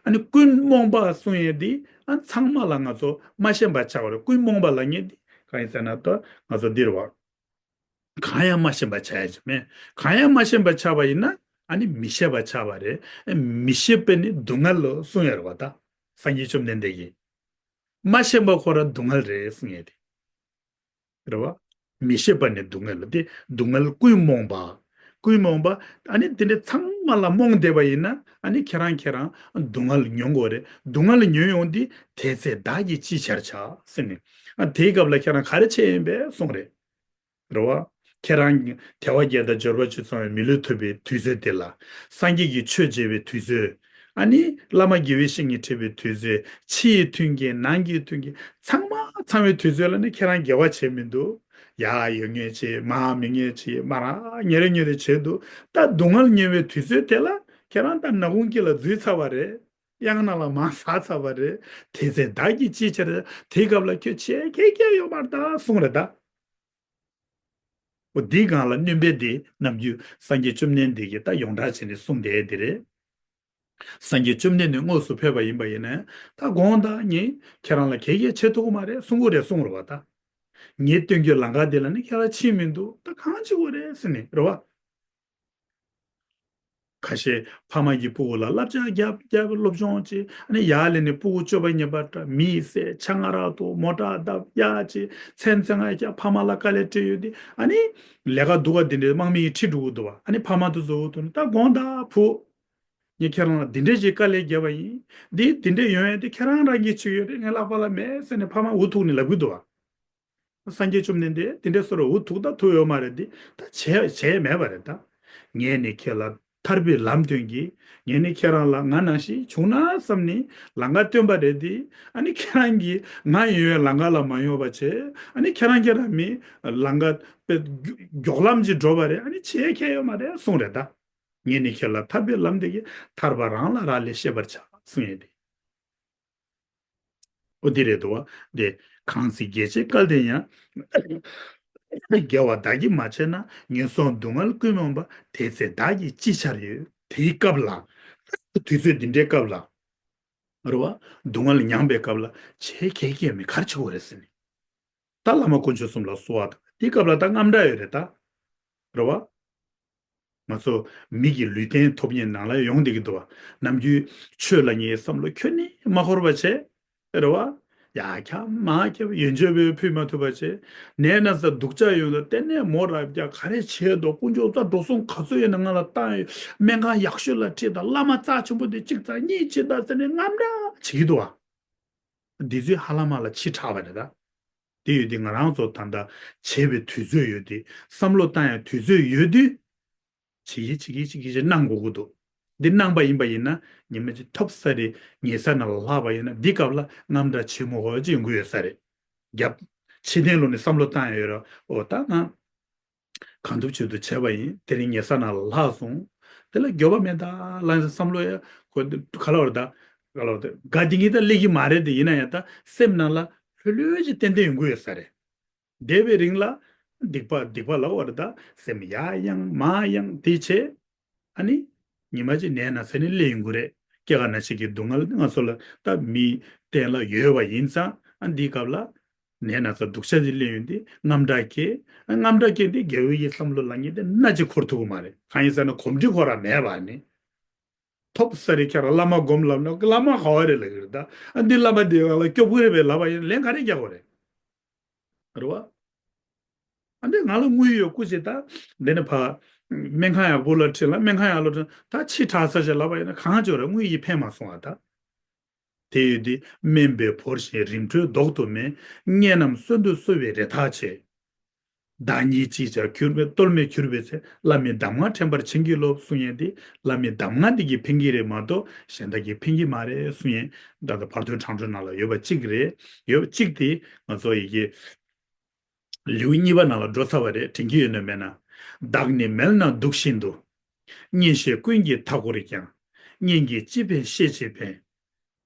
ཨ་ནི་ཀུན་རྨོངས་པ་གསུང་ཡས་དེ་ཨ་ཚང་མ་ལ་ང་ཚོ་མ་ཤེས་པ་ཆགས་པ་རེད། ཀུན་རྨོངས་པ་ལབ་མཁན་དེ་གང་ཡིན་ཟེར་ན་ད་ང་ཚོ་འདིར་བ། གང་ཡང་མ་ཤེས་པ་ཆགས་ཡ་ཅིག་མེད། གང་ཡང་མ་ཤེས་པ་ཆགས་པ་ཡིན་ན་ཨ་ནི་མི་ཤེས་པ་ཆགས་པ་རེད། ཨ་མི་ཤེས་པ་ནི་སྡུག་བསྔལ་ལོ་གསུང་ཡ་རེད་བ་ད། སངས་རྒྱས་བཅོམ་ལྡན་འདས་ཀྱིས། མ་ཤེས་པ་ཁོ་རང་སྡུག་བསྔལ་རེད་གསུང་ཡས་དེ། རེད་བ། མི་ཤེས་པ་ནི་སྡུག་བསྔལ་ལ་དེ་སྡུག་བསྔལ་ཀུན་རྨོངས་པ། ཀུན་རྨོངས་པ། ཨ་ནི་དེ་འདྲ་ཚང་མ་ལ་རྨོངས་བསྡད་པ་ཡིན་ན་ཨ་ནི་ཁྱེད་རང་ཁྱེད་རང་སྡུག་བསྔལ་མྱོང་དགོས་རེད། སྡུག་བསྔལ་མྱོང་ཡོང་དུས་དེ་ཚེ་བདག་གིས་ཅི་བྱར་བྱ་ཟེར་ནས། ཨ་དེའི་སྐབས་ལ་ཁྱེད་རང་ག་རེ་བྱས་ཡིན་པས་གསུངས་རེད། རེད་བ། ཁྱེད་རང་དལ་བ་བརྒྱད་དང་འབྱོར་པ་བཅུ་ཚང་བའི་མི་ལུས་ཐོབ་པའི་དུས་ཚོད་དེ་ལ། སངས་རྒྱས་ཀྱི་ཆོས་མཇལ་བའི་དུས་ཚོད། ཨ་ནི་བླ་མ་དགེ་བའི་བཤེས་གཉེན་འཕྲད་པའི་དུས་ཚོད། ཕྱི་ཡི་མཐུན་རྐྱེན་ནང་གི་མཐུན་རྐྱེན་ཚང་མ་ཚང་བའི་དུས་ཚོད་ལ་ནི་ཁྱེད་རང་དགེ་བ་བྱས་མི་འདུག་ཡར་ཡོང་ངེས་བྱས། མར་མི་ངེས་བྱས། མར་ཉལ་རེ་ཉལ་རེ་བྱས་འདུག་ད་སྡུག་བསྔལ་མྱོང་བའི་དུས་ཚོད་དེ་ལ་ཁྱེད་རང་ད་ནག་ཁུང་དཀྱིལ་ལ་འཛུལ་ཚར་བ་རེད། གཡང་ནང་ལ་མར་ཟག་ཚར་བ་རེད། དེ་ཚེ་བདག་གིས་ཅི་བྱ་རེད། དེའི་སྐབས་ལ་ཁྱོད་བྱེད་མཁན་ཡོད་མ་རེད་ད་གསུངས་རེད་ད། འོ་འདིའི་སྒང་ལ་སྣོན་པ་འདི་ནམ་རྒྱུན་སངས་རྒྱས་བཅོམ་ལྡན་འདས་ཀྱིས་ད་ཡོངས་གྲགས་བྱས་ནས་གསུངས་བསྡད་དེ་རེད། སངས་རྒྱས་བཅོམ་ལྡན་འདས་དངོས་སུ་ཕེབས་པ་ཡིན་པ་ཡིན་ན་ད་དགོངས་དག་ངས་ཁྱེད་རང་ལ་གད་རྒྱག་བྱེད་ཐུབ་ཀྱི་མ་རེད་གསུང་གི་རེད་གསུངས་རེད་བ་ད། ངས་སྟོན་རྒྱུའི་ལམ་ཁ་འདི་ལ་ནི་ཁྱེད་རང་ཕྱིན་མི་འདུག་ད་གང་བྱེད་དགོས་རེད་ཟེར་ནས་རེད་བ། ཁ་ཤས་ཕ་མ་གིས་སྤུ་གུ་ལ་བསླབ་བྱ་རྒྱབ་རྒྱབ་སློབ་སྦྱོང་བྱེད། ཨ་ནི་ཡར་ལེན་ནས་སྤུ་གུ་སྤྱོད་པ་ཉེས་པ་འདྲ། མི་ཟས། ཆང་ང་རག་འཐུང་། མོ་ཊ་བརྡབ། ཡ་བྱེད། མཚན་མཚན་ང་རྒྱག་ཕ་མ་ལ་དཀའ་ལས་སྤྲད་ཡོད་དེ། ཨ་ནི་ལས་ཀ་སྡུག་ག་འདི་འདྲའི་དམག་མི་ཡིས་ཁྲིད་འགྲོ་གི་འདུག་བ། ཨ་ནི་ཕ་མ་དེ་ཚོ་འུ་ཐུག་ནས། ད་དགོངས་དག་བུ། ངས་ཁྱེད་རང་ལ་འདི་འདྲས་ཅིག་དཀའ་ལས་བརྒྱབ་པ་ཡིན། འདི་འདི་འདྲས་ཡོང་ཡ་དེ་ཁྱེད་རང་རང་གིས་བྱེད་ཀྱི་ཡོད་རེད། ངའི་ལག་པ་ལ་མེད་ཟེར་ནས་ཕ་མ་འུ་ཐུག་ནས་ལབ་གི་འདུག་བ། སངས་རྒྱས་བཅོམ་ལྡན་འདས་དེ་འདྲས་སོ་ར་འུ་ཐུག་ད་ཐུག་ཡོད་མ་རེད། འདི་ད་བྱས་བྱས་མེད་པ་རེད་ད། ངས་ནི་ཁྱེད་ལ་ཐར་པའི་ལམ་སྟོན་གྱིས། ངས་ནི་ཁྱེད་རང་ལ་ང་ནང་བཞིན་བྱུང་ན་བསམ་ནས་ལམ་ཁ་སྟོན་པ་རེད་དེ། ཨ་ནི་ཁྱེད་རང་གིས་ང་ཡོད་པའི་ལམ་ཁ་ལ་མ་ཡོང་བ་བྱས། ཨ་ནི་ཁྱེད་རང་ཁྱེད་རང་མི་ལམ་ཁ་དཔེ་མགྱོགས་ལམ་གྱིས་འགྲོ་བ་རེད། ཨ་ནི་བྱས་ཁྱད་ཡོད་མ་རེད་གསུངས་རེད་ད། ངས་ནི་ཁྱེད་ལ་ཐར་པའི་ལམ་དེ་གིས་ཐར་པ་རང་ལ་རག་ལས་ཤེས་པར་བྱ་གསུངས་ཡོད་དེ། ཨོ་དེ་རེད་འདུག་བ། དེ་གང་ཚེ་རྒྱལ་བྱེད་སྐལ་ལྡན་ཡང་། དགེ་བ་བདག་གིས་མ་བྱས་ན། ངན་སོང་སྡུག་བསྔལ་ཀུན་སྨོན་པ། དེ་ཚེ་བདག་གིས་ཅི་བྱར་ཡོད། དེའི་སྐབས་ལ། དུས་ཚོད་འདི་འདྲའི་སྐབས་ལ། རེད་བ། སྡུག་བསྔལ་མྱངས་པའི་སྐབས་ལ་བྱས་ཁྱད་ཀྱིས་མི་ག་རེ་བྱེད་དགོས་རེད་ཟེར་ནས། ད་བླ་མ་དཀོན་མཆོག་གསུམ་ལ་གསོལ་བ་བཏབ། དེའི་སྐབས་ལ་ད་རྔམ་སྐྲག་ཡོད་རེད་ད། རེད་བ། ང་ཚོ་མི་གི་ལུས་རྟེན་ཐོབ་མཁན་ནང་ལ་ཡོང་བསྡད་ཀྱི་འདུག་བ། ནམ་རྒྱུན་ཆོས་ལ་ངའི་བསམ་བློ་ཁྱོན་ནས་མ་འཁོར་བ་བྱས། རེད་བ། ཡ་ཁྱབ་མ་ཁྱབ་ཡོན་ཆབ་ཕུལ་མ་ཐུབ་པ་བྱས། ནད་ན་ཚ་སྡུག་ཅག་ཡོང་དུས་གཏན་ནས་མོ་རབ་རྒྱག་ག་རེ་བྱས་འདུག་དཀོན་མཆོག་རྩ་འགྲོ་སོང་ག་ཚོད་ཡོད་ན་ང་ལ་བཏང་ཡོད། སྨན་ཁང་ཡག་ཤོས་ལ་ཁྲིད་དང་། བླ་མ་རྩ་ཆེན་པོ་དེ་གཅིག་དང་གཉིས་བྱེད་དང་ཟེར་ནས་རྔམ་སྐྲག་བྱེད་ཀྱི་འདུག་བ། འདི་ཚོའི་ཧ་ལམ་ལ་ཕྱི་དྲགས་པ་རེད་ད། དེ་ཡོད་དུས་ང་རང་ཚོ་ད་ལྟ་བྱེད་པའི་དུས་ཚོད་ཡོད་དུས། བསམ་བློ་བཏང་ཡ་དུས་ཚོད་ཡོད་དུས། བྱེད་ཀྱི་བྱེད་ཀྱི་བྱེད་ཀྱི་བྱེད་གནང་དགོས་ཀྱི་འདུག་འདི་གནང་པ་ཡིན་པ་ཡིན་ན། ཉི་མ་གཅིག་ཐོབ་ས་རེད། ཉལ་ས་ནང་ལ་ལྷག་པ་ཡིན་ན། འདི་སྐབས་ལ་རྔམ་སྐྲག་བྱེད་མི་དགོས་ཅིག་ཡོང་གི་ཡོད་ས་རེད། རྒྱབ་ཕྱི་གཏན་ལོག་ནས་བསམ་བློ་བཏང་ཡ་ཡོད་ར། ཨོ་ད་ང་གང་ཐུབ་ཅི་ཐུབ་བྱས་པ་ཡིན། དེ་རིང་ཉལ་ས་ནང་ལ་ལྷག་སོང་། དེ་ལ་འགྱོད་པ་མེད་ད་ལབ་བསམ་བློ་ཡ་གོ། ག་ལ་བར་ད། ག་ལ་བར་ད། དགའ་བདེ་གི་ད་སླེབས་ཀྱི་མ་རེད་དེ། ཡིན་ན་ཡང་ད་སེམས་ནང་ལ་ལྷོད་ལྷོད་ཅིག་ཏན་ཏན་ཡོང་གི་ཡོད་ས་རེད། འདས་པའི་རིང་ལ་སྡིག་པ་སྡིག་པ་ལབ་བར་ད་སེམས་ཡར་ཡང་མར་ཡང་དེ་བྱས། ཨ་ནི་ཉི་མ་གཅིག་ནད་ན་ཚ་ནི་སླེབས་ཡོང་གི་རེད། སྐྱེ་རྒ་ན་འཆི་གི་སྡུག་བསྔལ་ང་ཚོ་ལ་ད་མི་སྟེང་ལ་ཡོད་པ་ཡིན་ཙང་། ཨ་འདིའི་སྐབས་ལ་ནད་ན་ཚ་སྡུག་ཅག་ཅིག་སླེབས་ཡོང་དུས་རྔམ་སྐྲག་སྐྱེ། ཨ་རྔམ་སྐྲག་སྐྱེ་དུས་དགེ་བའི་བསམ་བློ་ལབ་མཁན་དེ་སྣ་གཅིག་འཁོར་ཐུབ་ཀྱི་མ་རེད། གང་ཡིན་ཟེར་ན་གོམས་འདྲིས་ཁོ་རང་མེད་པ་ནི། ཐོབ་ས་རེད། ཁྱེད་རང་བླ་མ་སྒོམ་ལབ་ན་བླ་མ་ག་བ་རེད་ལབ་ཀྱི་རེད་ད། ཨ་འདི་བླ་མ་འདི་ང་ལ་སྐྱོབ་ཀྱི་རེད་པས་ལབ་པ་ཡིན་ན་ལན་ག་རེ་རྒྱག་དགོས་རེད། རེད་བ། ཨ་འདི་ང་ལ་དངུལ་ཡོད་སྐུ་མཁྱེན། ད་འདི་ནས་ཕར་སྨན་ཁང་ཡག་པོ་ལ་ཁྲིད་ལ། སྨན་ཁང་ཡག་ལ་ཁྲིད་ད་ཕྱི་དྲགས་ས་ཞིག་ལབ་པ་ཡིན་ན་གང་བྱོས་ར་དངུལ་ཡིས་ཕན་མ་སོང་བ་ད། དེ་ཡོད་དུས་སྨན་པས་བོར་ཞིང་རིམ་གྲོའི་ལྡོག་ཏུ་མེད། གཉེན་རྣམས་གསོན་དུ་གསོལ་བའི་རེ་ཐག་ཆད། བདག་ཉིད་ཅིས་ཀྱང་གྱུར་པའི་གཏོལ་མེད་གྱུར་པའི་ཚེ། བླ་མའི་གདམས་ངག་དྲན་པར་བྱིན་གྱིས་རློབས་གསུང་ཡས་འདི། བླ་མའི་གདམས་ངག་འདི་གིས་ཕན་གྱི་རེད་མ་གཏོགས་གཞན་དག་གིས་ཕན་གྱི་མ་རེད་གསུང་ཡས། ད་ལྟ་བར་དོའི་དྲང་སྒྲོན་ནང་ལ་ཡོད་པ་གཅིག་རེད། ཡོད་པ་གཅིག་དེ་ང་ཚོ་ཡི་གེ་ལེའུ་གཉིས་པ་ནང་ལ་འགྲོ་ཚར་བ་རེད། དྲན་གྱི་ཡོད་ན་མེད་ན། བདག་ནི་མལ་ན་འདུག་བཞིན་དུ། གཉེན་བཤེས་ཀུན་གྱིས་མཐའ་བསྐོར་ཀྱང་། གཉེན་གྱིས་ཅི་ཕན་ཤེས་ཅི་ཕན།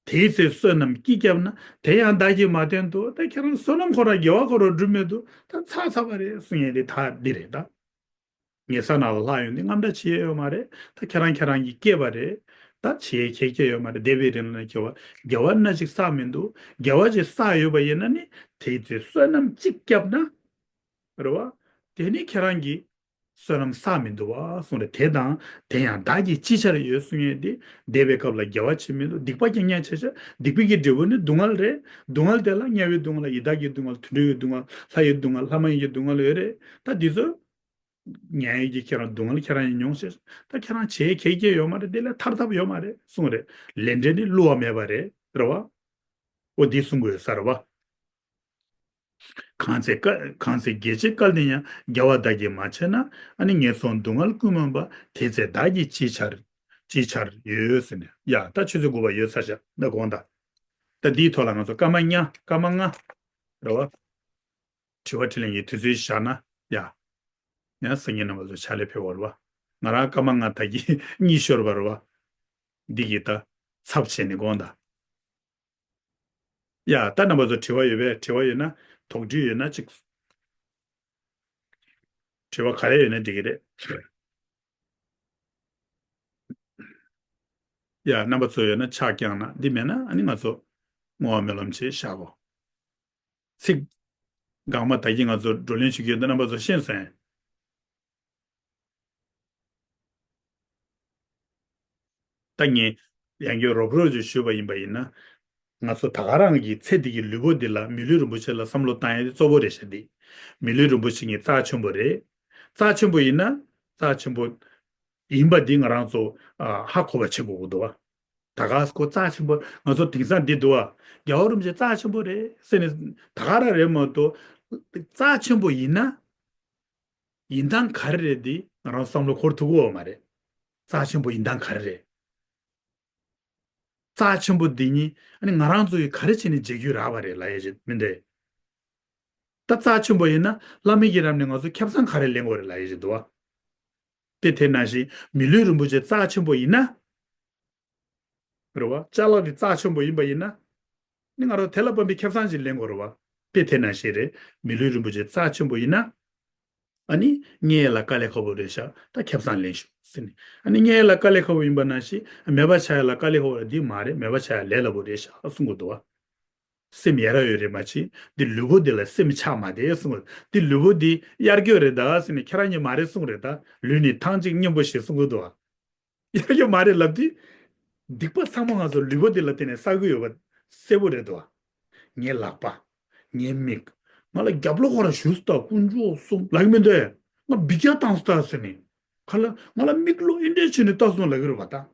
དེའི་ཚེ་བསོད་ནམས་ཀྱིས་བསྐྱབས་ན། དེ་ཡང་བདག་གིས་མ་བསྟེན་ཏོ། ད་ཁྱེད་རང་བསོད་ནམས་ཁོ་རང་དགེ་བ་ཁོ་རང་སྒྲུབ་མེད་དུ་ད་ཚར་ཚར་བ་རེད་གསུང་ཡས་དེ་ད་འདི་རེད་ད། ཉལ་ས་ནང་ལ་ལྷག་ཡོང་དུས་རྔམ་སྐྲག་བྱེད་ཡས་ཡོད་མ་རེད། ད་ཁྱེད་རང་ཁྱེད་རང་གིས་སྐྱེས་པ་རེད། ད་བྱེད་ཡས་ཁྱད་ཁྱད་ཡོད་མ་རེད། འདས་པའི་རིང་ལ་དགེ་བ་དགེ་བ་སྣ་གཅིག་བསགས་མི་འདུག་དགེ་བ་ཅིག་བསགས་ཡོད་པ་ཡིན་ན་ནི་དེའི་ཚེ་བསོད་ནམས་གཅིག་བསྐྱབས་ན། རེད་བ། དེ་ནི་ཁྱེད་རང་གིས་བསོད་ནམས་བསགས་མི་འདུག་བ་གསུངས་རེད། དེ་དང་དེ་ཡང་བདག་གིས་ཅི་བྱར་ཡོད་གསུང་ཡས་དེ། འདས་པའི་སྐབས་ལ་དགེ་བ་བྱེད་མི་འདུག་སྡིག་པ་རྐྱང་རྐྱང་བྱས་བྱས། སྡིག་པའི་གི་འབྲས་བུ་ནི་སྡུག་བསྔལ་རེད། སྡུག་བསྔལ་དེ་ལ་དམྱལ་བའི་སྡུག་བསྔལ། ཡི་དྭགས་ཀྱི་སྡུག་བསྔལ། དུད་འགྲོའི་སྡུག་བསྔལ། ལྷ་ཡི་སྡུག་བསྔལ། ལྷ་མ་ཡིན་གྱི་སྡུག་བསྔལ་ཡོད་རེད། ད་འདི་ཚོ་མྱང་ཡས་ཀྱི་ཁྱེད་རང་སྡུག་བསྔལ་ཁྱེད་རང་གིས་མྱོང་ཤེས། ད་ཁྱེད་རང་བྱེད་ཁྱད་ཁྱད་ཡོད་མ་རེད། དེ་ལས་ཐར་ཐབས་ཡོད་མ་རེད་གསུངས་རེད། ལས་འབྲས་ནི་བསླུ་བ་མེད་པ་རེད། རེད་བ། འོ་འདི་གསུང་དགོས་ས་རེད་བ། གང་ཚེ་ཀ་གང་ཚེ་རྒྱལ་བྱེད་སྐལ་ལྡན་ཡང་། དགེ་བ་བདག་གིས་མ་བྱས་ན། ཨ་ནི་ངན་སོང་སྡུག་བསྔལ་ཀུན་སྨོན་པ། དེ་ཚེ་བདག་གིས་ཅི་བྱར་ཅི་བྱར་ཡོད་ཟེར་ནས། ཡ་ད་ཆུ་ཚོད་དགུ་པ་ཡོལ་ཚར་ཤག་ད་དགོངས་དག་ད་འདིའི་ཐོག་ལ་ང་ཚོ་སྐར་མ་ལྔ་སྐར་མ་ལྔ་རེད་བ། དྲི་བ་དྲིས་ལན་གྱི་དུས་ཚོད་བཞག་ན་ཡ། ཡང་སང་ཉིན་རྣམ་པ་ཚོ་ཕྱག་ལས་ཕེབས་པ་རེད་བ། ང་རང་སྐར་མ་ལྔ་ད་གིན་གཉིད་ཤོར་བ་རེད་བ། འདི་གི་ད་ཚབ་བྱས་ནས་དགོངས་དག་ཡ་ད་རྣམ་པ་ཚོ་དྲི་བ་ཡོད་པས། དྲི་བ་ཡོད་ན་དོགས་འདྲི་ཡོད་ན་ཅིག་དྲི་བ་ག་རེ་ཡོད་ན་འགྲིག་གི་རེད། ཡ་རྣམ་པ་ཚོ་ཡོད་ན་ཕྱག་བརྐྱངས་ན། འདི་མེད་ན་ཨ་ནི་ང་ཚོ་བསྔོ་བ་སྨོན་ལམ་ཅིག་བཞག་གོ་ཚིག་འགག་མ་ད་གིན་ང་ཚོ་བགྲོ་གླེང་བྱེད་ཀྱི་ཡོད་དུས་རྣམ་པ་ཚོ་ཤེས་སོང་ངས། ད་ངས་ཡང་བསྐྱར་རོབ་རོབ་ཅིག་ཞུས་པ་ཡིན་པ་ཡིན་ན། ང་ཚོ་ད་ག་རང་གི་ཚེ་འདི་གི་ལུས་པོ་འདི་ལ་མི་ལུས་རིན་པོ་ཆེ་ལ་བསམ་བློ་བཏང་ཡ་དེ་གཙོ་བོ་རེད་ཤག་འདི། མི་ལུས་རིན་པོ་ཆེ་ངའི་རྩ་ཆེན་པོ་རེད། རྩ་ཆེན་པོ་ཡིན་ན། རྩ་ཆེན་པོ་ཡིན་པ་འདི་ང་རང་ཚོ་ཨ་ཧ་གོ་བ་བྱེད་དགོས་ཀྱི་འདུག་བ། ད་ག་ཁོ་རྩ་ཆེན་པོ་ང་ཚོ་དེང་སང་འདི་འདུག་བ། རྒྱལ་བ་རིན་པོ་ཆེ་རྩ་ཆེན་པོ་རེད་ཟེར་ནས་ད་ག་རང་རེད་མ་གཏོགས། རྩ་ཆེན་པོ་ཡིན་ན། ཡིན་སྟངས་ག་རེ་རེད་འདི་ང་རང་བསམ་བློ་འཁོར་ཐུབ་ཀྱི་ཡོད་མ་རེད། རྩ་ཆེན་པོ་ཡིན་སྟངས་ག་རེ་རེད། རྩ་ཆེན་པོ་འདི་ཉིད་ཨ་ནི་ང་རང་ཚོ་ཡིས་ག་རེ་བྱས་ནས་བརྗེ་རྒྱུ་རག་པ་རེད་ལབ་ཡ་ཅིག་མིན་ཏེ། ད་རྩ་ཆེན་པོ་ཡིན་ན་བླ་མེད་ཀྱི་རབས་ནས་ང་ཚོ་ཁེ་བཟང་ག་རེ་ལེན་དགོས་རེད་ལབ་ཡ་ཅིག་འདུག་བ། དེ་དེ་ནང་བཞིན་མི་ལུས་རིན་པོ་ཆེ་རྩ་ཆེན་པོ་ཡིན་ན། རེད་བ། ཅ་ལག་དེ་རྩ་ཆེན་པོ་ཡིན་པ་ཡིན་ན། ནི་ང་རང་དེ་ལ་དཔག་པའི་ཁེ་བཟང་ཞིག་ལེན་དགོས་རེད་བ། དཔེ་དེ་ནང་བཞིན་རེད། མི་ལུས་རིན་པོ་ཆེ་རྩ་ཆེན་པོ་ཡིན་ན། ཨ་ནི་རྙེད་ཡ་ལ་དཀའ་ལས་ཁག་པོ་རེད་ཤག་ད་ཁེ་བཟང་ལེན་ཤོག་ཟེར་ནས། ཨ་ནི་རྙེད་ཡ་ལ་དཀའ་ལས་ཁག་པོ་ཡིན་པ་ནང་བཞིན་མེད་པ་ཆགས་ཡ་ལ་དཀའ་ལས་ཁག་པོ་རེད། འདི་མ་རེད། མེད་པ་ཆགས་ཡ་ལས་སླ་པོ་རེད་ཤག་གསུང་གི་འདུག་བ། སེམས་ཡ་རབས་ཡོད་རེད་མ་གཞི། འདི་ལུས་པོ་འདི་ལ་སེམས་ཆགས་མ་བསྡད་གསུང་གི། འདི་ལུས་པོ་འདི་གཡར་རྒྱུ་རེད་ད་ཟེར་ནས་ཁྱེད་རང་གཉིས་མ་རེད་གསུང་རེད་ད། ལུས་ནི་ཐང་ཅིག་སྙོམས་པོ་ཞེས་གསུང་གི་འདུག་བ། ཡ་ཡོད་མ་རེད་ལབ་དུས། སྡིག་པ་ཚང་མ་ང་ཚོ་ལུས་པོ་འདི་ལ་བརྟེན་ནས་བསགས་ཀྱི་ཡོད་པ་གསལ་པོ་རེད་དོ། ངའི་ལག་པ། ངའི་མིག་ང་ལ་རྒྱབ་ལོགས་ཁོ་ར་ཞུས་སུ་ལྟ་དཀོན་མཆོག་གསུམ་ལབ་ཀྱི་མི་འདུག་ང་འབུད་རྒྱག་བཏང་སུ་ལྟ་ཟེར་ནས། ཁ་ལ་ང་ལ་མིག་ལོག་ཨེ་འདྲས་བྱས་ནས་ལྟ་སོང་ལབ་ཀྱི་རེད་པ་ད།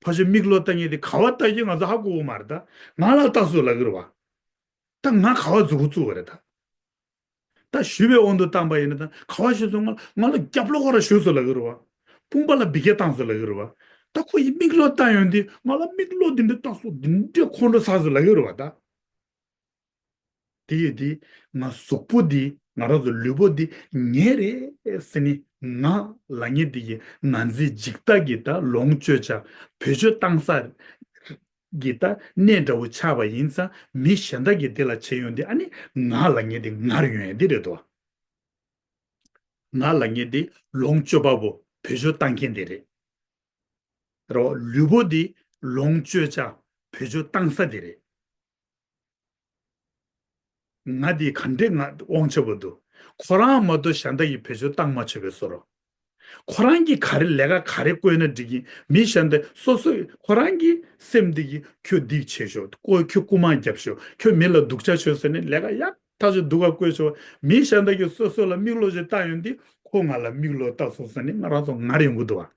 ཕ་ཆོས་མིག་ལོག་ལྟ་མཁན་དེ་ག་བ་ལྟ་ཀྱི་ང་ཚོ་ཧ་གོ་གི་མ་རེད་ད། ང་ལ་ལྟ་སོང་ལབ་ཀྱི་རེད་པ། ད་ང་ག་བ་མཛུབ་གུ་བཙུགས་པ་རེད་ད། ད་ཞུས་པའི་དབང་དུ་བཏང་པ་ཡིན་ན་ད་ག་བ་ཞུས་སོང་། ང་ང་ལ་རྒྱབ་ལོགས་ཁོ་ར་ཞུས་སོང་ལབ་ཀྱི་རེད་པ། དཔུང་པ་ལ་འབུད་རྒྱག་བཏང་སོང་ལབ་ཀྱི་རེད་པ། ད་ཁོ་ཡི་མིག་ལོག་བལྟ་ཡོང་དུས་ང་ལ་མིག་ལོག་འདི་འདྲ་བལྟ་སོང་། འདི་འདྲ་ཁོང་ཁྲོ་ཟ་སོང་ལབ་ཀྱི་རེད་པ་ད། དེ་ཡོད་དུས་ང་གཟུགས་པོ་འདི་ང་རང་ཚོ་ལུས་པོ་འདི་ངའི་རེད་ཟེར་ནས་ང་ལབ་མཁན་འདི་གི་ང་རྫས་འཇིག་ལྟ་གི་ད་ལོངས་སྤྱོད་བྱ་བེད་སྤྱོད་བཏང་ས་གི་ད་གནས་འདྲ་བོ་ཆགས་པ་ཡིན་ཙང་མི་གཞན་དག་གིས་དེ་ལ་བྱེད་ཡོང་དུས་ཨ་ནི་ང་ལབ་མཁན་དེ་ངར་ཡོང་ཡ་འདི་རེད་དོ། ང་ལབ་མཁན་དེ་ལོངས་སྤྱོད་པ་པོ་བེད་སྤྱོད་བཏང་མཁན་དེ་རེད། རེད་བ། ལུས་པོ་འདི་ལོངས་སྤྱོད་བྱ་བེད་སྤྱོད་བཏང་ས་དེ་རེད། ང་འདི་ག་འདྲས་ང་དབང་ཆེ་བོ་འདུག་ཁོ་རང་མ་གཏོགས་གཞན་དག་གིས་བེད་སྤྱོད་བཏང་མ་ཆོག་པའི་བཟོ་འདྲ། ཁོ་རང་གིས་ག་རེ་ལས་ཀ་ག་རེ་བཀོལ་ན་འགྲིག་གི། མི་གཞན་དག་སོ་སོས་ཁོ་རང་གི་སེམས་འདི་གིས་ཁྱོད་འདི་བྱེད་ཤོག་ཁོ་ཁྱོད་རྐུ་མ་རྒྱབ་ཤོག་ཁྱོད་མི་ལ་སྡུག་ཅག་བྱོས་ཟེར་ནས་ལས་ཀ་ཡག་ཐག་ཆོད་སྡུག་ག་བཀོལ་ཆོག་མི་གཞན་དག་གིས་སོ་སོ་ལ་མིག་ལོག་ཅིག་བལྟ་ཡོང་དུས་ཁོ་ང་ལ་མིག་ལོག་བལྟ་སོང་ཟེར་ནས་ང་རང་ཚོ་ངར་ཡོང་གི་འདུག་བ།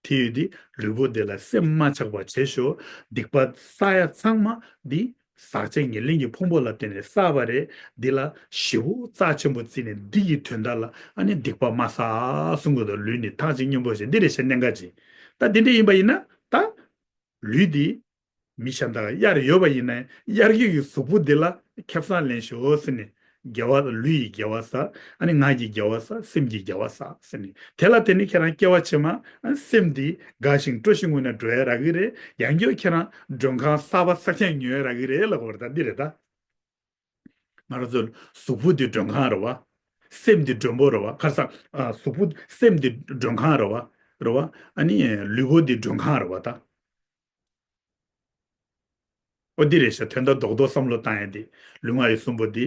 དེ་ཡོད་དེ་ལུས་པོ་འདི་ལ་སེམས་མ་ཆགས་པ་བྱེད་ཤོག་སྡིག་པ་བསགས་ཡ་ཚང་མ་འདི་ཟག་བཅས་ཉེར་ལེན་གྱི་ཕུང་པོ་ལ་བརྟེན་ནས་བསགས་པ་རེད། འདི་ལ་ཞེ་པོ་རྩ་ཆེན་པོ་བརྩིས་ནས་འདི་ཡི་དོན་དག་ལ་ཨ་ནི་སྡིག་པ་མ་བསགས་གསུང་གི་འདུག་ལུས་ནི་ཐང་ཅིག་སྙོམས་པོ་ཞེས། འདི་རེད་ཤག་གནད་འགག་ཅིག་ད་འདི་འདྲ་ཡིན་པ་ཡིན་ན་ད་ལུས་འདི་མི་གཞན་དག་གཡར་ཡོད་པ་ཡིན་ན་གཡར་གྱི་ཡོད་གཟུགས་པོ་འདི་ལ་ཁེ་བཟང་ལེན་ཤོག་ཟེར་ནས་དགེ་བ་ལུས་ཡི་དགེ་བ་བསགས། ཨ་ནི་ངག་གི་དགེ་བ་བསགས། སེམས་ཀྱི་དགེ་བ་བསགས་ཟེར་ནས་དེ་ལ་བརྟེན་ནས་ཁྱེད་རང་སྐྱེ་བ་ཕྱི་མ་ཨ་ནི་སེམས་འདི་དགའ་ཞིང་སྤྲོ་ཞིང་ངུ་ནས་འགྲོ་ཡ་རག་གི་རེད། ཡང་བསྐྱར་ཁྱེད་རང་མགྲོན་ཁང་གསར་པ་གསར་རྐྱང་ཉོ་ཡ་རག་གི་རེད་ལབ་དགོས་རེད་ད། འདི་རེད་ད། ང་རང་ཚོ་གཟུགས་པོ་འདི་མགྲོན་ཁང་རེད་བ། སེམས་འདི་མགྲོན་པོ་རེད་བ། ཁ་སང་ཨ་གཟུགས་པོ་སེམས་འདི་མགྲོན་ཁང་རེད་བ། རེད་བ། ཨ་ནི་ལུས་པོ་འདི་མགྲོན་ཁང་རེད་བ་ད། ཨོ་འདི་རེད་ཤག་དོན་དག་རྡོག་རྡོག་བསམ་བློ་བཏང་ཡ་འདི། ལུས་ངག་ཡིད་གསུམ་པོ་འདི་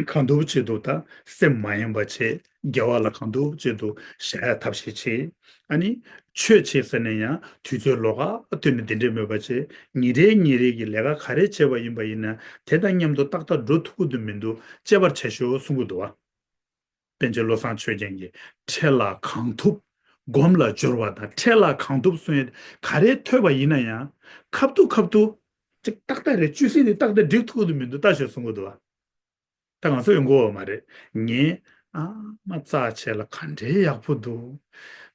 གང་ཐུབ་ཅི་ཐུབ་དང་སེམས་མ་ཡེངས་པ་བྱེད། དགེ་བ་ལ་གང་ཐུབ་ཅི་ཐུབ་བྱ་ཡ་ཐབས་ཤེས་བྱེད། ཨ་ནི་ཆོས་བྱེད་ཟེར་ནས་ཡང་དུས་ཚོད་ལོགས་ཀ་བཏོན་ནས་འདི་འདྲས་མེད་པ་བྱེད། ཉིན་རེ་ཉིན་རེ་གི་ལས་ཀ་ག་རེ་བྱས་པ་ཡིན་པ་ཡིན་ན་དེ་དང་མཉམ་དུ་ཏག་ཏག་འགྲོ་ཐུབ་ཀྱི་འདུག་མི་འདུག་དཔྱད་པར་བྱ་ཤོག་གསུང་གི་འདུག་བ། པཎ་ཆེན་བློ་བཟང་ཆོས་རྒྱན་གྱིས་འཕྲལ་ལ་གང་ཐུབ་སྒོམ་ལ་སྦྱོར་བ་དང་། འཕྲལ་ལ་གང་ཐུབ་གསུང་ཡས་ག་རེ་ཐོས་པ་ཡིན་ན་ཡང་ཁ་ཐུག་ཁ་ཐུག་ཅིག་ཏག་ཏག་རེད། བཅུད་ཟིན་ནི་ཏག་ཏག་འགྲིག་ཐུབ་ཀྱི་མི་འདུག་ལྟ་ཞོག་གསུང་གི་འདུག་བ། ད་ང་ཚོ་ཡོང་གི་ཡོད་མ་རེད། ངས་ཨ་མ་རྩ་ཆེ་ལ་ག་འདྲའི་ཡག་པོ་འདུག་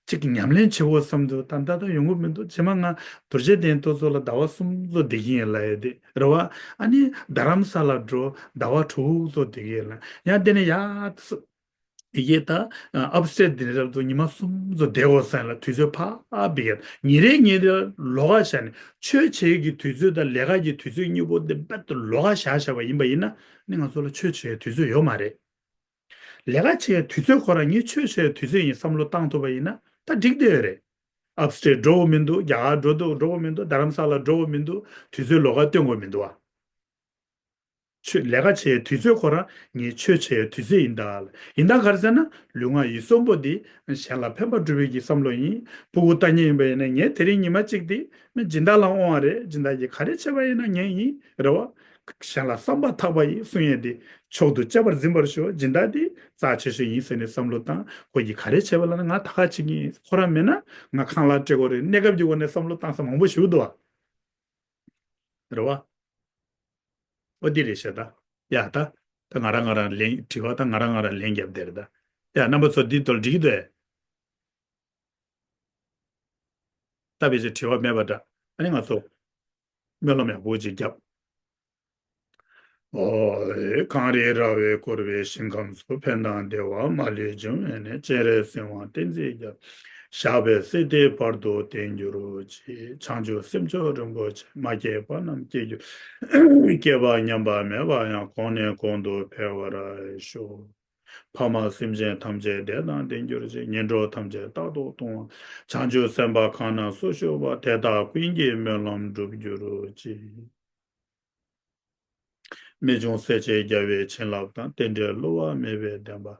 ཅིག་ཉམས་ལེན་བྱེད་དགོས་བསམ་འདུག་ད་ད་ད་ཡོང་གི་མི་འདུག་རྗེས་མ་ང་རྡོ་རྗེ་གདན་ཏོ་ཚོ་ལ་ཟླ་བ་གསུམ་ཚོ་བསྡད་ཀྱི་ཡིན་ལབ་ཡ་དེ་རེད་བ། ཨ་ནི་རྡ་རམ་ས་ལ་འགྲོ་ཟླ་བ་དྲུག་ཚོ་བསྡད་ཀྱི་ཡིན་ལ་ཡང་དེ་ནས་ཡ་ཡི་གེ་ད་ཨབ་སི་ཊེཊ་འདི་རབ་ཏུ་ཉི་མ་གསུམ་ཚོ་བསྡད་དགོས་བསམ་ལ་དུས་ཚོད་ཕར་འབིག་ཡ། ཉིན་རེ་ཉིན་རེ་ལོགས་ཀ་བཞག་ནས་ཆོས་བྱེད་ཀྱི་དུས་ཚོད་དང་ལས་ཀ་གི་དུས་ཚོད་གཉིས་པོ་འདི་རྦད་དུ་ལོགས་ཀ་བཞག་བཞག་པ་ཡིན་པ་ཡིན་ན་ནི་ང་ཚོ་ལ་ཆོས་བྱེད་དུས་ཚོད་ཡོད་མ་རེད། ལས་ཀ་བྱེད་དུས་ཚོད་ཁོ་རང་ངའི་ཆོས་བྱེད་དུས་ཚོད་ཡིན་བསམ་བློ་བཏང་ཐུབ་པ་ཡིན་ན་ད་འགྲིག་བསྡད་ཡོད་རེད། ཨབ་སི་ཊེཊ་འགྲོ་དགོས་མི་འདུག་རྒྱ་གར་འགྲོ་འདུག་འགྲོ་དགོས་མི་འདུག་རྡ་རམ་ས་ལ་འགྲོ་དགོས་མི་འདུག་དུས་ཚོད་ལོགས་ཀ་སྟོན་དགོས་མི་འདུག་བ། ཆོས་ལས་ཀ་བྱེད་ཡའི་དུས་ཚོད་ཁོ་རང་ངའི་ཆོས་བྱེད་ཡའི་དུས་ཚོད་ཡིན་ད། ཡིན་ད་ག་རེ་ཟེར་ན་ལུས་ངག་ཡིད་གསུམ་པོ་འདི་གཞན་ལ་ཕན་པ་སྒྲུབ་པའི་གི་བསམ་བློ་ཡིན། ཕྲུ་གུ་ལྟ་མཁན་ཡིན་པ་ཡིན་ན་ངས་དེ་རིང་ཉི་མ་གཅིག་འདི་སྦྱིན་བདག་ལ་དབང་བ་རེད། སྦྱིན་བདག་གིས་ག་རེ་བྱས་པ་ཡིན་ན་ངས་ཡིན་རེད་བ། གཞན་ལ་བསམ་པ་ཐག་པ་ཡིས་གསུང་ཡས་འདི་མཆོག་ཏུ་གཅེས་པར་འཛིན་པར་ཤོག་སྦྱིན་བདག་འདི་རྩ་ཆེ་ཤོས་ཡིན་ཟེར་ནས་བསམ་བློ་བཏང་། ཁོ་གིས་ག་རེ་བྱས་པ་ལབ་ན་ང་ད་ག་བྱེད་ཀྱི་ཡིན། ཁོ་རང་མེད་ན་ང་ཁང་གླ་སྤྲད་དགོས་རེད། གནས་སྐབས་ཀྱི་སྒོ་ནས་བསམ་བློ་བཏང་ས་མང་པོ་ཞིག་འདུག་བ། རེད་བ། ཨོ་འདི་རེད་ཤག་ད། ཡ་ད། ད་ང་རང་ང་རང་ལན་དྲི་བ་ད་ང་རང་ང་རང་ལན་རྒྱབ་བསྡད་རེད་ད། ཡ་རྣམ་པ་ཚོ་འདི་དོལ་འགྲིག་གི་འདུག་ཨེ། ད་ཕལ་ཆེར་དྲི་བ་མེད་པ་འདྲ། ཨ་ནི་ང་ཚོ་སྨོན་ལམ་ཡག་པོ་ཅིག་རྒྱབ། ཨོ། གངས་རི་ར་བས་བསྐོར་བའི་ཞིང་ཁམས་སུ། ཕན་དང་བདེ་བ་མ་ལུས་འབྱུང་བའི་གནས། སྤྱན་རས་གཟིགས་དབང་བསྟན་འཛིན་རྒྱལ། ཞགས་པའི་བསིལ་ལྡན་བར་དུ་བརྟན་གྱུར་ཅིག་བྱང་ཆུབ་སེམས་མཆོག་རིན་པོ་ཆེ། མ་སྐྱེས་པ་རྣམས་སྐྱེ་གྱུར། སྐྱེས་པ་ཉམས་པ་མེད་པ་ཡང་། གོང་ནས་གོང་དུ་འཕེལ་བར་ཤོག་ཕ་མ་སེམས་ཅན་ཐམས་ཅད་བདེ་དང་ལྡན་གྱུར་ཅིག་ངན་འགྲོ་ཐམས་ཅད་རྟག་ཏུ་སྟོངས་པ། བྱང་ཆུབ་སེམས་དཔའ་གང་རྣམས་སུ་ཞུགས་པ། དེ་དག་ཀུན་གྱི་སྨོན་ལམ་འགྲུབ་གྱུར་ཅིག་རྨད་བྱུང་སྲས་བཅས་རྒྱལ་བའི་བྱིན་རླབས་དང་། རྟེན་འབྲེལ་བསླུ་བ་མེད་པའི་བདེན་པ།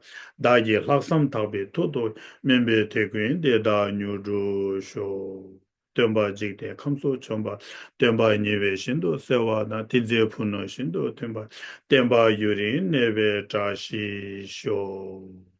བདག་གི་ལྷག་བསམ་དག་པའི་མཐུ་སྟོབས། སྨོན་པའི་དེད་དགུན་འདི་དག་མྱུར་འགྲུབ་ཤོག་སྟོན་པ་འཇིག་རྟེན་ཁམས་སུ་བྱོན་པ། སྟོན་པ་ཉེ་བའི་ཤིན་ཏུ་གསལ་བ་དང་། ཏིང་འཛིན་ཕུ་ནུ་ཤིན་ཏུ་མཐུན་པ། བསྟན་པ་ཡུན་རིང་གནས་པའི་བཀྲ་ཤིས་ཤོག